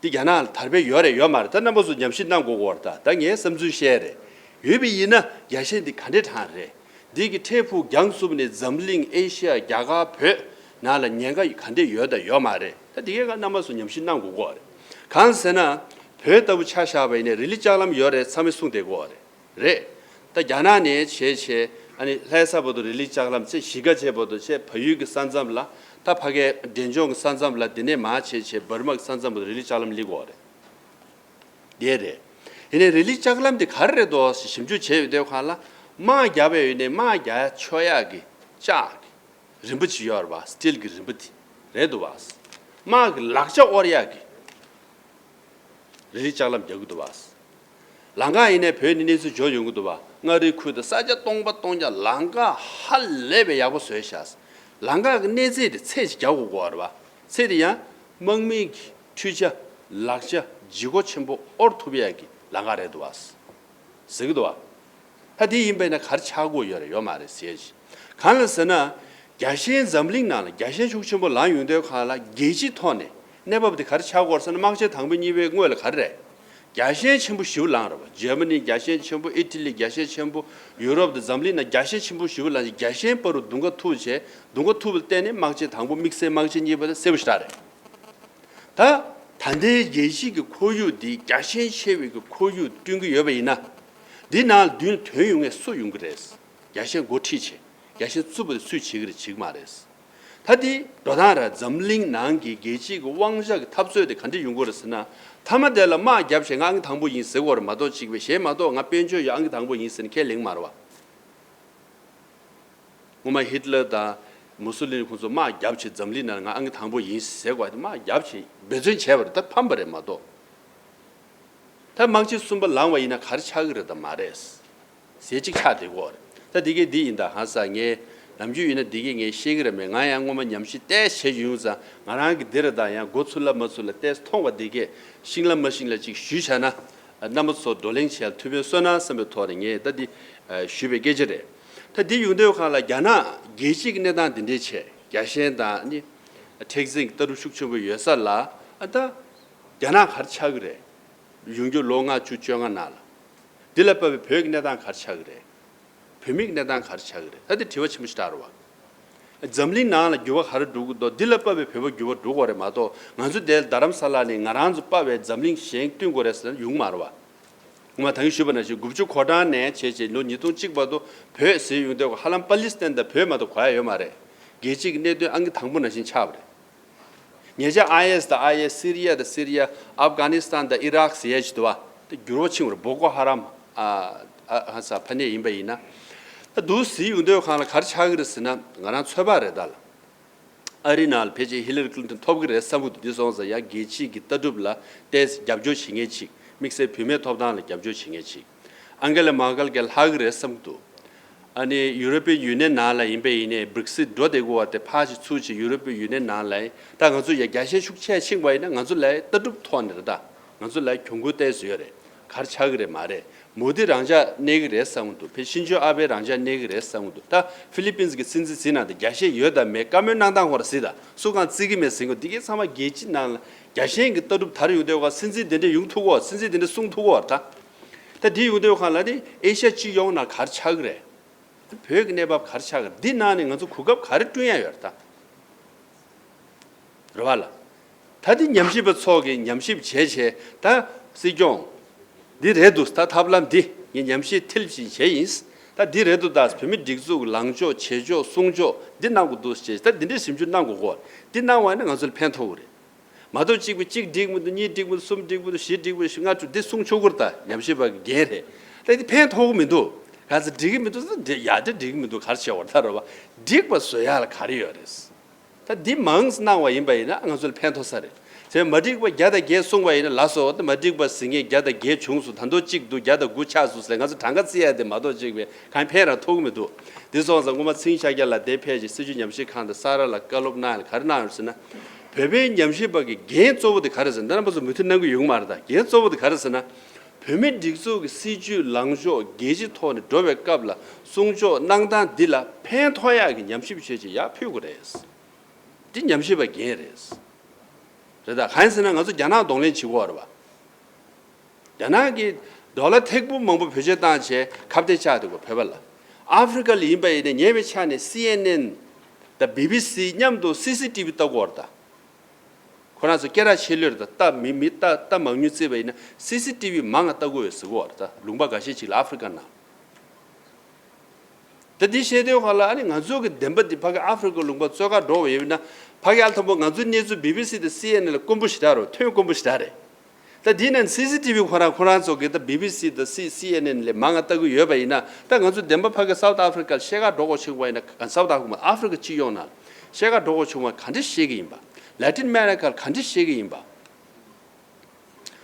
འདི་རྒྱ་ནག་ལ་དར་སྤེལ་ཡོད་རེད་ཡོད་མ་རེད་ད་རྣམ་པ་ཚོ་ཉམས་ཞིབ་གནང་དགོས་ཀྱི་ཡོད་རེད་ད། ད་ངའི་བསམ་ཚུལ་བཤད་རེད། ཡོད་པ་ཡིན་ན་རྒྱ་ཤན་འདི་ག་འདྲས་དྲག་རེད། འདི་གི་འཕྲལ་ཕུགས་རྒྱང་བསུབ་ནས་འཛམ་གླིང་ཨེ་ཤི་ཡ་རྒྱ་གར་བོད་ནང་ལ་ཉེན་ཁ་ག་འདྲས་ཡོད་དང་ཡོད་མ་རེད་ད། འདི་གའི་ཁ་རྣམ་པ་ཚོ་ཉམས་ཞིབ་གནང་དགོས་ཀྱི་ཡོད་རེད། གང་ཟེར་ན། བོད་ལྟ་བུ་ཆ་བཞག་པ་ཡིན་ན་རི་ལི་ལྕགས་ལམ་ཡོད་རེད་ཚང་མས་གསུངས་བསྡད་ཀྱི་ཡོད་རེད། རེད། ད་རྒྱ་ནག་ནས་བྱས་བྱས་ཨ་ནི་ལྷ་ས་བར་དུ་རི་ལི་ལྕགས་ལམ་ཚེ་གཞིས་ཀ་རྩེ་བར་དུ་བྱས་བལ་ཡུལ་གྱི་ས་མཚམས་ལ་ད་ཕ་གའི་འབྲས་ལྗོངས་ཀྱི་ས་མཚམས་ལ་དེ་ནས་མར་བྱས་བྱས་འབར་མ་གི་ས་མཚམས་བར་དུ་རི་ལི་ལྕགས་ལམ་སླེབས་ཀྱི་ཡོད་རེད། དེ་རེད། ཡིན་ནའི་རི་ལི་ལྕགས་ལམ་དེ་ག་རེ་རེད་འདུག་ཞིབ་འཇུག་བྱས་ཡོད་དུས་ཁ་ལ་དམག་རྒྱབ་པའི་ཡོད་ནའི་དམག་རྒྱག་ཆོག་ཡག་གི་ལྕགས་ཀྱི་རིམ་པ་ཅིག་ཡོད་རེད་བ། སི་ཊིལ་གྱི་རིམ་པ་དེ་རེད་འདུག་བ། དམག་གི་ལག་ཆ་དབོར་ཡག་གི་རི་ལི་ལྕགས་ལམ་རྒྱག་གི་འདུག་བ། ལམ་ཁ་ཡིན་ནའི་བོད་ནས་གནས་ཚུལ་འབྱོར་ཡོང་གི་འདུག་བ། མངའ་རིས་ཁུལ་དང་ས་ཆ་སྟོང་པ་སྟོང་རྐྱང་ལམ་ཁ་ཧ་ལས་པའི་ཡག་པོ་བཟོས་ཤག་ལམ་ཁ་གི་གནས་ཚད་དེ་ཚད་ཅིག་རྒྱག་དགོས་ཀྱི་ཡོད་རེད་བ། ཚད་དེ་ཡང་དམག་མི་གི་འཕྲུལ་ཆ་ལག་ཆ་ལྗིད་ཁོག་ཆེན་པོ་དབོར་ཐུབ་ཡག་གི་ལམ་ཁ་རེད་འདུག་བ། ཟེར་གི་འདུག་བ། ད་དེ་ཡིན་པས་ན་ག་རེ་ཆགས་ཀྱི་ཡོད་རེད་ཡོད་མ་རེད་ཟེར་ཞིག་གང་ལ་ཟེར་ན། རྒྱ་ཤན་འཛམ་གླིང་ནང་ལ་རྒྱ་ཤན་ཤུགས་ཆེན་པོ་ལངས་ཡོང་དུས་ཁ་ལ་རྒྱལ་སྤྱིའི་ཐོག་ནས་གནས་བབ་དེ་ག་རེ་ཆགས་ཀྱི་ཡོད་རེད་ཟེར་ན་དམག་ཆེན་དང་པོ་གཉིས་པའི་སྔོན་ལ་ག་རེ་རེད། རྒྱ་ཤན་ཆེན་པོ་ཞེ་པོ་ལངས་རེད་བ། འཇར་མ་ནི་རྒྱ་ཤན་ཆེན་པོ། ཨི་ཊ་ལི་རྒྱ་ཤན་ཆེན་པོ། ཡུ་རོབ་དང་འཛམ་གླིང་ནང་རྒྱ་ཤན་ཆེན་པོ་ཞེ་པོ་ལངས་རྒྱ་ཤན་བར་དུ་མདུང་ཁ་ཐུག་བྱས་མདུང་ཁ་ཐུག་པ་ལ་བརྟེན་ནས་དམག་ཆེན་དང་པོ་དམིགས་བསལ་དམག་ཆེན་གཉིས་པ་དེ་སེལ་བ་ཞིག་རེད། ད། ད་ལྟའི་རྒྱལ་སྤྱི་གི་ཁོར་ཡུག་འདི་རྒྱ་ཤན་ཆེ་བའི་གི་ཁོར་ཡུག་བསྐྲུན་གྱི་ཡོད་པ་ཡིན་ན། འདི་ནང་མདུན་ཐོན་ཡོང་མཁན་སུ་ཡོང་གི་རེད། རྒྱ་ཤན་འགོ་ཁྲིད་བྱེད། རྒྱ་ཤན་རྩུབ་པ་དེ་སུས་བྱེད་ཀྱི་རེད་བྱེད་ཀྱི་མ་རེད། ད་འདི་འགྲོ་སྟངས་ར་འཛམ་གླིང་ནང་གི་རྒྱལ་སྤྱི་གི་དབང་ཆ་གི་འཐབ་རྩོད་དེ་ག་འདྲ་ཡོང་གི་རེད་ཟེར་ན། མཐའ་མ་དེ་ལ་དམག་རྒྱབ་བྱས་ང་ཨང་ཀི་དང་པོ་ཡིན་ཟེར་གྱི་ཡོད་རེད་མ་གཏོགས་གཅིག་པའི་གཞན་མ་གཏོགས་ང་དཔལ་འབྱོར་ཡོད་ཨང་ཀི་དང་པོ་ཡིན་ཟེར་ནས་ཁས་ལེན་གྱི་མ་རེད་བ། སྔོན་མ་ཧི་ཏི་ལར་དང་མུ་སོ་ལི་ནི་ཁོང་ཚོ་དམག་རྒྱབ་བྱས་འཛམ་གླིང་ནང་ང་ཨང་ཀི་དང་པོ་ཡིན་ཟེར་བ་དེ་དམག་རྒྱབ་བྱས་འབད་བརྩོན་བྱས་པ་རེད་ད་ཕམ་པ་རེད་མ་གཏོགས། ད་དམག་ཆེན་གསུམ་པ་ལངས་པ་ཡིན་ན་ག་རེ་ཆགས་ཀྱི་རེད་དམ་མ་རེད། ཟེར་གཅིག་ཆགས་བསྡད་ཀྱི་ཡོད་རེད། ད་འདི་གས་འདི་ཡིན་ད་ཧང་སང་ངས་ནམ་རྒྱུན་ཡིན་ན་འདི་གས་ངས་ཤེས་ཀྱི་རེད་མེད་ང་ཡང་སྔོན་མ་ཉམས་ཞིབ་ཏོག་ཙམ་བྱས་ཡོང་ཙང་ང་རང་གི་འདི་རེད་ད་ཡང་མགོ་ཚོས་ལ་མ་ཚོས་ལ་ཏོག་ཙམ་མཐོང་བ་འདི་གས་ཤེས་ལ་མ་ཤེས་ལ་གཅིག་ཞུས་བྱས་ན། རྣམ་པ་ཚོ་བགྲོ་གླེང་བྱས་ལ་ཐུགས་ཕན་གསོས་ན་བསམ་པའི་ཐོག་ནས་ངས་ད་འདི་ཞུས་པའི་སྐད་ཆ་རེད། ད་འདི་ཡོང་དུས་སྒང་ལ་རྒྱ་ནག་རྒྱལ་སྤྱི་གི་གནས་སྟངས་འདི་འདྲས་བྱས་རྒྱ་ཤན་དང་ནི་མཁྲེགས་འཛིན་གྱི་ལྟ་གྲུབ་ཤུགས་ཆེན་པོ་ཡོད་ས་ལ་ཨ་ད་རྒྱ་ནག་ག་རེ་ཆགས་ཀྱི་རེད། ཡོང་རྒྱུ་ལོ་ལྔ་བཅུ་བཅོ་ལྔ་ནང་ལ། འདི་ལ་དཔག་པའི་བོད་ཀྱི་གནས་སྟངས་ག་རེ་ཆགས་ཀྱི་རེད། བོད་མིའི་གནས་སྟངས་ག་རེ་ཆགས་ཀྱི་རེད་ད་འདི་དྲི་བ་ཆེན་པོ་ཞིག་རེད་བ། འཛམ་གླིང་ནང་ལ་འགྱུར་བ་ག་རེ་འགྲོ་གི་འདུག་འདི་ལ་དཔག་པའི་བོད་པ་འགྱུར་བ་འགྲོ་གི་རེད་མ་གཏོགས་ང་ཚོ་འདིར་རྡ་རམ་ས་ལ་ནས་ང་རང་ཚོ་དཔག་པའི་འཛམ་གླིང་གཞན་བསྟུན་དགོས་རེད་ཟེར་ན་ཡོང་གི་མ་རེད་བ། ངོ་མ་ད་གིན་ཞུས་པ་ནང་བཞིན་དགུ་བཅུ་གོ་གྲངས་ནས་བྱས་བྱས་ལོ་ཉིས་སྟོང་གཅིག་བར་དུ་བོད་ཟེར་ཡོང་དུས་ཧ་ལམ་པ་ལི་སི་ཐན་དང་བོད་མ་གཏོགས་གོ་ཡ་ཡོད་མ་རེད། རྒྱལ་སྤྱི་གི་གནད་དོན་ཨང་ཀི་དང་པོ་ནང་བཞིན་ཆགས་པ་རེད། ཉེ་ཆར་ཨའི་ཨེ་སི་དང་ཨའི་ཨེ་སི་སི་རི་ཡ་དང་སི་རི་ཡ་ཨབ་གྷ་ནི་སི་ཐན་དང་ཨི་རག་ཟེར་ཡ་ཞིག་འདུག་བ། དེ་འགྱུར་བ་ཕྱིན་པ་རེད་བོ་ཀོ་ཧ་རམ་ཨ་ཨ་ཧ་ས་ཕ་ནས་ཡིན་པ་ཡིན་ན། ད་འདུག་ཟེར་ཡོང་དུས་སྒང་ལ་ག་རེ་ཆགས་ཀྱི་རེད་ཟེར་ན་ང་རང་ཚོད་དཔག་རེད་ད་ལ། ཨ་རི་ནང་ལ་ཕལ་ཆེར་ཧི་ལ་རི་ཀླིན་ཏོན་ཐོབ་ཀྱི་རེད་བསམ་གྱི་འདུག་འདི་སོང་ཙང་ཡང་རྒྱལ་སྤྱིའི་གི་ལྟ་གྲུབ་ལ་ཏོག་ཙམ་རྒྱབ་སྐྱོར་བྱེད་མཁན་ཅིག་དམིགས་བསལ་བུད་མེད་ཐོབ་ཐང་ལ་རྒྱབ་སྐྱོར་བྱེད་མཁན་ཅིག་ཨང་ཀེ་ལ་མར་ཀལ་གྱིས་ལྷག་གི་རེད་བསམ་གྱི་འདུག་ཨ་ནི་ཡུ་རོ་པི་ཡུ་ནི་ཡན་ནང་ལ་ཡིན་པ་ཡིན་ནའི་བྷི་རིག་སི་འགྲོ་བསྡད་དགོས་པ་དེ་ཕར་ཞིག་ཚུར་ཞིག་ཡུ་རོ་པི་ཡུ་ནི་ཡན་ནང་ལ་ཡིན། ད་ང་ཚོ་ཡ་རྒྱ་ཆེན་ཤུགས་ཆེ་ཕྱིན་པ་ཡིན་ན་ང་ཚོ་ལ་ལྟ་གྲུབ་ཐོག་ནས་རེད། ད་ང་ཚོ་ལ་གྱོང་གུན་ཏོག་ཙམ་ཡོད་རེད། ག་རེ་ཆགས་ཀྱི་རེད་མ་རེད། མོ་དི་རང་འཇགས་གནས་ཀྱི་རེད་བསམ་གྱི་འདུག་ཕེ་ཤིན་ཇོ་ཨ་བྷེ་རང་འཇགས་གནས་ཀྱི་རེད་བསམ་གྱི་འདུག་ད་ཧྥི་ལི་པིན་གྱི་སྲིད་འཛིན་ཟིན་ན་དེ་རྒྱ་ཤེད་ཡོད་དང་མེད་བཀའ་མོལ་གནང་སྟངས་ཁོ་ར་ཟིན། ད་སུ་གང་བརྩི་གི་མེད་ཟིན་གྱི་འདུག་འདི་གའི་ཚང་མ་རྒྱལ་སྤྱི་ནང་ལ་རྒྱ་ཤེད་ཀྱི་ལྟ་གྲུབ་དར་ཡོང་དུས་ཁ་སྲིད་འཛིན་དེ་འདྲ་ཡོང་ཐུབ་གོ་སྲིད་འཛིན་དེ་འདྲ་གསུང་ཐུབ་གོ་ད། ད་འདི་ཡོང་དུས་ཁ་ལ་ནི་ཨེ་ཤ་ཡ་སྤྱི་ཡོངས་ནང་ག་རེ་ཆགས་ཀྱི་རེད། བོད་ཀྱི་གནས་བབ་ག་རེ་ཆགས་ཀྱི་རེད། འདི་ནང་ནས་ང་ཚོ་གོ་སྐབས་ག་རེ་བསྐྲུན་ཡ་ཡོད་རེད་ད། རེད་བ་ལ། ད་འདི་ཉམས་ཞིབ་པ་ཚོ་གིས་ཉམས་ཞིབ་བྱས་བྱས་ད་སྲིད་སྐྱོང་། འདི་རེད་འདུག་ད་ཐབས་ལམ་འདི་ངས་ཉམས་ཞིབ་མཐིལ་ཕྱིན་བྱས་ཡིན། ད་འདི་རེད་འདུག་ད་བོད་མི་སྒྲིག་འཛུགས་ལངས་ཕྱོགས་བྱེད་ཕྱོགས་གསུང་ཕྱོགས་འདི་གནང་དགོས་འདུག་ཅེས་ད་འདི་འདྲའི་ཞིབ་འཇུག་གནང་དགོས་གོ་འདི་གནང་བ་ཡིན་ན་ང་ཚོ་ལ་ཕན་ཐོགས་ཀྱི་རེད། མ་གཏོགས་གཅིག་པུ་གཅིག་འགྲིག་མི་འདུག་གཉིས་འགྲིག་མི་འདུག་གསུམ་འགྲིག་མི་འདུག་བཞི་འགྲིག་མི་འདུག་ལྔ་དྲུག་འདི་གསུང་ཆོག་གི་རེད། ད་ཉམས་ཞིབ་པ་གི་འགན་རེད། ད་འདི་ཕན་ཐོགས་ཀྱི་མི་འདུག་ག་ཚོད་འགྲིག་གི་མི་འདུག་ཟེར་ན་འདི་ཡ་འདི་འགྲིག་གི་མི་འདུག་ག་རེ་བྱེད་འོ་ད་རེད་བ། འགྲིག་པ་བཟོ་ཡ་ལ་ག་རེ་ཡོད་རེད། ད་འདི་མང་གནང་བ་ཡིན་པ་ཡིན་ན་ང་ཚོ་ལ་ཕན་ཐོགས་ས་རེད། དེ་མ་འགྲིག་པ་བརྒྱ་དང་བརྒྱད་གསུངས་པ་ཡིན་ན་ལགས་སོ། ད་མ་འགྲིག་པ་ཟེར་མཁན་བརྒྱ་དང་བརྒྱད་བྱུང་སོང་། ད་དུང་གཅིག་འདུག་བརྒྱ་དང་དགུ་ཆགས་སོང་ཟེར་ང་ཚོ་གྲངས་ཀ་བརྩི་ཡ་དེ་མ་གཏོགས་གཅིག་པའི་གང་ཕན་རང་ཐོགས་ཀྱི་མི་འདུག་འདི་སོང་ཙང་སྔོན་མ་ཚེ་རིང་ཤཱཀྱ་ལགས་འདིར་ཕེབས་ཤིང་སྲིད་བྱུས་ཉམས་ཞིབ་ཁང་དང་ས་རཱ་ལ་བཀའ་སློབ་གནང་ཡ་ག་རེ་གནང་ཡོད་ཟེར་ན། བོད་པའི་ཉམས་ཞིབ་པ་གི་འགན་གཙོ་བོ་དེ་ག་རེ་ཟེར་ན་ད་རྣམ་པ་ཚོ་མོས་མཐུན་གནང་གི་ཡོད་མ་རེད། ད་འགན་གཙོ་བོ་དེ་ག་རེ་ཟེར་ན། བོད་མི་སྒྲིག་འཛུགས་ཀྱི་སྲིད་བྱུས་ལངས་ཕྱོགས་རྒྱལ་སྤྱི་ཐོག་ནས་འགྲོ་བའི་སྐབས་ལ་གསུང་ཕྱོགས་གནང་སྟངས་འདི་ལ་ཕན་ཐོགས་ཡག་གི་ཉམས་ཞིབ་བྱས་ཅིག་ཡར་ཕུལ་དགོས་རེད། འདི་ཉམས་ཞིབ་པའི་འགན་རེད། རེད་ད་གང་ཡིན་ཟེར་ན་ང་ཚོ་རྒྱ་ནག་གདོང་ལེན་བྱེད་དགོས་རེད་བ། རྒྱ་ནག་གིས་ཌོ་ལར་ཐེར་འབུམ་མང་པོ་བེད་སྤྱོད་བཏང་བྱས་ཁ་གཏད་བཅག་འདུག་གོ་བོད་པ་ལ། ཨ་ཧྥི་རི་ཀ་ལ་ཡིན་པ་ཡིན་ན་ཉེ་བའི་ཆ་ནས་སི་ཨེན་ཨེན་དང་བི་བི་སི་མཉམ་དུ་སི་སི་ཊི་བི་ལྟ་གོ་རེད་ད། ཁོ་རང་ཚོ་སྐད་གྲགས་ཆེ་ལོས་རེད་ད། ལྟ་མི་མི་ལྟ་ལྟ་མང་ཉུང་བརྩིས་པ་ཡིན་ན་སི་སི་ཊི་བི་མང་ང་ལྟ་གོ་ཡོད་ཟེར་གོ་རེད་ད། ལུང་པ་འགའ་ཤས་ཅིག་ལ་ཨ་ཧྥི་རི་ཀ་ནང་། ད་འདི་བཤད་དུས་ཁ་ལ་ཨ་ནི་ང་ཚོ་གི་བདེན་པ་འདི་ཕ་གི་ཨ་ཧྥི་རི་ཀ་ལུང་པ་ཚོད་ཁ་འགྲོ་བ་ཡོད་ན་ཕ་གི་ཨ་ཐོན་པོ་ང་ཚོའི་གནས་ཚུལ་བི་བི་སི་དང་སི་ཨེན་ཨེན་ལ་དཀོན་པོ་ཞེ་དྲག་རེད། ཐོན་དཀོན་པོ་ཞེ་དྲག་རེད། ད་འདི་ན་སི་སི་ཊི་བི་ཁོ་རང་ཁོ་རང་ཚོ་གི་ད་བི་བི་སི་དང་སི་སི་ཨེན་ཨེན་ལས་མང་ང་ལྟ་གི་ཡོད་པ་ཡིན་ན་ད་ང་ཚོ་བདེན་པ་ཕ་གི་སའུ་ཐ་ཨ་ཧྥི་རི་ཀ་ལ་ཤེལ་དཀར་འགྲོ་དགོས་བྱུང་བ་ཡིན་ན་སའུ་ཐ་ཨ་ཧྥི་རི་ཀ་མ་ཨ་ཧྥི་རི་ཀ་སྤྱི་ཡོངས་ནང་ཤེལ་དཀར་འགྲོ་དགོས་བྱུང་བ་ག་འདྲ་ཤེས་གི་ཡིན་པ། ལ་ཏིན་ཨ་མེ་རི་ཀ་ལ་ག་འདྲ་ཤེས་གི་ཡིན་པ།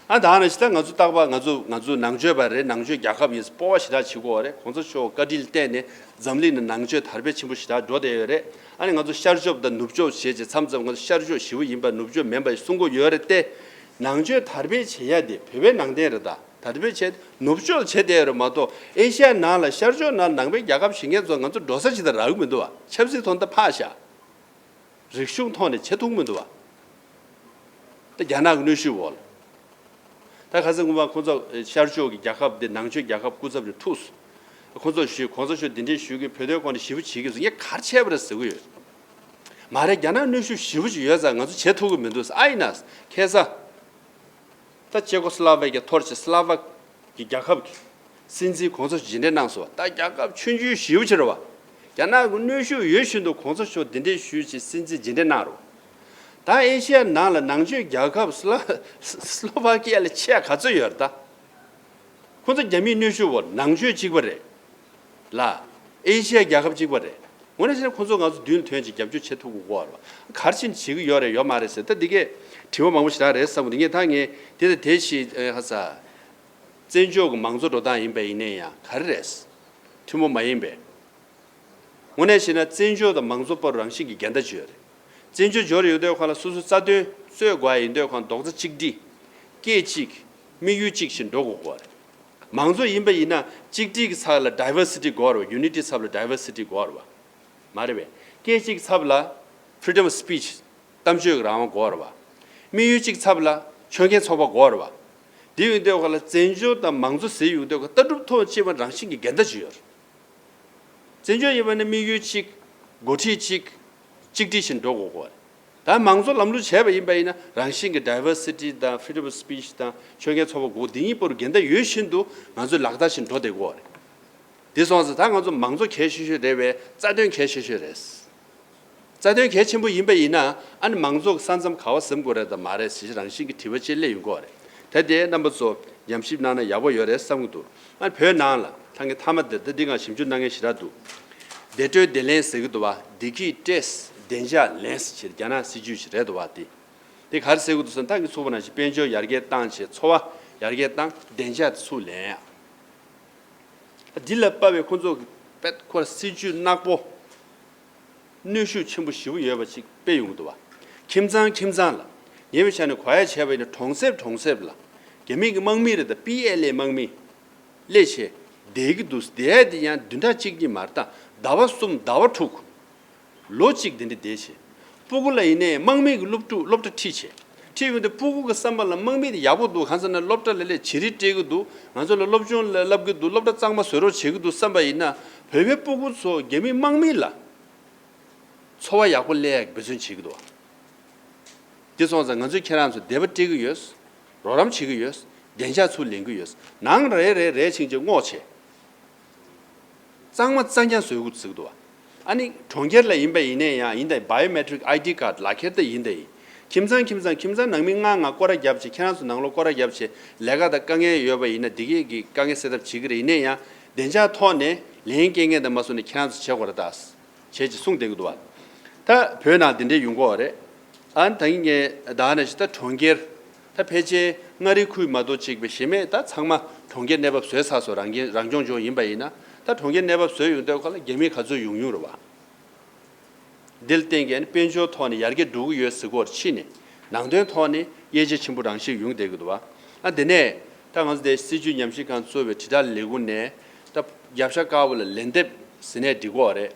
ཨ་ད་ནི་ད་ང་ཚོ་རྟག་པར་ང་ཚོ་ང་ཚོ་ནང་ཆོས་པ་རེད། ནང་ཆོས་རྒྱལ་ཁབ་ཡིན་སྤོབས་པ་ཞེ་དྲག་བྱེད་དགོས་རེད། གོང་ས་མཆོག་བཀའ་དྲིན་ལ་བརྟེན་ནས་འཛམ་གླིང་ནང་ནང་ཆོས་དར་སྤེལ་ཆེན་པོ་ཞེ་དྲག་འགྲོ་བསྡད་ཡོད་རེད། ཨ་ནི་ང་ཚོ་ཤར་ཕྱོགས་དང་ནུབ་ཕྱོགས་བྱས་བྱས་མཚམས་མཚམས་ང་ཚོ་ཤར་ཕྱོགས་ཞེ་པོ་ཡིན་པ་ནུབ་ཕྱོགས་མིན་པ་གསུང་གི་ཡོད་རེད་དེ། ནང་ཆོས་དར་སྤེལ་བྱེད་ཡ་དེ་བོད་པའི་ནང་བསྟན་རེད་ད། དར་སྤེལ་བྱས་ནུབ་ཕྱོགས་བྱས་བསྡད་ཡོད་རེད་མ་གཏོགས་ཨེ་ཤ་ཡ་ནང་ལ་ཤར་ཕྱོགས་ནང་ནང་པའི་རྒྱལ་ཁབ་ཞིག་ངེད་ཚོ་ང་ཚོ་འགྲོ་ས་ཅིག་དང་རག་གི་མི་འདུག་བ། ཆབ་སྲིད་ཐོག་ནས་ད་ཕར་བཞག་རིག་གཞུང་ཐོག་ནས་བྱེད་ཐུབ་མི་འདུག་བ། ད་རྒྱ་ནག་གི་གནོན་ཤུགས་འོག་ལ། ད་ཁ་སང་སྔོན་མ་ཁོང་ཚོ་ཤར་ཕྱོགས་ཀྱི་རྒྱལ་ཁབ་དེ་ནང་ཆོས་རྒྱལ་ཁབ་སྐུ་ཚབ་ནས་ཐུག་སོང་། ཁོང་ཚོ་ཞུས་གོང་ས་མཆོག་འདི་འདྲའི་ཞུས་ཀྱི་བོད་དོན་སྐོར་ནས་ཞེ་པོ་བྱེད་ཀྱི་སོང་ངས་ག་རེ་བྱས་པ་རེད་ཟེར་གྱི་ཡོད། མ་རེད། རྒྱ་ནག་གནོན་ཤུགས་ཞེ་པོ་ཅིག་ཡོད་ཙང་ང་ཚོ་བྱེད་ཐུབ་ཀྱི་མི་འདུག་ཟེར། ཨ་ཡིན་ན་ཁ་སང་། ད་ཅེ་ཀོ་སི་ལོ་ཝ་ཀི་ཡ་འཐོར་བྱས་སི་ལོ་ཝ་གི་རྒྱལ་ཁབ་ཀྱི་སྲིད་འཛིན་གོང་ས་མཆོག་མཇལ་འཕྲད་གནང་སོང་བ། ད་རྒྱལ་ཁབ་ཆུང་ཆུང་ཞེ་པོ་ཅིག་རེད་བ། རྒྱ་ནག་གི་གནོན་ཤུགས་ཡོད་བཞིན་དུ་གོང་ས་མཆོག་འདི་འདྲའི་ཞུས་བྱས་སྲིད་འཛིན་མཇལ་འཕྲད་གནང་རོགས། ད་ཨེ་ཤི་ཡ་ནང་ལ་ནང་ཆོས་རྒྱལ་ཁབ་སི་ལོ་སི་ལོ་ཝ་ཀི་ཡ་ལས་ཆེ་ག་ཚོད་ཡོད་རེད་ད། ཁོང་ཚོ་རྒྱ་མིའི་གནོན་ཤུགས་འོག་ནང་ཆོས་གཅིག་པ་རེད། ལ། ཨེ་ཤི་ཡ་རྒྱལ་ཁབ་གཅིག་པ་རེད། འོ་ན་བྱས་ན་ཁོང་ཚོ་ང་ཚོ་མདུན་ལ་ཐོན་ཅིག་རྒྱབ་སྐྱོར་བྱེད་ཐུབ་དགོས་གོ་རེད་བ། ག་རེ་བྱས་ནས་བྱེད་ཀྱི་ཡོད་རེད་ཡོད་མ་རེད་ཟེར་ད་འདི་གས་དྲི་བ་མང་པོ་ཞེ་དྲག་རེད་བསམ་གི་འདུག་ངས་ད་ངས་དེ་དང་དེ་བཞིན་ཨེ་ཧ་ས། བཙན་བྱོལ་གྱི་མང་གཙོ་འགྲོ་སྟངས་ཡིན་པ་ཡིན་ནའི་ཡང་ག་རེ་རེད། ཐུན་མོང་མ་ཡིན་པས། དངོས་གནས་བཤད་ན་བཙན་བྱོལ་དང་མང་གཙོ་བར་རང་བཞིན་གྱི་འགལ་ཟླ་ཅིག་ཡོད་རེད། བཙན་བྱོལ་འབྱོར་ཡོང་དུས་ཁོ་ལ་སོ་སོའི་རྩ་དོན་རྩོད་དགོས་ཡ་ཡིན་དུས་ཁོ་རྡོག་རྩ་གཅིག་སྒྲིལ། སྐད་གཅིག་དམིགས་ཡུལ་གཅིག་བཞིན་འགྲོ་དགོས་ཀྱི་ཡོད་རེད། མང་གཙོ་ཡིན་པ་ཡིན་ན་གཅིག་སྒྲིལ་གྱི་ཚབ་ལ་diversity་དགོས་རེད་བ། unity་ཚབ་ལ་diversity་དགོས་རེད་བ། མ་རེད་པས། སྐད་གཅིག་ཚབ་ལ་freedom of speech་གཏམ་བརྗོད་ཀྱི་རང་དབང་དགོས་རེད་བ། དམིགས་ཡུལ་གཅིག་ཚབ་ལ་ཆོལ་ཁའི་ཚོགས་པ་དགོས་རེད་བ། དེ་ཡོང་དུས་ཁོ་ལ་བཙན་བྱོལ་དང་མང་གཙོ་ཟེར་ཡོང་དུས་ཁོ་ལྟ་གྲུབ་ཐོག་བཅས་པ་རང་བཞིན་གྱི་འགལ་ཟླ་ཅིག་ཡོད་རེད། བཙན་བྱོལ་ཡིན་པ་ནི་དམིགས་ཡུལ་གཅིག་སྒོ་ཁྲིད་གཅིག་གཅིག་སྒྲིལ་བཞིན་འགྲོ་དགོས་ཀྱི་ཡོད་རེད། ད་མང་གཙོ་ལམ་ལུགས་བྱས་པ་ཡིན་པ་ཡིན་ན་རང་བཞིན་གྱི་diversity་དང་freedom of speech་དང་ཆོལ་ཁའི་ཚོགས་པ་དགོས། འདི་གཉིས་བར་འགལ་ཟླ་ཡོད་བཞིན་དུ་ང་ཚོས་ལག་བསྟར་བཞིན་འགྲོ་བསྡད་ཀྱི་ཡོད་རེད། དེ་སོང་ཙང་ད་ང་ཚོ་མང་གཙོ་གལ་ཆེ་ཤོས་རེད་པས་རྩ་དོན་གལ་ཆེ་ཤོས་རེད། རྩ་དོན་གལ་ཆེན་པོ་ཡིན་པ་ཡིན་ན་ཨ་ནི་མང་གཙོ་གི་ས་མཚམས་ག་པར་ཟིན་དགོས་རེད་དང་མ་རེད་ཟེར་རང་བཞིན་གྱི་དྲི་བ་ཅིག་སླེབས་ཡོང་གི་ཡོད་རེད། ད་དེ་རྣམ་པ་ཚོ་ཉམས་ཞིབ་གནང་ན་ཡག་པོ་ཡོད་རེད་བསམ་གྱི་འདུག་ཨ་ནི་བོད་ནང་ལ་ད་ངས་མཐའ་མ་དེ་ད་འདི་ང་ཞིབ་འཇུག་གནང་མཁན་ཞེ་དྲག་འདུག་བདེ་སྤྲོད་བདེ་ལེགས་ཟེར་གྱི་འདུག་བ། བདེ་སྐྱིད་བཀྲས། བདེ་འཇགས་ལེན་ཟེར་ཆེད་རྒྱ་ནག་སྲིད་ཇུས་ཤིག་རེད་འདུག་བ། དེ་དེ་ག་རེ་ཟེར་གི་འདུག་ཟེར་ན། ད་གིན་ཚུགས་པ་ནང་བཞིན་དཔལ་འབྱོར་ཡར་རྒྱས་བཏང་བྱས། འཚོ་བ་ཡར་རྒྱས་བཏང་། བདེ་འཇགས་དེ་ཚུར་ལེན་ཡ། འདི་ལ་དཔག་པའི་ཁོང་ཚོ་གི་དཔེ་ཁོ་སྲིད་ཇུས་ནག་པོ། གནོན་ཤུགས་ཆེན་པོ་ཞེ་པོ་ཡོད་པ་ཅིག་སྤེལ་ཡོང་གི་འདུག་བ། ཁྱིམ་ཚང་ཁྱིམ་ཚང་ལ། ཉེ་བའི་ཆ་ནས་གོ་ཡ་བྱས་པ་ཡིན་ན། གྲོང་གསེབ་གྲོང་གསེབ་ལ་རྒྱ་མི་གི་དམག་མི་རེད་དང་། པི་ཨེལ་ཨེ་དམག་མི་སླེབས་བྱས་བསྡད་ཀྱི་འདུག་བསྡད་ཡ་དེ་ཡང་བདུན་ཕྲག་གཅིག་གཉིས་མ་རེད། ད་ཟླ་བ་གསུམ་ཟླ་བ་དྲུག་ལོ་གཅིག་དེ་འདྲ་བསྡད་བྱས། སྤུ་གུ་ལ་ཡིན་ནའི་དམག་མི་གི་སློབ་ཕྲུག་སློབ་གྲྭ་ཁྲིད་བྱས། ཁྲིད་ཡོང་དུས་སྤུ་གུ་གི་བསམ་པ་ལ་དམག་མི་དེ་ཡག་པོ་འདུག་གང་ཟེར་ན་སློབ་གྲྭ་ལ་སླེབས་བྱས་བྱི་རིལ་སྤྲད་ཀྱི་འདུག་ང་ཚོ་ལ་སློབ་སྦྱོང་བསླབ་ཀྱི་འདུག་སློབ་གྲྭ་གཙང་མ་བཟོ་རོགས་བྱེད་ཀྱི་འདུག་བསམ་པ་ཡིན་ན། བོད་པའི་སྤུ་གུ་ཚོ་རྒྱ་མི་དམག་མི་ལ་འཚོ་བ་ཡག་པོ་སླེབས་ཡག་འབད་བརྩོན་བྱེད་ཀྱི་འདུག་དེ་སོང་ཙང་ང་ཚོས་ཁྱེད་རང་ཚོ་དད་པ་སྤྲད་ཀྱི་ཡོད། རོགས་རམ་བྱེད་ཀྱི་ཡོད། བདེ་འཇགས་ཚུར་ལེན་གྱི་ཡོད། ནང་རེ་རེ་རེ་ཕྱིན་ཆད་སྔོག་བྱས། གཙང་མ་གཙང་རྐྱང་བཟོ་དགོས་ཟེར་གྱི་འདུག་བ། ཨ་ནི་གྲོང་ཁྱེར་ལ་ཡིན་པ་ཡིན་ནའི་ཡང་ཡིན་ད། བའི་ཨོ་མེ་ཊིག་ཨའི་ཌི་ཀར་ཌི་ལག་ཁྱེར་དེ་ཡིན་ད་ཡིན། ཁྱིམ་ཚང་ཁྱིམ་ཚང་ཁྱིམ་ཚང་ནང་མི་ལྔ་ལྔ་སྐོར་ར་བརྒྱབ་བྱས། ཁྱེད་རང་ཚོ་ནང་ལོགས་སྐོར་ར་བརྒྱབ་བྱས། ལས་ཀ་དང་དཀའ་ངལ་ཡོད་པ་ཡིན་ན་འདི་གས་ཀྱི་དཀའ་ངལ་སེལ་ཐབས་བྱེད་ཀྱི་རེད། ཡིན་ནའི་ཡང་བདེ་འཇགས་ཐོག་ནས་ལན་སྐྱེལ་མཁན་དང་མ་སོང་ནས་ཁྱེད་རང་ཚོ་བྱེད་དགོས་རེད་ད། བྱས་ཅིག་གསུངས་བསྡད་ཀྱི་འདུག་བ། ད་བོད་ནང་དེ་འདྲས་ཡོང་གི་ཡོད་རེད། ཨ་ནི་ད་ངས་ད་ནང་བཞིན་ད་གྲོང་ཁྱེར། ད་ཕལ་ཆེར་མངའ་རིས་ཁུལ་མ་གཏོགས་གཅིག་པའི་གཞན་མེད་ད་ཚང་མ་གྲོང་ཁྱེར་གནས་བབ་བཟོས་ཚར་སོང་། རང་ཁྱིམ་རང་སྐྱོང་ལྗོངས་ཡིན་པ་ཡིན་ན། ད་གྲོང་ཁྱེར་གནས་བབ་བཟོས་ཡོང་དུས་ཁོ་ལ་རྒྱ་མི་ག་ཚོད་ཡོང་ཡོང་རེད་བ། འདི་ལ་བརྟེན་གྱི་ཨ་ནི་དཔལ་འབྱོར་ཐོག་ནས་ཡར་རྒྱས་འགྲོ་གི་ཡོད་ཟེར་སྐོར་ཕྱིན་ནས། ནང་དོན་ཐོག་ནས་དབྱེ་འབྱེད་ཆེན་པོ་རང་བཞིན་ཡོང་བསྡད་ཀྱི་འདུག་བ། ཨ་དེ་ནས་ད་ང་ཚོ་དེ་སྲིད་བྱུས་ཉམས་ཞིབ་ཁང་གཙོས་པའི་དྲིལ་བསྒྲགས་ལས་ཁུངས་ནས་ད་རྒྱབ་ཤ་དཀར་པོ་ལ་ལན་འདེབས་ཟེར་ནས་འབྲི་གི་ཡོད་རེད།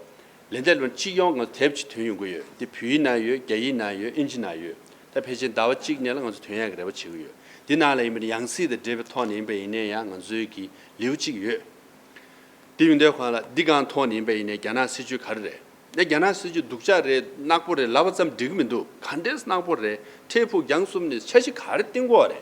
ལན་འདེབས་ལོན་སྤྱི་ཡོངས་ང་ཚོ་དེབ་ཅིག་ཐོན་ཡོང་གི་ཡོད། དེ་བོད་ཡིག་ནང་ཡོད། རྒྱ་ཡིག་ནང་ཡོད། ཨིན་ཇི་ནང་ཡོད། ད་ཕལ་ཆེར་ཟླ་བ་གཅིག་ནས་ལ་ང་ཚོ་ཐོན་ཡག་གི་རེ་བ་བྱེད་ཀྱི་ཡོད། འདི་ནང་ལ་ཡིན་པའི་ཡང་སྲིད་དང་འབྲེལ་བའི་ཐོག་ནས་ཡིན་པ་ཡིན་ནའི་ཡང་ང་ཚོའི་གི་ལེའུ་གཅིག་ཡོད། དེ་ཡིན་དུས་གང་ལ་འདི་གང་ཐོག་ནས་ཡིན་པ་ཡིན་ནའི་རྒྱ་ནག་སྲིད་བྱུས་ག་རེ་རེད། ད་རྒྱ་ནག་སྲིད་བྱུས་སྡུག་ཅག་རེད། ནག་པོ་རེད་ལབ་པ་ཙམ་འགྲིག་གི་མི་འདུག་ག་འདྲས་ནག་པོ་རེད། འཕྲལ་ཕུགས་རྒྱང་གསུམ་ནས་འཆར་གཞི་ག་རེ་བཏིང་དགོས་རེད།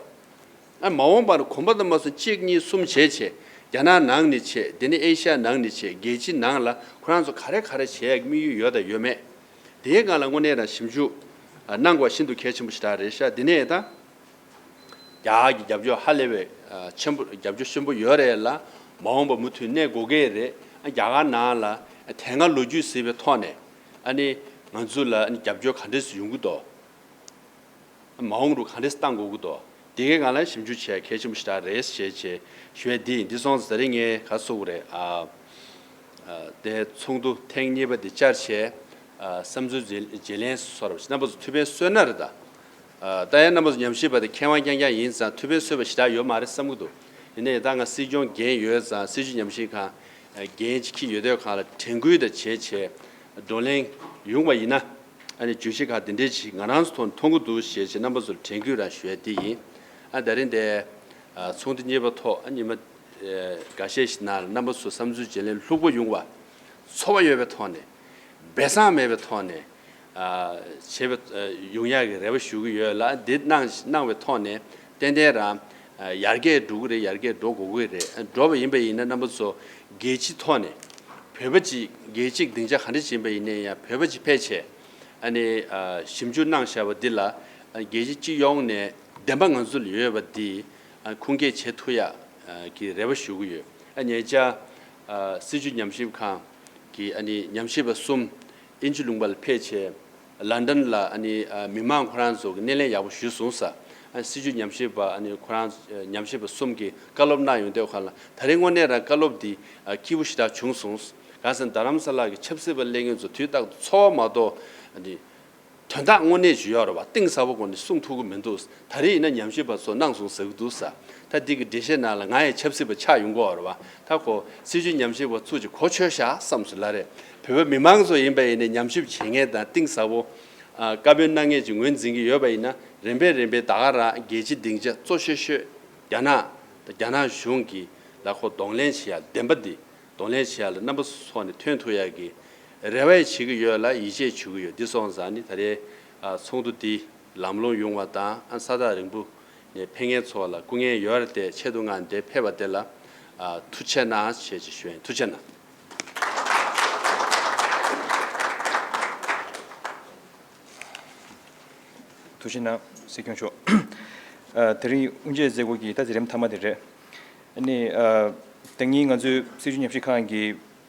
ཨ་མ་འོངས་པར་གོམ་པ་དང་མ་སོང་གཅིག་གཉིས་གསུམ་བྱས་བྱས། རྒྱ་ནག་ནང་ནས་བྱས། དེ་ནས་ཨེ་ཤ་ཡ་ནང་ནས་བྱས། རྒྱལ་སྤྱི་ནང་ལ་ཁོ་རང་ཚོ་ག་རེ་ག་རེ་བྱེད་ཡག་དམིགས་ཡུལ་ཡོད་དང་ཡོད་མེད། དེའི་སྒང་ལ་དངོས་གནས་རང་ཞིབ་འཇུག་ཨ་གནང་དགོས་ཤིན་ཏུ་གལ་ཆེན་པོ་ཞིག་རེད་ཤག་དེ་ནས་ད་རྒྱ་གར་གྱི་རྒྱབ་སྐྱོར་ཧ་ལས་པའི་ཨ་ཆེན་པོ། རྒྱབ་སྐྱོར་ཆེན་པོ་ཡོད་རེད་ལ། མ་འོངས་པ་མུ་མཐུད་གནས་དགོས་ཀྱི་རེད། ཨ་རྒྱ་གར་ནང་ལ་དེ་སྔ་ལོ་རྒྱུས་གཟིགས་པའི་ཐོག་ནས་ཨ་ནི་ང་ཚོ་ལ་ཨ་ནི་རྒྱབ་སྐྱོར་ག་འདྲས་སེ་ཡོང་གི་འདུག་མ་འོངས་རུ་ག་འདྲས་བཏང་དགོས་ཀྱི་འདུག་དེ་གའི་སྒང་ལ་ཞིབ་འཇུག་བྱེད་ཡ་གལ་ཆེན་པོ་ཞིག་རེད་ཞེས་བྱས་ཞུ་ཡ་འདི་ཡིན། འདི་སོང་ཙང་ད་རེས་ངས་ག་རེ་ཟེར་དགོས་རེད། ཨ་ཨ་དེ་ཚོགས་འདུ་ཐེངས་གཉིས་པ་དེ་བཅར་བྱས། ཨ་བསམ་ཚུལ་བརྗེ་བརྗེ་ལེན་སོགས་རྣམ་པ་ཚོ་ཐུགས་ཕན་གསོས་ན་རེད་ད། ཨ་ད་ཡང་རྣམ་པ་ཚོ་ཉམས་ཞིབ་པ་དེ་མཁས་དབང་རྐྱང་རྐྱང་ཡིན་ཙང་ཐུགས་ཕན་གསོས་པ་ཞེ་དྲག་ཡོད་མ་རེད་བསམ་གྱི་འདུག་ཡིན་ནའི་ད་ང་སྲིད་སྐྱོང་འགན་ཡོད་ཙང་། སྲིད་བྱུས་ཉམས་ཞིབ་ཁང་འགན་ཅིག་འཁྱེར་ཡོད་དུས་སྒང་ལ་དྲན་སྐུལ་དང་བྱས་བྱས་བགྲོ་གླེང་ཡོང་བ་ཡིན་ན། ཨ་ནི་བརྗོད་གཞི་ཁག་འདི་འདྲའི་ཞིག་ང་རང་ཚོ་ཐོག་ནས་མཐོང་གི་འདུག་ཞེས་བྱས་རྣམ་པ་ཚོར་དྲན་སྐུལ་རང་ཞུ་ཡ་འདི་ཡིན། ཨ་ད་རིང་འདི་ཨ་ཚོགས་འདུ་གཉིས་པ་ཐོག་ཨ་ཉི་མ་ཨ་འགའ་ཤས་ཤིག་ནང་ལ་རྣམ་པ་ཚོ་བསམ་ཚུལ་བརྗེ་ལེན་ལྷུག་པོ་ཡོང་བ། ཚོར་བ་ཡོད་པའི་ཐོག་ནས། སྦས་གསང་མེད་པའི་ཐོག་ནས་ཨ་བྱེད་པ་ཨ་ཡོང་ཡག་གི་རེ་བ་ཞུ་གི་ཡོད་ལ། འདི་གནང་གནང་བའི་ཐོག་ནས་ཏན་ཏན་རང་ཨ་ཡར་རྒྱས་འགྲོ་གི་རེད། ཡར་རྒྱས་འགྲོ་དགོས་ཀྱི་རེད། འགྲོ་བ་ཡིན་པ་ཡིན་ན་རྣམ་པ་ཚོ་རྒྱལ་སྤྱི་ཐོག་ནས་བོད་པ་ཅིག་རྒྱལ་སྤྱིའི་སྡིངས་ཆ་ག་འདྲ་ཞིག་ཡིན་པ་ཡིན་ནའི་ཡང་བོད་པ་ཅིག་ཕལ་ཆེར་ཨ་ནི་ཨ་ཞིབ་འཇུག་གནང་བཞག་པ་འདི་ལ་ཨ་རྒྱལ་སྤྱི་སྤྱི་ཡོངས་ནས་བདེན་པ་ང་ཚོ་ལ་ཡོད་པ་འདི་ཨ་ཁུངས་སྐྱེལ་བྱེད་ཐུབ་ཡག་ཨ་གི་རེ་བ་ཞུ་གི་ཡོད། ཨ་ཉེ་ཆར་ཨ་སྲིད་བྱུས་ཉམས་ཞིབ་ཁང་གི་ཨ་ནི་ཉམས་ཞིབ་པ་གསུམ་དབྱིན་ཇི་ལུང་པ་ལ་ཕེབས་བྱས། ལན་ཌན་ལ་ཨ་ནི་ཨ་མི་མང་ཁོ་རང་ཚོ་གི་སྣེ་ལེན་ཡག་པོ་ཞུས་སོང་ཟེར། ཨ་སྲིད་བྱུས་ཉམས་ཞིབ་པ་ཨ་ནི་ཁོ་རང་ཨ་ཉམས་ཞིབ་པ་གསུམ་གྱིས་བཀའ་སློབ་གནང་ཡོང་དུས་སྒང་ལ། ད་རེས་དངོས་གནས་རང་བཀའ་སློབ་འདི་ཨ་སྐྱིད་པོ་ཞེ་དྲག་བྱུང་སོང་། གང་ཟེར་ན་རྡ་རམ་ས་ལ་གི་ཆབ་སྲིད་པ་སླེབས་མཁན་ཚོ་དུས་རྟག་ཏུ་ཚོར་བ་མ་གཏོགས་ཨ་ནི་དོན་དག་དངོས་གནས་ཅིག་ཡོད་རེད་བ། གཏིང་ཟབ་པོ་སྒོ་ནས་གསུང་ཐུབ་ཀྱི་མི་འདུག་ད་རེས་ཡིན་ན་ཉམས་ཞིབ་པ་ཚོ་གནང་སོང་ཟེར་གྱི་འདུག་ཟེར། ད་འདི་གི་འགྲེལ་བཤད་ནང་ལ་ང་ཡང་ཆབ་སྲིད་པ་ཆགས་ཡོང་གི་ཡོད་རེད་བ། ད་ཁོ་སྲིད་བྱུས་ཉམས་ཞིབ་པ་ཚོ་ཅིག་གོ་ཆོད་ཤག་བསམ་སོང་ལ་རེད། བོད་པ་མི་མང་ཚོ་ཡིན་པ་ཡིན་ནའི་ཉམས་ཞིབ་བྱེད་མཁན་དང་གཏིང་ཟབ་པོ་ཨ་བཀའ་མོལ་གནང་མཁན་ཅིག་ངོས་འཛིན་གྱི་ཡོད་པ་ཡིན་ན། རིམ་པས་རིམ་པས་ད་ག་རང་རྒྱལ་སྤྱིའི་སྡིངས་ཆ་གཙོ་ཤོས་ཤོས་རྒྱ་ནག་དང་རྒྱ་ནག་གཞུང་གི་ལ་ཁོ་གདོང་ལེན་བྱེད་ཡ་བདེན་པ་འདི། གདོང་ལེན་བྱེད་ཡ་ལ་རྣམ་པ་ཚོ་ནས་ཐོན་ཐུབ་ཡ་གི་རེ་བ་ཡང་བྱེད་ཀྱི་ཡོད་ལ། ཡིད་ཆེས་བྱེད་ཀྱི་ཡོད། འདི་སོང་ཙང་ནི་ད་རེས་ཨ་ཚོགས་འདུ་འདི་ལམ་ལྷོང་ཡོང་བ་དང་། ཨ་ས་ཐག་རིང་པོ་ནས་ཕེབས་མཁན་ཚོ་ལ་སྐུ་ངལ་ཡོད་རེད་དེ། ཆེད་དུ་ང་འདིར་ཕེབས་པ་དེ་ལ་ཨ་ཐུགས་རྗེ་གནང་ཞེས་ཞུ་ཡིན། ཐུགས་རྗེ་གནང་། ཐུགས་རྗེ་གནང་། སྲིད་སྐྱོང་མཆོག་ཨ་དེ་རིང་དབུ་འབྱེད་མཛད་སྒོ་གི་ད་མཛད་རིམ་མཐའ་མ་དེ་རེད། ཨ་ནི་ཨ་ད་ངས་ང་ཚོའི་སྲིད་བྱུས་ཉམས་ཞིབ་ཁང་གི་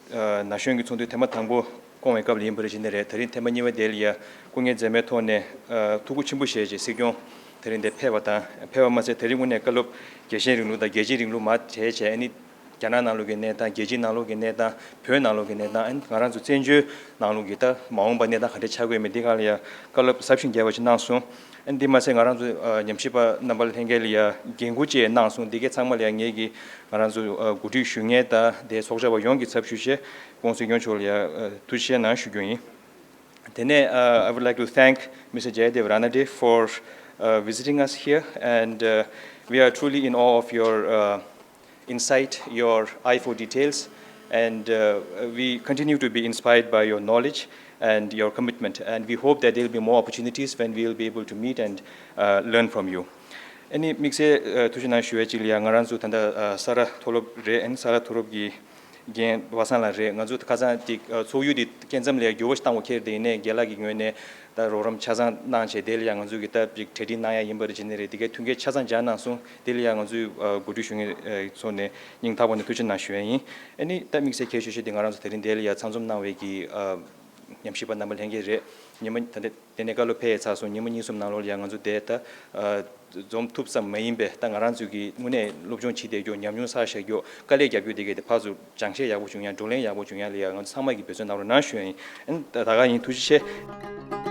ཨ་ན་གཞོན་གྱི་ཚོགས་འདུའི་ཐེངས་མ་དང་པོ་ སྐོང་བའི་སྐབས་ལ་ཡིན་པ་རེད་བྱས་ནས་རེད། ད་རིང་ཐེངས་མ་གཉིས་པ་དེ་ལ་ཡ་སྐུ་ངལ་འཛེམས་མེད་ཐོག་ནས་ཨ་ཐུགས་ཁུར་ཆེན་པོ་བཞེས་བྱས་སྲིད་སྐྱོང་ད་རིང་འདིར་ཕེབས་པ་དང་། ཕེབས་པ་མ་ཟད་ད་རིང་དངོས་གནས་བཀའ་སློབ་རྒྱལ་ཞེན་རིང་ལུགས་དང་རྒྱལ་གཅེས་རིང་ལུགས་མར་བྱས་བྱས། ཨ་ནི་རྒྱ་ནག་ནང་ལོགས་ཀྱི་གནས་སྟངས། རྒྱལ་སྤྱིའི་ནང་ལོགས་ཀྱི་གནས་སྟངས། བོད་ནང་ལོགས་ཀྱི་གནས་སྟངས། ཨ་ནི་ང་རང་ཚོ་བཙན་བྱོལ་ནང་ལོགས་ཀྱི་ད་མ་འོངས་པ་གནས་སྟངས་ག་འདྲ་ཆགས་ཀྱི་ཡོད་མེད་འདི་སྒང་ལ་ཡ་བཀའ་སློབ་ཟབ་ཞིང་རྒྱས་པ་ཅིག་གནང་སོང་། ཨ་ནི་འདི་མ་ཟད་ང་རང་ཚོ་ཨ་ཉམས་ཞིབ་པ་རྣམ་པ་ལྷན་རྒྱས་ལ་ཡ་འགན་འཁུར་བཅས་གནང་སོང་། འདི་གའི་ཚང་མ་ལ་ཡ་ངེད་ཀྱིས་ང་རང་ཚོ་ཨ་གོ་སྒྲིག་ཞུ་མཁན་དང་དེའི་ཚོགས་བཅར་བ་ཡོངས་ཀྱི་ཚབ་ཞུས་བྱས་སྐུ་ངོ་སྲིད་སྐྱོང་མཆོག་ལ་ཡ་ཨ་ཐུགས་རྗེ་ཆེ་གནང་ཞུ་རྒྱུ་ཡིན། དེ་ནས uh, I would like to thank Mister Jaydev Ranade for uh, visiting us here, and uh, we are truly in awe of your uh, insight, your eye for details, and uh, we continue to be inspired by your knowledge and your commitment. And we hope that there will be more opportunities when we will be able to meet and uh, learn from you. ཨ་ནི་དམིགས་བསལ་ཨ་ཐུགས་རྗེ་གནང་ཞུ་བའི་གཅིག་ལ་ཡ་ང་རང་ཚོ་ད་ལྟ་ཨ་ས་རཱ་མཐོ་སློབ་རེད། ཨ་ནི་ས་རཱ་མཐོ་སློབ་ཀྱི་རྒན་པ་སངས་ལགས་རེད། ང་ཚོ་ཁ་སང་དེ་ཨ་ཚོགས་ཡུལ་དེ་སྐབས་མཚམས་ལ་ཡ་འགྱུར་བ་ཞིག་བཏང་དགོས་ཁེལ། དེ་ཡིན་ནའི་རྒན་ལགས་ཀྱི་ངོས་ནས་ད་རོགས་རམ་ཆ་ཚང་གནང་བྱས། དེ་ལ་ཡ་ང་ཚོ་གི་ད་ཅིག་གྲ་སྒྲིག་གནང་ཡ་ཡིན་པ་རེད་བྱས་ནས་རེད། དེ་གའི་མཐུན་རྐྱེན་ཆ་ཚང་སྦྱར་གནང་སོང་། དེ་ལ་ཡ་ང་ཚོས་ཨ་གོ་སྒྲིག་ཞུ་མཁན་ཨ་ཚོ་ནས་སྙིང་ཐག་པ་ནས་ཐུགས་རྗེ་གནང་ཞུ་ཡ་ཡིན། ཨ་ནི་ད་དམིགས་བསལ་གལ་ཆེ་ཤོས་དེ་ང་རང་ཚོ་དེ་རིང་དེ་ལ་ཡ་ཚང་འཛོམས་གནང་བའི་གི་ཨ་ཉམས་ཞིབ་པ་རྣམ་པ་ལྷན་རྒྱས་རེད། ཉི་མ་ད་ལྟ་དེ་ནས་བཀའ་སློབ་ཕེབས་ཚར་སོང་། ཉི་མ་གཉིས་གསུམ་ནང་ལོགས་ལ་ཡ་ང་ཚོ་དེ་ད་ཨ་འཛོམས་ཐུབ་ཙམ་མ་ཡིན་པའི་ད་ང་རང་ཚོའི་གི་དངོས་གནས་སློབ་སྦྱོང་བྱེད་བསྡད་རྒྱུ། ཉམས་མྱོང་བསགས་བཞག་རྒྱུ། དཀའ་ལས་རྒྱབ་རྒྱུ་དེ་གའི་དེ་ཕར་ཚུར་སྦྱང་བཤད་ཡག་པོ་བྱུང་ཡ། བགྲོ་གླེང་ཡག་པོ་བྱུང་ཡ་ལ་ཡ་ང་ཚོ་ཚང་མ་གིས་འབད་བརྩོན་གནང་རོགས་གནང་ཞུ་ཡ་ཡིན། ཨ་ནི་ད་ད་ག་ཡིན། ཐུགས་རྗེ་ཆེ།